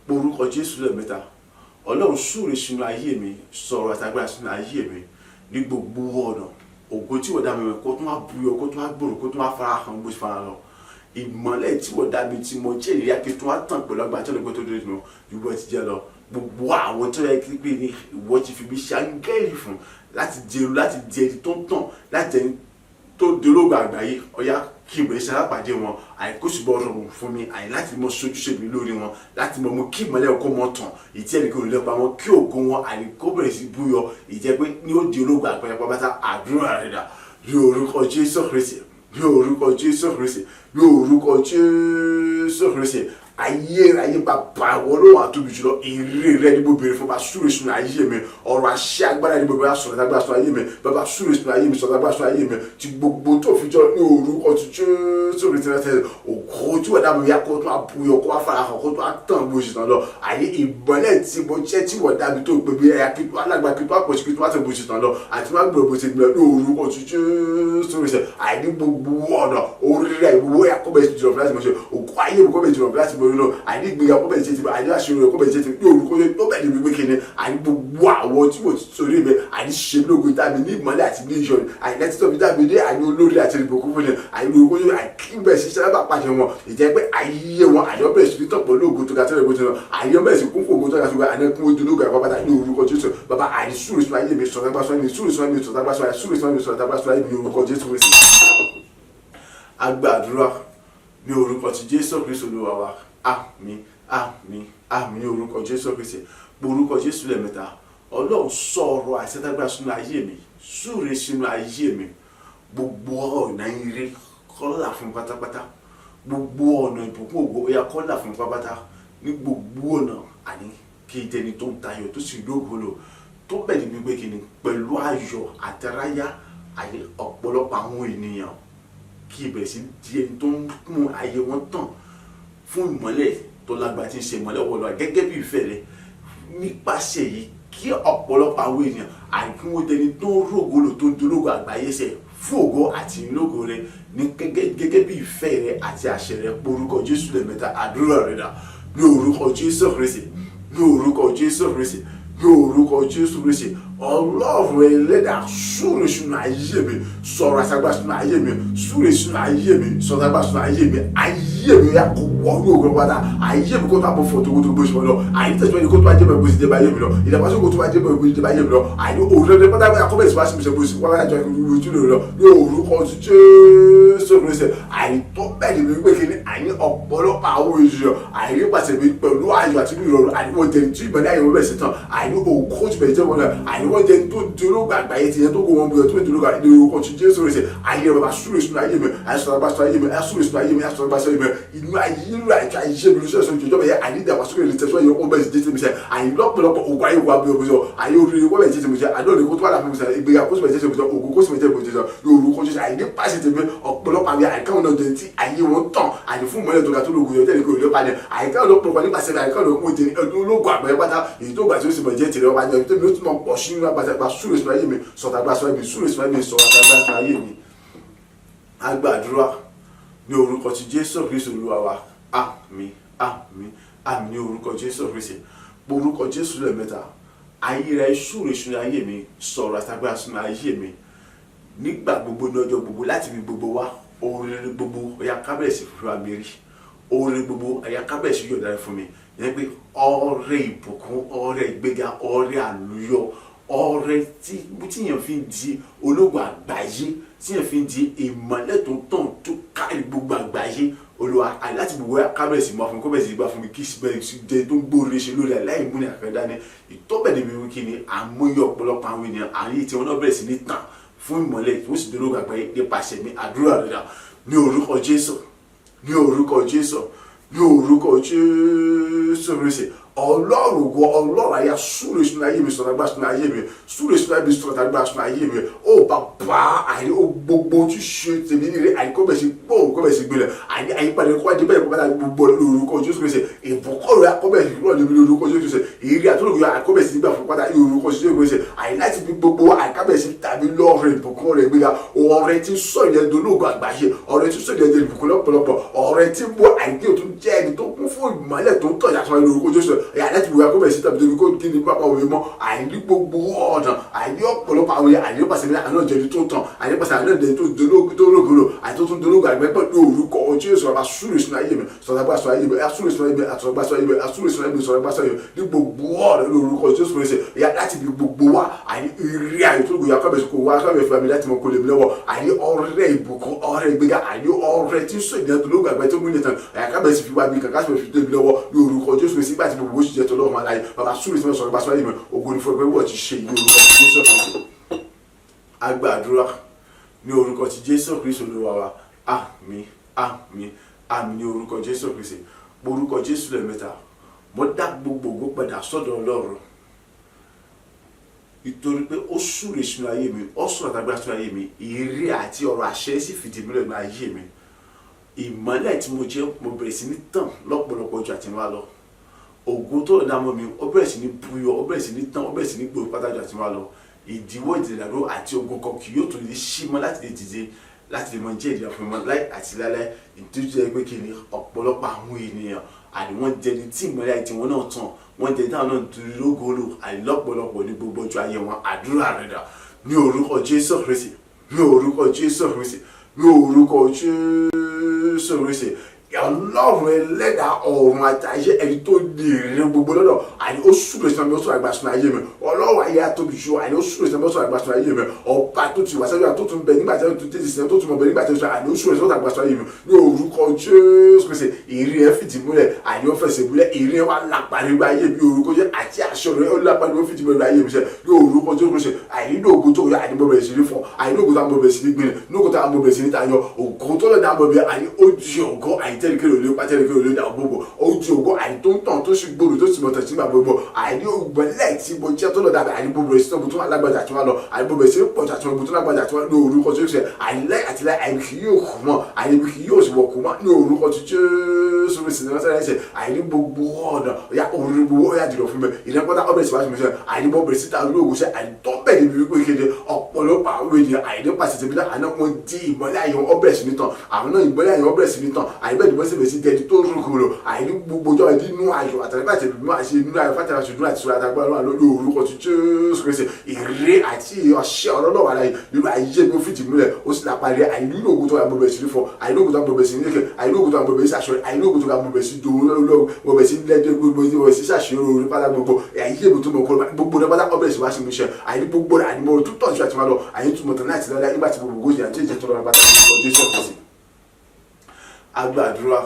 Orúkọ Jésù lẹ́ẹ̀mẹ́ta. Ọlọ́run, súre sínú ayé mi, sọ̀rọ̀ àtàgbára sínú ayé mi ní gbogbo ọ̀nà. Ògo tí wọ́n dá mi mọ̀, kó tún wá buyọ, kó tún wá gbòòrò, kó tún wá fara hàn bó ṣe fara lọ. Ìmọ́lẹ̀ tí wọ́n dá mi tí mo jẹ́ ìrírí aké tún wá tàn pẹ̀lú agbára tí ọlọ́gbọ́n tó dé nù ju bó ti jẹ́ lọ. Gbogbo àwọn tó yẹ kí pé ní ìwọ ti fi mi ṣe áńgẹ́lì fún láti di eru, láti di ẹni tó ń tàn, láti ẹni tó dológo àgbáyé, ọ̀yá kí ìbẹ̀rẹ̀ ṣe alápàdé wọn. Àìkú sì bọ́ rọrùn fún mi, àyè láti mọ sojúṣe mi lórí wọn, láti mọ mú kí ìmọ́lẹ̀ ọkọ mọ tàn ìtí ẹnì kan ò lè pa wọn, kí ògo wọn àìkú bẹ̀rẹ̀ sí búyọ, ìjẹ́ pé ní ó di ológo àgbáyé pátá. Àdúrà rẹ̀ dà. Ní orúkọ Jésù Kristi, ní orúkọ Jésù Kristi, ní orúkọ Jésù Kristi. Ayérayé bàbá, àwọn olóhùn àtóbi jùlọ, ìrírí rẹ ní mo béèrè fún. Bá súre sínú ayé mi, ọ̀rọ̀ àṣẹ agbára ní mo béèrè, sọ̀rọ̀ agbára sínú ayé mi. Bàbá, súre sínú ayé mi, sọ̀rọ̀ agbára sínú ayé mi ti gbogbo tó fi jọ ní orúkọ ti Jésù Kristi rẹ. Òkú tí wọ́n dá mi yá, kó tó àbúyọ, kó wá fara hàn, kó tó àtàn bó ṣe tàn lọ. Àyè ìmọ́lẹ̀ tí mo jẹ́, tí wọ́n dá mi tó pé bí ẹ̀yà kí tó alágbá, kí tó àpòsí, kí tó àtàn bó ṣe tàn lọ, àti má gbọ́dọ̀ bó ṣe gbìyànjú ní orúkọ ti Jésù Kristi. Àìní gbogbo ọ̀nà orí rẹ̀ gbogbo ẹ̀yà kó bẹ̀ jùlọ láti mọ̀ ṣe òkú ayé mi, kó bẹ̀ jùlọ láti mọ̀ lọ. Àìní ìgbéga kó bẹ̀ ṣe ti, àìní àṣeyọrí kó bẹ̀ ṣe ti ní orúkọ tó bẹ̀ ní wípé kíni. Àìní gbogbo àwọn tí mo ti torí mi àìní ṣe lógo dá mi ní ìmọ́lẹ̀ àti ní ìyọnu, àìní ẹtí tó fi dá mi ní àìní olórí àti ìbùkún fún mi. Àìní orúkọ tó àìkí bẹ̀ sí sábà pàṣẹ wọn, ìjẹ́ pé ayé wọn àyọ̀ bẹ̀rẹ̀ sí ní tọ̀pọ̀ lóògùn tó ga tẹ́lẹ̀ bó ti lọ, àyọ̀ bẹ̀rẹ̀ sí kún fún ògùn tó ga tó ga, àìní kún ojú lóògùn àpapàtà ní orúkọ Jésù. Bàbá, àìní súre sínú ayé mi, sọ̀rọ̀ agbára sínú ayé mi, súre sínú ayé mi, sọ̀rọ̀ agbára sínú ayé, súre sínú ayé mi, sọ̀rọ̀ agbára sínú ayé mi ní orúkọ Jésù Kristi. Agbàdúrà ní orúkọ ti Jésù Kristi Olúwa wa. Àmín, àmín, àmín ní orúkọ Jésù Kristi. Orúkọ Jésù lẹ́ẹ̀mẹ́ta. Ọlọ́run, sọ̀rọ̀ àṣẹtágbára sínú ayé mi, súre sínú ayé mi, gbogbo ọ̀nà ire. Kó là fún mi pátápátá. Gbogbo ọ̀nà ìbùkún ògo, ó yá, kó là fún mi pátápátá ní gbogbo ọ̀nà, àní kí n jẹni tó ń tayọ̀, tó sì lógo lò, tó bẹ̀ ní wípé kí ni pẹ̀lú ayọ̀ àtẹráyá, àní ọ̀pọ̀lọpọ̀ àwọn ènìyàn kí ìbẹ̀rẹ̀ sí di ẹni tó ń mú ayé wọn tàn fún ìmọ́lẹ̀ tó lágbára tí ń ṣe ìmọ́lẹ̀ wọlé gẹ́gẹ́ bí ìfẹ́ rẹ̀. Nípasẹ̀ yìí, kí ọ̀pọ̀lọpọ̀ àwọn ènìyàn àìkú wọn dẹni tó ń rògbòlò, tó ń dológo àgbáyé sẹ̀ fún ògo àti ìlógo rẹ̀ ní gẹ́gẹ́ bí ìfẹ́ rẹ̀ àti àṣẹ rẹ̀. Porúkọ Jésù lẹ́ẹ̀mẹ́ta. Àdúrà rẹ̀ dà. Ní orúkọ Jésù Kristi, ní orúkọ Jésù Kristi, ní orúkọ Jésù Kristi. Ọlọ́run ẹlẹ́dàá, súre sínú ayé mi, sọ̀rọ̀ àṣàgbà sínú ayé mi, súre sínú ayé mi, sọ̀rọ̀ àṣàgbà sínú ayé mi. Ayé mi yà kó wọnú ògùn padà. Ayé mi kó tó àbọ̀ fọ̀ tó gbóṣù lọ. Àyè tẹ̀síwájú kó tó bá jẹ́ bẹ́ẹ̀ bó ṣe jẹ́ bá ayé mi lọ. Ìdàgbàsókè kó tó bá jẹ́ bẹ́ẹ̀ bó ṣe jẹ́ bá ayé mi lọ. Àyè òrẹ́rẹ́ pátápátá kó bẹ́ẹ̀ sì wá sí mi ṣe bó ṣe wá jọ ojú lọ ní orúkọ Jésù Kristi. Àyè tó bẹ́ẹ̀ ni wípé kí ni àyè ọ̀pọ̀lọpọ̀ àwọn èèyàn àyè pàṣẹ mi pẹ̀lú ayọ̀ àti ìrọ̀rùn, àyè wọ́n jẹ́ tí ìbẹ̀rẹ̀ ayé wọn bẹ̀ sí tán, àyè òkú tí bẹ̀rẹ̀ jẹ́ wọn náà, àyè wọ́n jẹ́ tó dológo àgbáyé ti yẹn tó kó wọn buyọ̀ tó dológo ní orúkọ tí Jésù Kristi. Ayé rẹ̀ bá súre sínú ayé mi, àyè sọ̀rọ̀ bá sọ ayé mi, àyè súre sínú ayé mi, àyè sọ̀rọ̀ bá sọ ayé mi, inú ayé rẹ̀ àti ayé mi lóṣooṣù ìjọba yẹn. Àyè ìdàgbàsókè lè tẹ̀síwájú yẹn, ó bẹ̀rẹ̀ sí jẹ́ tẹ̀mí. Àyè lọ́pọ̀lọpọ̀ ògùn ayé wa bí ọbẹ̀ ayé oríire wọ́n bẹ̀rẹ̀ jẹ́ tẹ̀mí. Àdó òní kó tó wà láàfin mi sẹ́, ìgbéga kó sì bẹ̀rẹ̀ jẹ́ tẹ̀mí, ògùn kó sì bẹ̀rẹ̀ jẹ́ tẹ̀mí ní orúkọ Jésù. Àyè nípasẹ̀ tẹ̀mí, ọ̀pọ̀lọpọ̀ àwọn àyíká wọn náà jẹ́ tí ayé wọn tàn, àyè fún ìmọ́lẹ̀ tó ga tó lóògùn yẹn tẹ́lẹ̀ kó lè padà. Àyíká ọlọ́pọ̀lọpọ̀ nípasẹ̀ àyíká ọlọ́pọ̀ jẹ́ ológun àgbáyé pátá, èyí tó gbà tí ó sì mọ̀ jẹ́ tèrè ọba jẹ́ tẹ́mi ó tún mọ̀ pọ̀ sínú àgbàtà. Súre sínú ayé mi, sọ̀tàgbà sínú ayé mi, súre sínú ayé mi, sọ̀tàgbà sínú ayé mi. A gbàdúrà ní orúkọ ti Jésù Kristu Olúwa wa. Àmín, àmín, àmín ní orúkọ Jésù Kristi. Orúkọ Jésù lẹ́ẹ̀mẹ́ta. Ayé rẹ̀, súre sínú ayé mi, sọ̀rọ̀ àtàgbà sínú ayé mi nígbà gbogbo, ní ọjọ́ gbogbo, láti fi gbogbo wá oore gbogbo. Ọ̀yà kábẹ̀sì fún wa mi rí oore gbogbo. Ọ̀yà kábẹ̀sì yóò dára fún mi yẹn pé ọrẹ ìbùkún, ọrẹ ìgbéga, ọrẹ àlùyọ, ọrẹ tí tíyàn fi ń di ológun àgbáyé, tíyàn fi ń di ìmọ́lẹ̀ tó ń tàn tó kárí gbogbo àgbáyé. Olúwa, láti gbogbo kábẹ̀sì mọ́ fún mi, kọ́bẹ̀sì gbà fún mi, kí bẹ̀rẹ̀ sí jẹ́ tó ń gbóore ṣe lórí aláìmúni àkàndá ni ìtọ́bẹ̀ níbi kí ni àmúyẹ ọ̀pọ̀lọpọ̀ àwọn ènìyàn àyè tí wọ́n náà bẹ̀rẹ̀ sí ní tàn fún ìmọ́lẹ̀ tó sì dológun àgbáyé nípasẹ̀ mi. Àdúrà rẹ̀ ní orúkọ Jésù, ní orúkọ Jésù, ní orúkọ Jésù Kristi. Ọlọ́run ògo, Ọlọ́run àyà, súre sínú ayé mi, sọ̀rọ̀ agbára sínú ayé mi, súre sínú ayé mi, sọ̀rọ̀ agbára sínú ayé mi. Ó bàbá, àyè ó gbogbo tí ṣe tèmi nílé, àyè kó bẹ̀ sí gbọ́, kó bẹ̀ sí gbilẹ̀, àyè àyípadà kó wá dé bẹ́ẹ̀, kó bá dá gbogbo lórúkọ Jésù Kristi. Ìbùkún rẹ̀ kó bẹ̀ sí rọ̀ níbi lórúkọ Jésù Kristi. Ìrírí àtúntò rẹ̀ kó bẹ̀ sí gbà fún pátá lórúkọ Jésù Kristi. Àyè láti fi gbogbo àyíká bẹ̀ sí tàbí lọ́ọ̀rẹ́ ìbùkún rẹ̀ gbéga, ọ̀rẹ́ tí sọ ìyẹn dológo àgbáyé, ọ̀rẹ́ tí sọ ìyẹn di ìbùkún lọ́pọ̀lọpọ̀, ọ̀rẹ́ tí mú àìdí òtún jẹ́ ẹni tó kún fún ìmọ́lẹ̀ tó ń tọ̀ yàtọ̀ lórúkọ Jésù. Ẹ̀yà láti wúwa kó bẹ̀ sí tàbí débi kó kí ni pápá òwe mọ́. Àìní gbogbo ọ̀nà, àìní ọ̀pọ̀lọpọ̀ àwọn èèyàn, àìní pàṣẹ àná jẹni tó tàn, àìní pàṣẹ àná jẹni tó dológo tó lógolo, àìní tó tún dológo àgbẹ̀ pẹ̀lú orúkọ Jésù. Ọba, súre sínú ayé mi, sọ̀rọ̀ agbára sínú ayé mi, súre sínú ayé mi, àtọ̀rọ̀ agbára sínú ayé mi, súre sínú ayé mi, sọ̀rọ̀ agbára sínú ayé mi ní gbogbo ọ̀nà lórúkọ Jésù Kristi. Ẹ̀yà láti fi gbogbo wa, àìní ìrírí àyè tó gbòòyà kọ́bẹ̀ kó wá kọ́bẹ̀ fún mi láti mọ kó lè mi lọ́wọ́, àìní ọrẹ ìbùkún, ọrẹ ìgbéga, àìní ọrẹ tí ń sọ ìdíyẹn tó lóògùn àgbẹ̀ tó mú ilé tán, ẹ̀yà kábẹ̀ sì fi wá mi kàkà sì fi tó mi lọ́wọ́ ní orúkọ Jésù Kristi. Nígbà tí gbogbo oṣù jẹ́ tó lọ́wọ́ aláyé, bàbá, súre sínú sọ̀rọ̀ bá sọ ayé mi. Ògo ni fún ẹgbẹ́ wọ́n ti ṣe ìlú orúkọ Jésù Kristi. A gbàdúrà ní orúkọ ti Jésù Kristi Olúwa wa. Àmín, àmín, àmín ní orúkọ Jésù Kristi. Orúkọ Jésù lẹ́ẹ̀mẹ́ta. Mo dá gbogbo ògo padà sọ́dọ̀ Ọlọ́run nítorí pé ó súre sínú ayé mi, ó sọ̀rọ̀ àtàgbà sínú ayé mi, ìrírí àti ọ̀rọ̀ àṣẹ sì fìdí múlẹ̀ nínú ayé mi. Ìmọ́lẹ̀ tí mo jẹ́, mo bẹ̀rẹ̀ sí ní tàn lọ́pọ̀lọpọ̀ ju àti wá lọ. Ògo tó lọ́dà mọ́ mi, ó bẹ̀rẹ̀ sí ní búyọ, ó bẹ̀rẹ̀ sí ní tàn, ó bẹ̀rẹ̀ sí ní gbòòrò pátá ju àti wá lọ. Ìdíwọ́, ìdìdàdó àti ogun kan kì yóò tún lè ṣí mọ́ láti lè dìde, láti lè mọ jẹ́ ìdíwọ́ fún mi mọ́ láì àti lálẹ́. Ìtújú ẹ pé kí ni ọ̀pọ̀lọpọ̀ àwọn ènìyàn àní wọ́n jẹni tí ìmọ́lẹ̀ àti wọn náà tàn, wọ́n jẹni táwọn náà torí lógolo àìlọ́pọ̀lọpọ̀ ní gbogbo ọjọ́ ayé wọn. Àdúrà rẹ̀ dà ní orúkọ Jésù Kristi, ní orúkọ Jésù Kristi, ní orúkọ Jésù Kristi. Ọlọ́run ẹlẹ́dàá ọ̀run àtàyè, ẹni tó ní èrè gbogbo lọ́dọ̀, àní ó súre sínú mi, ó sọ̀rọ̀ àgbà sínú ayé mi. Ọlọ́run ayé atóbi ju, àní ó súre sínú mi, ó sọ̀rọ̀ àgbà sínú ayé mi. Ọba tó ti wà sẹ́yìn, tó tún bẹ nígbà tí ó tún tẹ̀sí sẹ́yìn, tó tún mọ̀ bẹ nígbà tí ó sọ, àní ó súre sínú àgbà sínú ayé mi ní orúkọ Jésù Kristi. Ìrì ẹ fìdí múlẹ̀, àní ó fẹsẹ̀ múlẹ̀. Ìrì ẹ wà lápá nígbà ayé mi, orúkọ Jésù, àti àṣọ rẹ ó lápá nígbà, ó fìdí múlẹ̀ ayé mi sẹ́ ní orúkọ Jésù Kristi. Àìní ògo tó yọ, àní mo bẹ̀rẹ̀ sí ní fọ́. Àìní ògo tó àmọ́ bẹ̀rẹ̀ sí ní gbìn ní ògo tó àmọ́ bẹ̀rẹ̀ sí ní tayọ. Ògo tó lọ́dà àmọ́ bẹ̀rẹ̀, àní ó di ògo àìtẹ́lẹ̀kẹ́lẹ̀ òlé pátẹ́lẹ̀kẹ́lẹ̀ òlé dà gbogbo. Ó di ògo àìní tó ń tàn, tó sì gbòòrò, tó sì mọ̀tàn sígbà gbogbo. Àìní ògbẹ́lẹ̀ tí mo jẹ́ tó lọ́dà, àní mo bẹ̀rẹ̀ sí tó alágbàjà tí wọ́n lọ, àní mo bẹ̀rẹ̀ sí pọ̀jù àti mo tó lágbàjà tí wọ́n ní orúkọ Jésù. Àìlẹ́ àtìlẹ́, àìní kì yóò kú mọ́, àìní kì yóò sì wọ̀ kú mọ́ ní orúkọ Jésù Kristi ní Násárẹ́tì. Àìní gbogbo ọ̀nà ọ̀yà orí gbogbo ọ̀yà jùlọ fún mi ìdẹ́pọ́tà ọbẹ̀ síwájú mi sẹ́. Àìní mo bẹ̀rẹ̀ síta olóògùn sẹ́. Àìní tó bẹ̀ níbi wípé kéde ọ̀pọ̀lọpọ̀ àwọn ènìyàn àìní pàṣẹ tẹ̀mí náà, àná wọn di ìmọ́lẹ̀ ayọ̀, ọbẹ̀ sí ní tàn. Àwọn náà ìmọ́lẹ̀ ayọ̀ ọbẹ̀ sí ní tàn. Àìní bẹ́ẹ̀ ni wọ́n sì bẹ̀rẹ̀ sí dẹni tó rúkúrò. Àìní gbogbo ọjọ́ ìdí inú ayọ̀ àtàlẹ́bà àti ìbímọ àti inú ayọ̀ fátàlá ṣùdúrà àti sọ̀rọ̀ àtàgbára wà lórí orúkọ ti Jésù Kristi. Ìrè àti ọ̀ṣẹ́ ọ̀rọ̀ náà wà láyé nínú ayé mi, ó fìdí múlẹ̀, ó sì lápá rẹ̀. Àìní ògùn tó wà mọ̀ bẹ̀rẹ̀ sí ní fọ, àìní ògùn tó wà mọ̀ bẹ̀rẹ̀ sí ní lékè, àìní ògùn tó wà mọ̀ bẹ̀rẹ̀ sí aṣọ, àìní ògùn tó wà mọ̀ bẹ̀rẹ̀ sí dòwó lọ́wọ́, mọ̀ bẹ̀rẹ̀ sí lẹ́jọ́ gbogbo, mọ̀ bẹ̀rẹ̀ sí ṣàṣeyọrí orí pátá gbogbo ayé mi tó mọ̀ kọ́ gbogbo rẹ̀ pátá ọbẹ̀ sí wá sí mi ṣe. Àìní gbogbo rẹ̀, àìní mọ̀ tó tọ̀jú àti máa lọ, àìní túmọ̀ tán láti lọ́lá nígbà tí gbogbo gòsì àti ìjẹ́ tó lọ́ra pátá Jésù Kristi. Agbàdúrà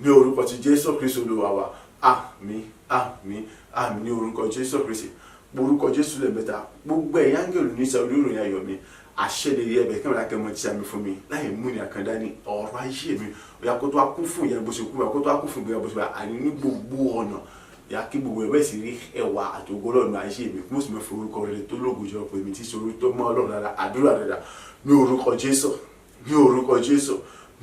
ní orúkọ ti Jésù Kristi Olúwa wa. Àmín, àmín, àmín ní orúkọ Jésù Kristi. Orúkọ Jésù lẹ́ẹ̀mẹ́ta. Gbogbo ẹ̀yà áńgẹ̀lì ní sọ orí ìròyìn ayọ̀ mi, àṣẹlẹ̀ ẹbẹ̀ kí wọ́n kẹ́ mọ́ tí a mi fún mi láì mú ní àkàndá ní ọ̀rọ̀ ayé mi. Ọ̀yà kó tó wá kún fún ìyẹn bó ṣe kú, kó tó wá kún fún ìgbéga bó ṣe bá, àní ní gbogbo ọ̀nà ìyá kí gbogbo ẹ̀ bẹ́ẹ̀ sì rí ẹwà àtògo Ọlọ́run ayé mi. Mo sì mọ̀ fún orúkọ rere tó lógo jọ pé mi tí sọ orí tó mọ́ Ọlọ́run dára. Àdúrà dára ní orúkọ Jésù, ní orúkọ Jésù,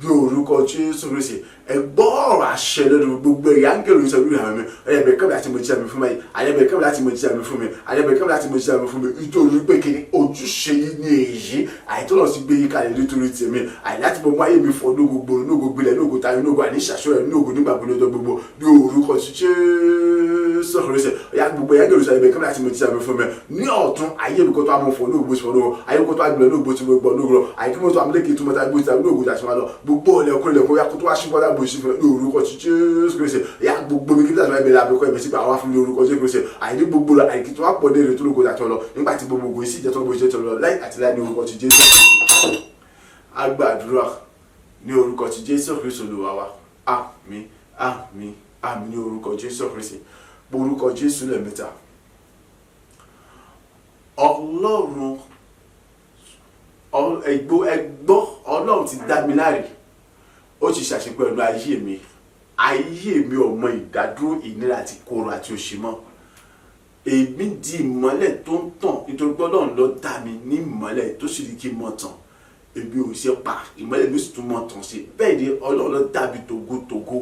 ní orúkọ Jésù Kristi. Ẹ gbọ́ ọ̀rọ̀ àṣẹ lọ́dún. Gbogbo ẹ̀yà áńgẹ̀lì sọ lórí àwọn mi, ẹ̀yẹ̀bẹ̀ kẹ́mi láti mọ jíjà mi fún mi, àyẹ̀bẹ̀ kẹ́mi láti mọ jíjà mi fún mi, àyẹ̀bẹ̀ kẹ́mi láti mọ jíjà mi fún mi. Nítorí pé kí ni ojúṣe yìí ní èyí àìtọ́nà sí gbé yín kalẹ̀ nítorí tèmi, àì láti mọ ayé mi fọ nógo gbòòrò, nógo gbilẹ̀, nógo tayọ, nógo àní ṣàṣọyọ, nógo nígbà gbogbo, lọ́jọ́ gbogbo ní orúkọ Jésù Kristi. Ọ̀yà gbogbo ẹ̀yà áńgẹ̀lì sọ ẹ̀bẹ̀ kẹ́mi láti mọ jíjà mi fún mi ní ọ̀tún ayé mi, kó tó àmọ́ fọ nógo bó ti fọ nógo ayé, kó tó àgbẹ̀ nógo bó ti gbọ́ nógo lọ, àyíkí mọ́tò àmúlẹ̀kì tó mọ́ta gbó ti nógo tàṣí wọn lọ. Gbogbo ọ̀lẹ́kùn ilẹ̀kùn ya kó tó wá sí bọ́dá bó sí fún ní orúkọ ti Jésù Kristi. Ya gbogbo mi kí bí àtúnwá ìbẹ̀rẹ̀ àbíkọ́ ẹ̀mí sígbà wá fún mi ní orúkọ Jésù Kristi. Àìní gbogbo lọ, àìkí tó wá pọ̀ dé èrè tó lóko àti ọlọ nígbà tí gbogbo ògùn sí ìjẹ́ tó lóko ìjẹ́ tó lọ láì àti láì ní orúkọ ti Jésù Kristi. A gbàdúrà ní orúkọ ti Jésù Kristi Olúwa wa. Àmín, àmín, àmín ní orúkọ Jésù Kristi. Orúkọ Jésù lẹ́ẹ̀mẹ́ta. Ọlọ́run ẹgbọ́, Ọlọ́run ti dá mi láre, ó ti ṣàṣepẹ́ ọ̀nà ayé mi. Ayé mi ò mọ ìdádúró, ìnira àti korò àti òṣì mọ́. Èmi di ìmọ́lẹ̀ tó ń tàn nítorí pé Ọlọ́run ló dá mi ní ìmọ́lẹ̀ tó sì ní kí n mọ̀ tàn. Èmi ò ṣe pa ìmọ́lẹ̀ mi, sì tún mọ̀ tàn sí. Bẹ́ẹ̀ ni Ọlọ́run ló dá mi tògótògó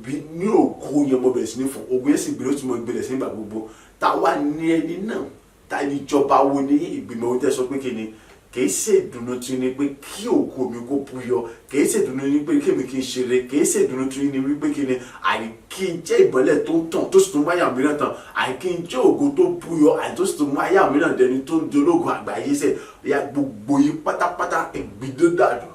bí ní ògo yẹn. Mo bẹ̀rẹ̀ sí ní fún ògo yẹn sì gbèrè, ó ti mọ ìgbélẹ̀ sí nígbà gbogbo. Ta wá ní ẹni náà? Ta ni ìjọba wo ní ìgbìmọ̀ ohun tẹ́ sọ pé kí ni kìí ṣe ìdùnnú tí ni pé kí ògo mi kó búyọ? Kìí ṣe ìdùnnú ní pé kí èmi kí n ṣeré? Kìí ṣe ìdùnnú tí ni wípé kí ni àní kí n jẹ́ ìmọ́lẹ̀ tó ń tàn, tó sì tún máyà mìíràn tàn, àní kí n jẹ́ ògo tó búyọ, àní tó sì tún máyà mìíràn dẹni tó ń dológun àgbáyé sẹ̀? Ya gbogbo yín pátápátá, ẹ̀gbin dànù,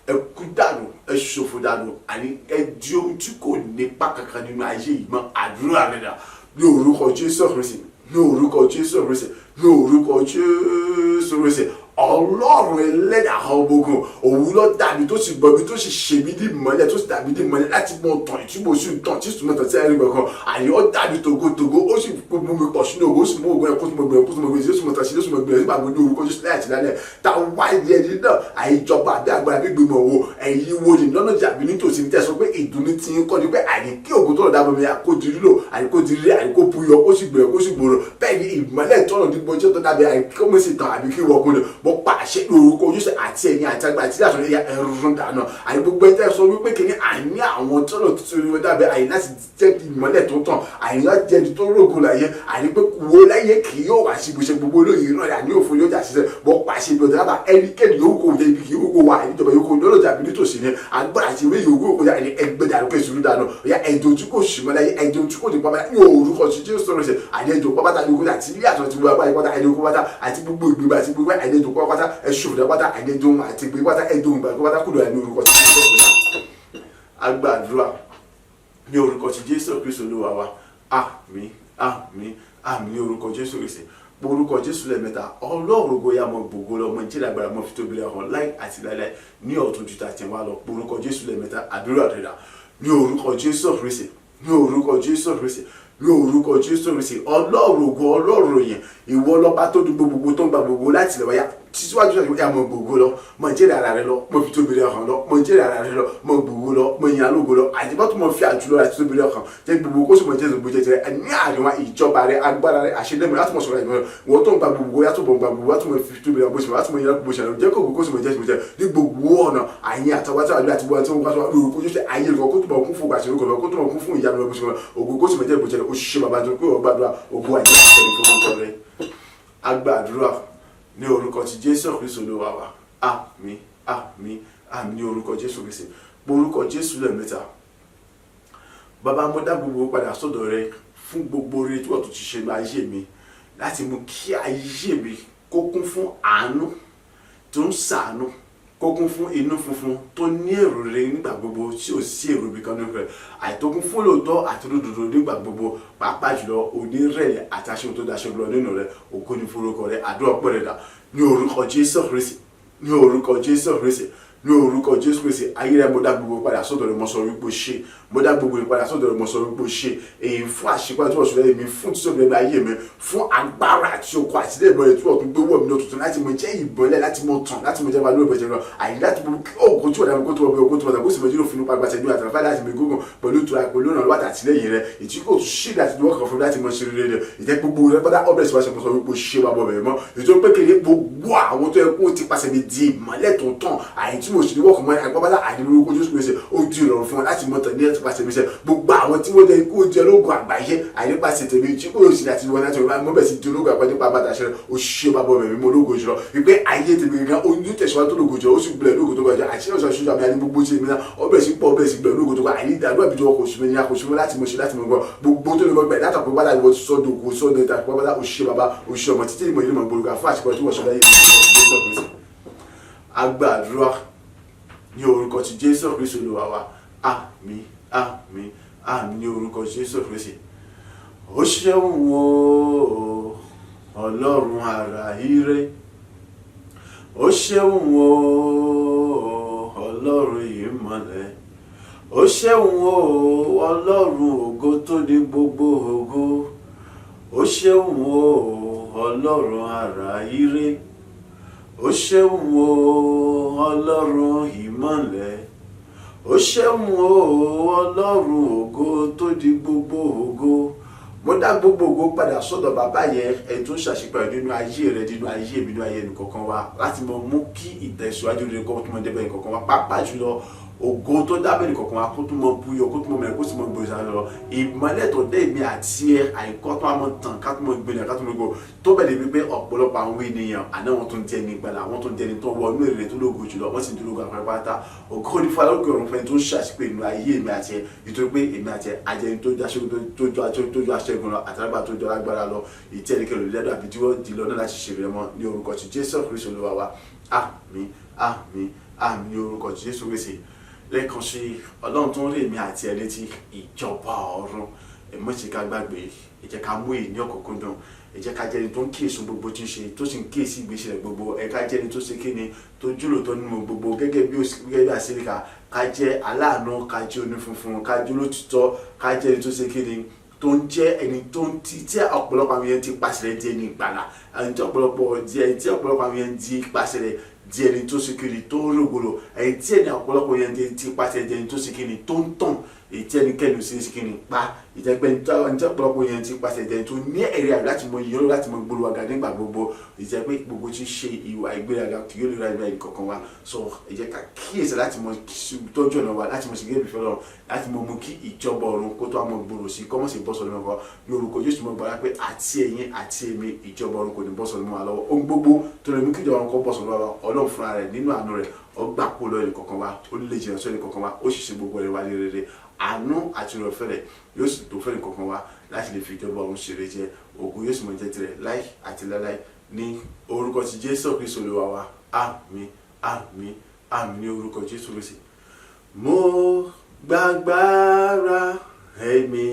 ẹ kú dànù, ẹ ṣòfò dànù, àní ẹ di ohun tí kò nípa kankan nínú ayé yìí mọ́. Àdúrà rẹ̀ dà ní orúkọ Jésù Kristi, ní orúkọ Jésù Kristi, ní orúkọ Jésù Kristi. Ọlọ́run ẹlẹ́dàá ọmọ ogun, òun ló dà mí, tó sì gbọ́ mi, tó sì ṣe mí ní ìmọ́lẹ̀, tó sì dà mí ní ìmọ́lẹ̀ láti mọ tàn ìtumọ̀ sí tàn tí ìtumọ̀ tàn tí ẹ̀rí gbọ̀ngàn. Àyè ó dà mí tògótògó, ó sì mú mi pọ̀ sínú ògo, ó sì mú ògo ẹ̀ kó tó mọ gbìyànjú, kó tó mọ gbìyànjú, ó sì mọ tàn sí, ó sì mọ gbìyànjú nígbà gbogbo ní orúkọ Jésù láyà àti lálẹ́. Ta wá ìdí ẹni náà? Àìjọba àbí agbára bí gbìmọ̀ wo ẹ̀yin wo ni lọ́nà jàbí nítòsí ní tẹ̀sán pé ìdùnnú ti ń kọ́ ni pé àyè kí ògo tó lọ dábọ̀ mi kó di lílò, àyè kó di rí, àyè kó buyọ, kó sì gbìyànjú, kó sì gbòòrò? Bẹ́ẹ̀ ni ìmọ́lẹ̀ tọ́nà ní gbọ́jọ́ tó dábẹ́ àyè kí ó mọ̀ sí tàn àbí kí wọ́n kún ni. Mo pàṣẹ lórúkọ Jésù, àti ẹ̀yin àti agbára àti àtúnyẹ ẹ̀yà ẹ̀rùn dànù. Àyè gbogbo ẹ̀ tẹ́ sọ wípé kìíní àní àwọn tọ́nà tuntun ni wọ́n dábẹ́ àyè láti jẹ́ ìmọ́lẹ̀ tó tàn, àyè láti jẹ́ ẹni tó rògo láyé, àyè pé wo láyé kì yóò wá sí ibùsẹ̀ gbogbo olóyè náà, àní òfin yóò jà sísẹ. Mo pàṣẹ ibi ọ̀dọ̀ lábà ẹnikẹ́ni yòówù kò jẹ́ ibi kì í kó wà níjọba yòówù kò lọ́lọ́jà bí nítòsí ni agbára àti ìwé yòówù kò jẹ́ ẹgbẹ́ dànù, kó ìṣòro dànù. Ọ̀yà ẹ̀dùn tí kò sì mọ́ láyé, ẹ̀dùn tí kò ní pamọ́ ní orúkọ tí Jésù sọ̀rọ̀ ṣe. Àní ẹ̀dùn pátá ní okòó àti ilé àtọ̀ ti gbogbo agbára pátá, ẹ̀dùn pátá àti gbogbo ìgbìmọ̀ àti gbogbo ẹ̀dùn pátá, ẹ̀ṣòfò pátá, ẹ̀dùn àti gbogbo pátá, ẹ̀dùn ìgbà pátá kúrò ní orúkọ tí Jésù sọ̀rọ̀. Agbàdúrà ní orúkọ ti Jésù Kristu Olúwa wa. Àmín, àmín, àmín ní orúkọ Jésù Kristi. Orúkọ Jésù lẹ́ẹ̀mẹ́ta. Ọlọ́run ògo ya mọ gbogbo lọ, mọ ìjìnlẹ̀ agbára, mọ fi tóbi rẹ̀ hàn láì àti láíláí ní ọ̀tún ju tàtí wá lọ. Orúkọ Jésù lẹ́ẹ̀mẹ́ta. Àdúrà rẹ̀ ní orúkọ Jésù Kristi, ní orúkọ Jésù Kristi, ní orúkọ Jésù Kristi. Ọlọ́run ògo, Ọlọ́run yẹn, ìwọ lọ́ba tó dùn gbogbo, tó ń gba gbogbo láti lè wáyà síwájú, ya mọ gbogbo lọ, mọ ìjẹ́rìí ara rẹ lọ, mọ fi tóbi rẹ hàn lọ, mọ ìjẹ́rìí ara rẹ lọ, mọ gbogbo lọ, mọ ìyàn lógo lọ, àdìbò tó mọ fi àjùlọ àti tóbi rẹ hàn, jẹ́ gbogbo kó sì mọ jẹ́ gbogbo jẹjẹrẹ ní àríwá ìjọba rẹ, agbára rẹ, àṣẹlẹmọ láti mọ sọ̀rọ̀ ìmọ̀ wọ́n tó ń gba gbogbo yàtọ̀ bọ̀ gba gbogbo láti mọ fi tóbi rẹ bó ṣe láti mọ ìyàn bó ṣe jẹ́ kó gbogbo kó sì mọ jẹ́ gbogbo jẹ́ ní gbogbo ọ̀nà àyìn àtàwátà àbí àti gbogbo àti wọn wá lórúkọ Jésù. Ayé rẹ kó tó bọ̀ kún fún àṣírí kó tó bọ̀ kún fún ìyanu rẹ bó ṣe ògo kó sì mọ jẹ́ gbogbo jẹ́. Òṣìṣẹ́ bàbá tó pé ọgbàdúrà ògo àyè àtẹ̀lé fún orúkọ rẹ. Agbàdúrà ní orúkọ ti Jésù Kristu Olúwa wa. Àmín, àmín, àmín ní orúkọ Jésù Kristi. Orúkọ Jésù lẹ́ẹ̀mẹ́ta. Bàbá, mo dá gbogbo padà sọ́dọ̀ rẹ fún gbogbo oore tí wọ́n tún ti ṣe ní ayé mi, láti mú kí ayé mi kó kún fún àánú tó ń ṣàánú, kó kún fún inú funfun tó ní èrò rere nígbà gbogbo, tí ò sí èrò ibi kan nípa rẹ̀, àìtókún fún lóòótọ́ àti òdodo nígbà gbogbo, pàápàá jùlọ onírẹ̀lẹ̀ àti aṣọ tó daṣọ lọ nínú rẹ̀. Ògo ní forúkọ rẹ̀. Àdúrà pọ̀ rẹ̀ dà ní orúkọ Jésù Kristi, ní orúkọ Jésù Kristi, ní orúkọ Jésù Kristi. Ayé rẹ, mo dá gbogbo padà sọ́dọ̀ rẹ, mo sọ wípé ṣe. Mo dá gbogbo padà sọ́dọ̀ rẹ, mo sọ wípé ṣe èyí fún àṣepá tí wọ́n sọ lẹ́yìn mi, fún títóbi rẹ ayé mi, fún agbára àti okun àti ilé ìbọn rẹ tí wọ́n tún gbé wọ̀ mí ní òtútù, láti mo jẹ́ ìbọnlẹ̀, láti mo tàn, láti mo jẹ́ wà lórí ìbọ̀jẹ̀ lọ àyè, láti mo kí òkú tí wọ́n dá mi kó tó wọ́n bí òkú tó wọ́n dá kó sì mọ jíro fún nípa gbàtẹ́ ní àtàlàfà, láti mi gógùn pẹ̀lú ìtura, pẹ̀lú ìrànlọ́wọ́ àti àtìlẹ́yìn rẹ, ìtí kò tún ṣí láti wọ́n kàn fún mi láti mọ ṣe rere rẹ. Ìjẹ́ gbogbo rẹ pátá ọbẹ̀ síwájú, mo sọ wípé ṣé wàá bọ̀ bẹ̀rẹ̀ mọ́ ètò pé kiri gbogbo àwọn tó yẹ kó ti pàṣẹ mi di ìmọ́lẹ̀ tó tàn àyè tí mo sì ní wọ́ọ̀kùn mọ́ àgbàbálà àdìmọ́ ojú Jésù Kristi, ó di ìrọ̀rùn fún wọn láti mọ tàn ní ẹ̀tọ́ pàṣẹ mi sẹ́. Gbogbo àwọn tí wọ́n jẹ́ kó jẹ́ ológun àgbáyé àìnípasẹ̀ tèmi tí kò sì láti wọ́n láti wọ́n mọ́ bẹ̀ sí di ológun àgbáyé nípa bàtà ṣẹlẹ̀. Ó ṣe bá bọ̀ bẹ̀rẹ̀ mọ́ ológun jùlọ wípé ayé tèmi gangan ó ní tẹ̀síwájú tó lógo jùlọ, ó sì gbilẹ̀ lógo tó ga jù àti ṣe ọ̀ṣọ́ àmì àní gbogbo tí èmi náà ó bẹ̀rẹ̀ sí pọ̀, bẹ̀rẹ̀ sí gbilẹ̀ lógo tó ga àyè ìdádúrà bí tó kò sí mi ní àkóso mi láti mọ̀ ṣe, láti mọ̀ gbọ́ gbogbo tó lè mọ̀ gbẹ̀ látàkùn bá láti wọ́n sọ́dọ̀ ògo sọ́dọ̀ ìtàkùn bá. Ó ṣe bàbá, ó ṣe ọmọ títí ìmọ̀ ìlú mọ̀ gbòòrò fún àṣepọ̀ tí wọ́n ṣe láyé. Agbàdúrà ní orúkọ ti Jésù Kristu Olúwa wa. Àmín, àmín, àmín ní orúkọ Jésù Kristi. Ó ṣeun o, Ọlọ́run àrà ire. Ó ṣeun o, Ọlọ́run ìmọ́lẹ̀. Ó ṣeun o, Ọlọ́run ògo tó ní gbogbo ògo. Ó ṣeun o, Ọlọ́run àrà ire. Ó ṣeun o, Ọlọ́run ìmọ́lẹ̀. Ó ṣeun o, Ọlọ́run ògo tó di gbogbo ògo. Mo dá gbogbo ògo padà sọ́dọ̀ bàbá yẹn, ẹ̀ tó ń ṣàṣepọ̀ nínú ayé rẹ, nínú ayé mi, nínú ayé ẹnì kọ̀ọ̀kan wa, láti mọ mú kí ìtẹ̀síwájú rere kó tó mọ débẹ̀ ẹnì kọ̀ọ̀kan wa, pàápàá jùlọ ògo tó dábẹ́ ẹnì kọ̀ọ̀kan wa kó tó mọ búyọ, kó tó mọ mẹ́rin, kó sì mọ gbòòrò lọ. Ìmọ́lẹ̀ tó dé èmi àti ẹ àìkọ́ tó mọ tàn, ká tó mọ gbìnà, ká tó mọ gbò tó bẹ̀rẹ̀ wípé ọ̀pọ̀lọpọ̀ àwọn ènìyàn àná wọn tó ń jẹ́ ní ìgbàlà, àwọn tó ń jẹ́ ní tó wọ inú èrè tó lógo jùlọ, wọ́n sì ń dúró àpẹẹrẹ. Ògo ní fún alókè ọ̀run fẹ́ni tó ń ṣàṣìpè nínú ayé èmi àti ẹ, nítorí pé èmi àti ẹ ajẹni tó jọ aṣẹ́gun lọ, àtàlágbà tó jọ lágbára lọ, ìtí ẹnikẹ́ni olùdẹ́dọ̀ àbí tí wọ́n di lọ náà láti ṣe rẹ mọ́ ní orúkọ ti Jésù Kristu Olúwa wa. Àmín, àmín, àmín ní orúkọ ti Jésù Kristi. Lẹ́ẹ̀kan sí, Ọlọ́run tó ń rí èmi àti ẹ létí ìjọba ọ̀run, ẹ má ṣe ká gbàgbé. Ẹ jẹ́ ká mú èyí ní ọ̀kúnkúndùn. Ẹ jẹ́ ká jẹ́ ẹni tó ń kíyèsí gbogbo tí ń ṣe, tó sì ń kíyèsí ìgbésẹ̀ rẹ̀ gbogbo. Ẹ ká jẹ́ ẹni tó ṣe kíni, tó júlò tó nínú gbogbo, gẹ́gẹ́ bí àṣíríkà. Ká jẹ́ aláàánú, ká jẹ́ onífunfun, ká jẹ́ olótìtọ́, ká jẹ́ ẹni tó ṣe kíni, tó ń jẹ́ ẹni tó ń ti tí ọ̀pọ̀lọpọ̀ àwọn yẹn ti pàṣẹ rẹ̀ di ẹni ìgbàlà, ẹni tí ọ̀pọ̀lọpọ̀ di ẹni tí ọ̀pọ̀lọpọ̀ àwọn yẹn di pàṣẹ rẹ̀ di ẹni tó ṣe kíni, tó ń rògbòlò, ẹni tí ẹni ọ̀pọ̀lọpọ̀ yẹn ti pàṣẹ di ẹni tó ṣe kíni, tó ń tàn, èyí tí ẹnikẹ́ni ò sí ṣe kíni pa ìjẹ́pẹ́, ẹni tí ọ̀pọ̀lọpọ̀ yẹn ti pàṣẹ di ẹni tó ní ẹ̀rí àbí láti mọ ìyọ́rọ̀, láti mọ gbólóhùn àga nígbà gbogbo, ìjẹ́pẹ́ gbogbo tí ń ṣe ìwà ìgbéraga kì yóò lè ra ìgbà ìkọ̀kan wa. So ẹ jẹ́ ká kíyèsí láti mọ tọ́jú ọ̀nà wa, láti mọ ṣe gẹ́gẹ́ bí fẹ́ràn, láti mọ mú kí ìjọba ọ̀run kó tó àmọ́ gbòòrò sí, kọ́mọ̀ sí bọ́sọ̀ lọ́wọ́ kan ní orúkọ Jésù. Mọ̀ gbọ́dá pé àti ẹ̀yin àti èmi, ìjọba ọ̀run kò ní bọ́sọ̀ lọ́wọ́ wa lọ́wọ́. Ohun gbogbo tó lè mú kí ìjọba ọ̀run kó bọ́sọ̀ lọ́wọ́ wa, Ọlọ́run fúnra rẹ̀ nínú àánú rẹ̀ ó gbà kó lọ ẹnì kọ̀ọ̀kan wa, ó lè jìnnà sí ẹnì kọ̀ọ̀kan wa, ó sì ṣe gbogbo rẹ̀ wá ní rere. Àánú àti ìrọ̀fẹ́ rẹ̀ yóò sì tó fẹ́ni kọ̀ọ̀kan wa láti lè fi ìjọba ọ̀run ṣeré jẹ. Ògo yóò sì mọ jẹ́ tirẹ̀ láì àti láláì ní orúkọ ti Jésù Kristu Olúwa wa. Àmín, àmín, àmín ní orúkọ Jésù Kristi. Mo Gbàgbára ẹ̀mí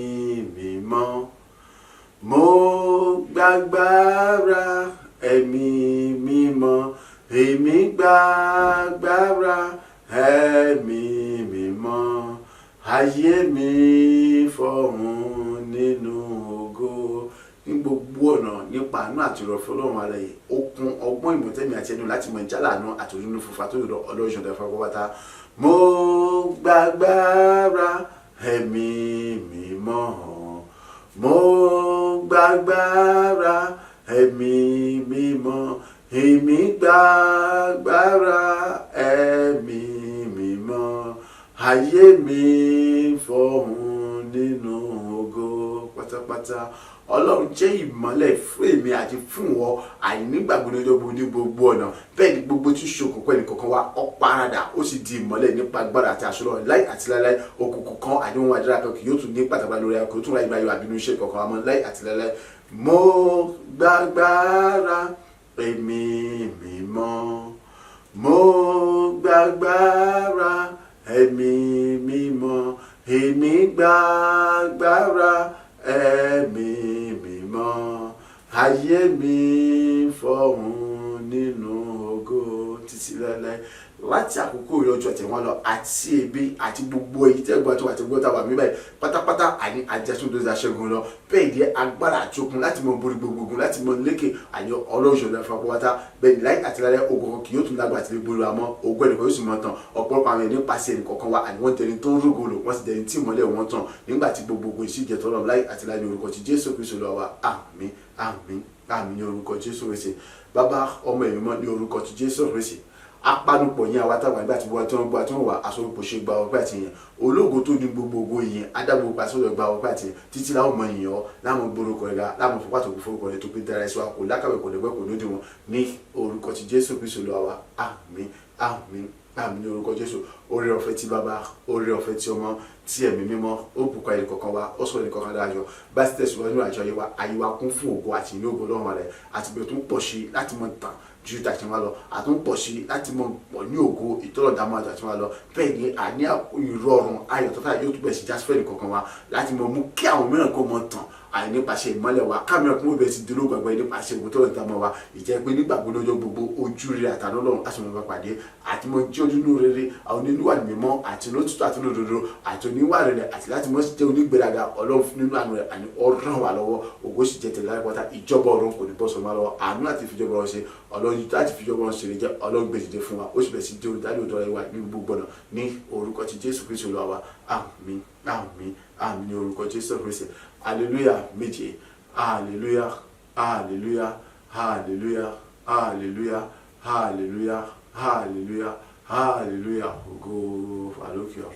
mímọ́. Mo gbàgbára ẹ̀mí mímọ́. Èmi gbàgbára ẹ̀mí mímọ́. Ayé mi fọ̀hún nínú ògo. Ní gbogbo ọ̀nà, nípa àánú àti ìrọ̀fẹ́ Ọlọ́run alààyè, okun, ọgbọ́n, ìmọ̀tẹ́mi àti ẹnu láti mọ ìjálá àánú àti onínú funfun àti òdòdó Ọlọ́run ṣọ̀dọ̀ ẹ̀fọ́ pátá. Mo gbàgbára ẹ̀mí mímọ́. Mo gbàgbára ẹ̀mí mímọ́. Èmi gbàgbára ẹ̀mí mímọ́. Ayé mi fọ̀hún nínú ògo pátápátá. Ọlọ́run jẹ́ ìmọ́lẹ̀ fún èmi àti fún ìwọ àìnígbàgbọ́ ní ọjọ́ gbogbo ní gbogbo ọ̀nà. Bẹ́ẹ̀ ni gbogbo tí ṣokùnkùn ẹnì kọ̀ọ̀kan wa ó paradà, ó sì di ìmọ́lẹ̀ nípa agbára àti àṣọ Ọlọ́run láì àti láíláí. Òkùnkùn kan àdéhùn àdúrà kan kì yóò tún ní pàtàkì lórí ayọ̀, kò tún ráyè báyọ̀ àbínú iṣẹ́ kọ̀ọ̀kan wa mọ́ láì àti láíláí. Mo gbàgbára ẹ̀mí mímọ́. Mo gbàgbára ẹ̀mí mímọ́. Èmi gbàgbára ẹ̀mí mímọ́. Ayé mi fọ̀hún nínú ògo títí láéláé. Láti àkókò ìrọ̀jò àtẹ̀wọ́n lọ àti ebi àti gbogbo èyí tẹ́gbọ́n tó àti gbọ́dọ̀ wà mí báyìí pátápátá, àní ajásùn tó ṣẹ́gun lọ. Bẹ́ẹ̀ ni agbára àti okun láti mọ borí gbogbo ogun, láti mọ lékè, àní Ọlọ́run ṣọlá fapápátá. Bẹ́ẹ̀ ni láì àti láyé, ogun kan kì yóò tún lágbára àti lè borí wa mọ́. Ogun ẹnìkan yóò sì mọ tán. Ọ̀pọ̀lọpọ̀ àwọn ènìyàn nípasẹ̀ ẹnì kọ̀ọ̀kan wa, àní wọ́n tẹni tó ń rúgò lò, wọ́n sì dẹni tí ìmọ́lẹ̀ wọn tàn nígbà tí gbogbo ogun ìṣíjẹ tọ́lọ̀ láì àti láyé ní orúkọ ti Jésù Kristu Olúwa wa. Àmín, àmín, àmín ní orúkọ Jésù Kristi. Bàbá, Ọmọ, Ẹ̀mí Mímọ́, ní orúkọ ti Jésù Kristi, apanupọ̀ yẹn, àwa táwọn àgbà tí wọ́n tí wọ́n gbọ́ àti wọ́n wà aṣọ́rùpọ̀ ṣe gba ọpẹ́ àti yẹn. Ológo tó ní gbogbo ògo yẹn, adágbò pàṣẹ gba ọpẹ́ àti yẹn títí láwọn mọ ìyàn ọ́, láwọn gbórúkọ rẹ̀ ga, láwọn fọpá tó kún forúkọ rẹ̀ tó pé dára ẹ̀ṣọ́ kò lákàwé, kò lẹ́gbẹ́, kò lóde wọn ní orúkọ ti Jésù Kristu Olúwa wa. Àmín, àmín, àmín ní orúkọ Jésù. Oore ọ̀fẹ́ ti Bàbá, oore ọ̀fẹ́ ti Ọmọ, ti Ẹ̀mí Mímọ́, ó bùkún ayé kọ̀ọ̀kan wa, ó sọ̀rọ̀ kọ̀ọ̀kan dájọ́ bá sì tẹ̀síwájú àjọ ayé wa. Ayé wa kún fún ògo àti inú ògo Ọlọ́run rẹ̀, àti bẹ̀rẹ̀ tó ń pọ̀ sí láti mọ tàn ju tàti wọn lọ, àtún pọ̀ sí láti mọ pọ̀ ní ògo ìtọ́lọ̀dámọ́ àti wọn lọ. Bẹ́ẹ̀ ni àní ìrọ̀rùn ayọ̀ tó fà yóò túbọ̀ sí jásífẹ́ẹ̀lì kọ̀ọ̀kan wa láti mọ mú kí àwọn mìíràn kó mọ tàn àì nípasẹ̀ ìmọ́lẹ̀ wa, kámẹ́rà kún bẹ̀rẹ̀ sí dológun àgbáyé nípasẹ̀ ògo tọ́lọ̀ dámọ́ wa. Ìjẹ́ pé nígbà gbogbo, lọ́jọ́ gbogbo, ojú rere àtàná Ọlọ́run á sì mọ̀ bá pàdé àti mọ jẹ́ onínú rere, àwọn oníwà mímọ́ àti olótìtọ́ àti olódodo àti oníwà rere, àti láti mọ̀ jẹ́ onígbéraga. Ọlọ́run nínú àánú rẹ̀, àní ọ̀ràn wà lọ́wọ́. Ògo sì jẹ́ tẹ̀lé láì pátá. Ìjọba ọ̀run kò ní bọ́ sọmọ́ lọ́wọ́. Àánú láti fìjọba ọ̀run ṣe, Ọlọ́run láti fìjọba ọ̀run ṣe lè jẹ́ Ọlọ́run gbé dìde fún wa, ó sì bẹ̀rẹ̀ sí dé olùdarí òdòdó wa ní gbogbo ọ̀nà ní orúkọ ti Jésù Kristu Olúwa wa. Àmín, àmín, àmín ní orúkọ Jésù Kristi. Hallelujah méje. Hallelujah, hallelujah, hallelujah, hallelujah, hallelujah, hallelujah, hallelujah. Ògo fàlókè ọ̀run.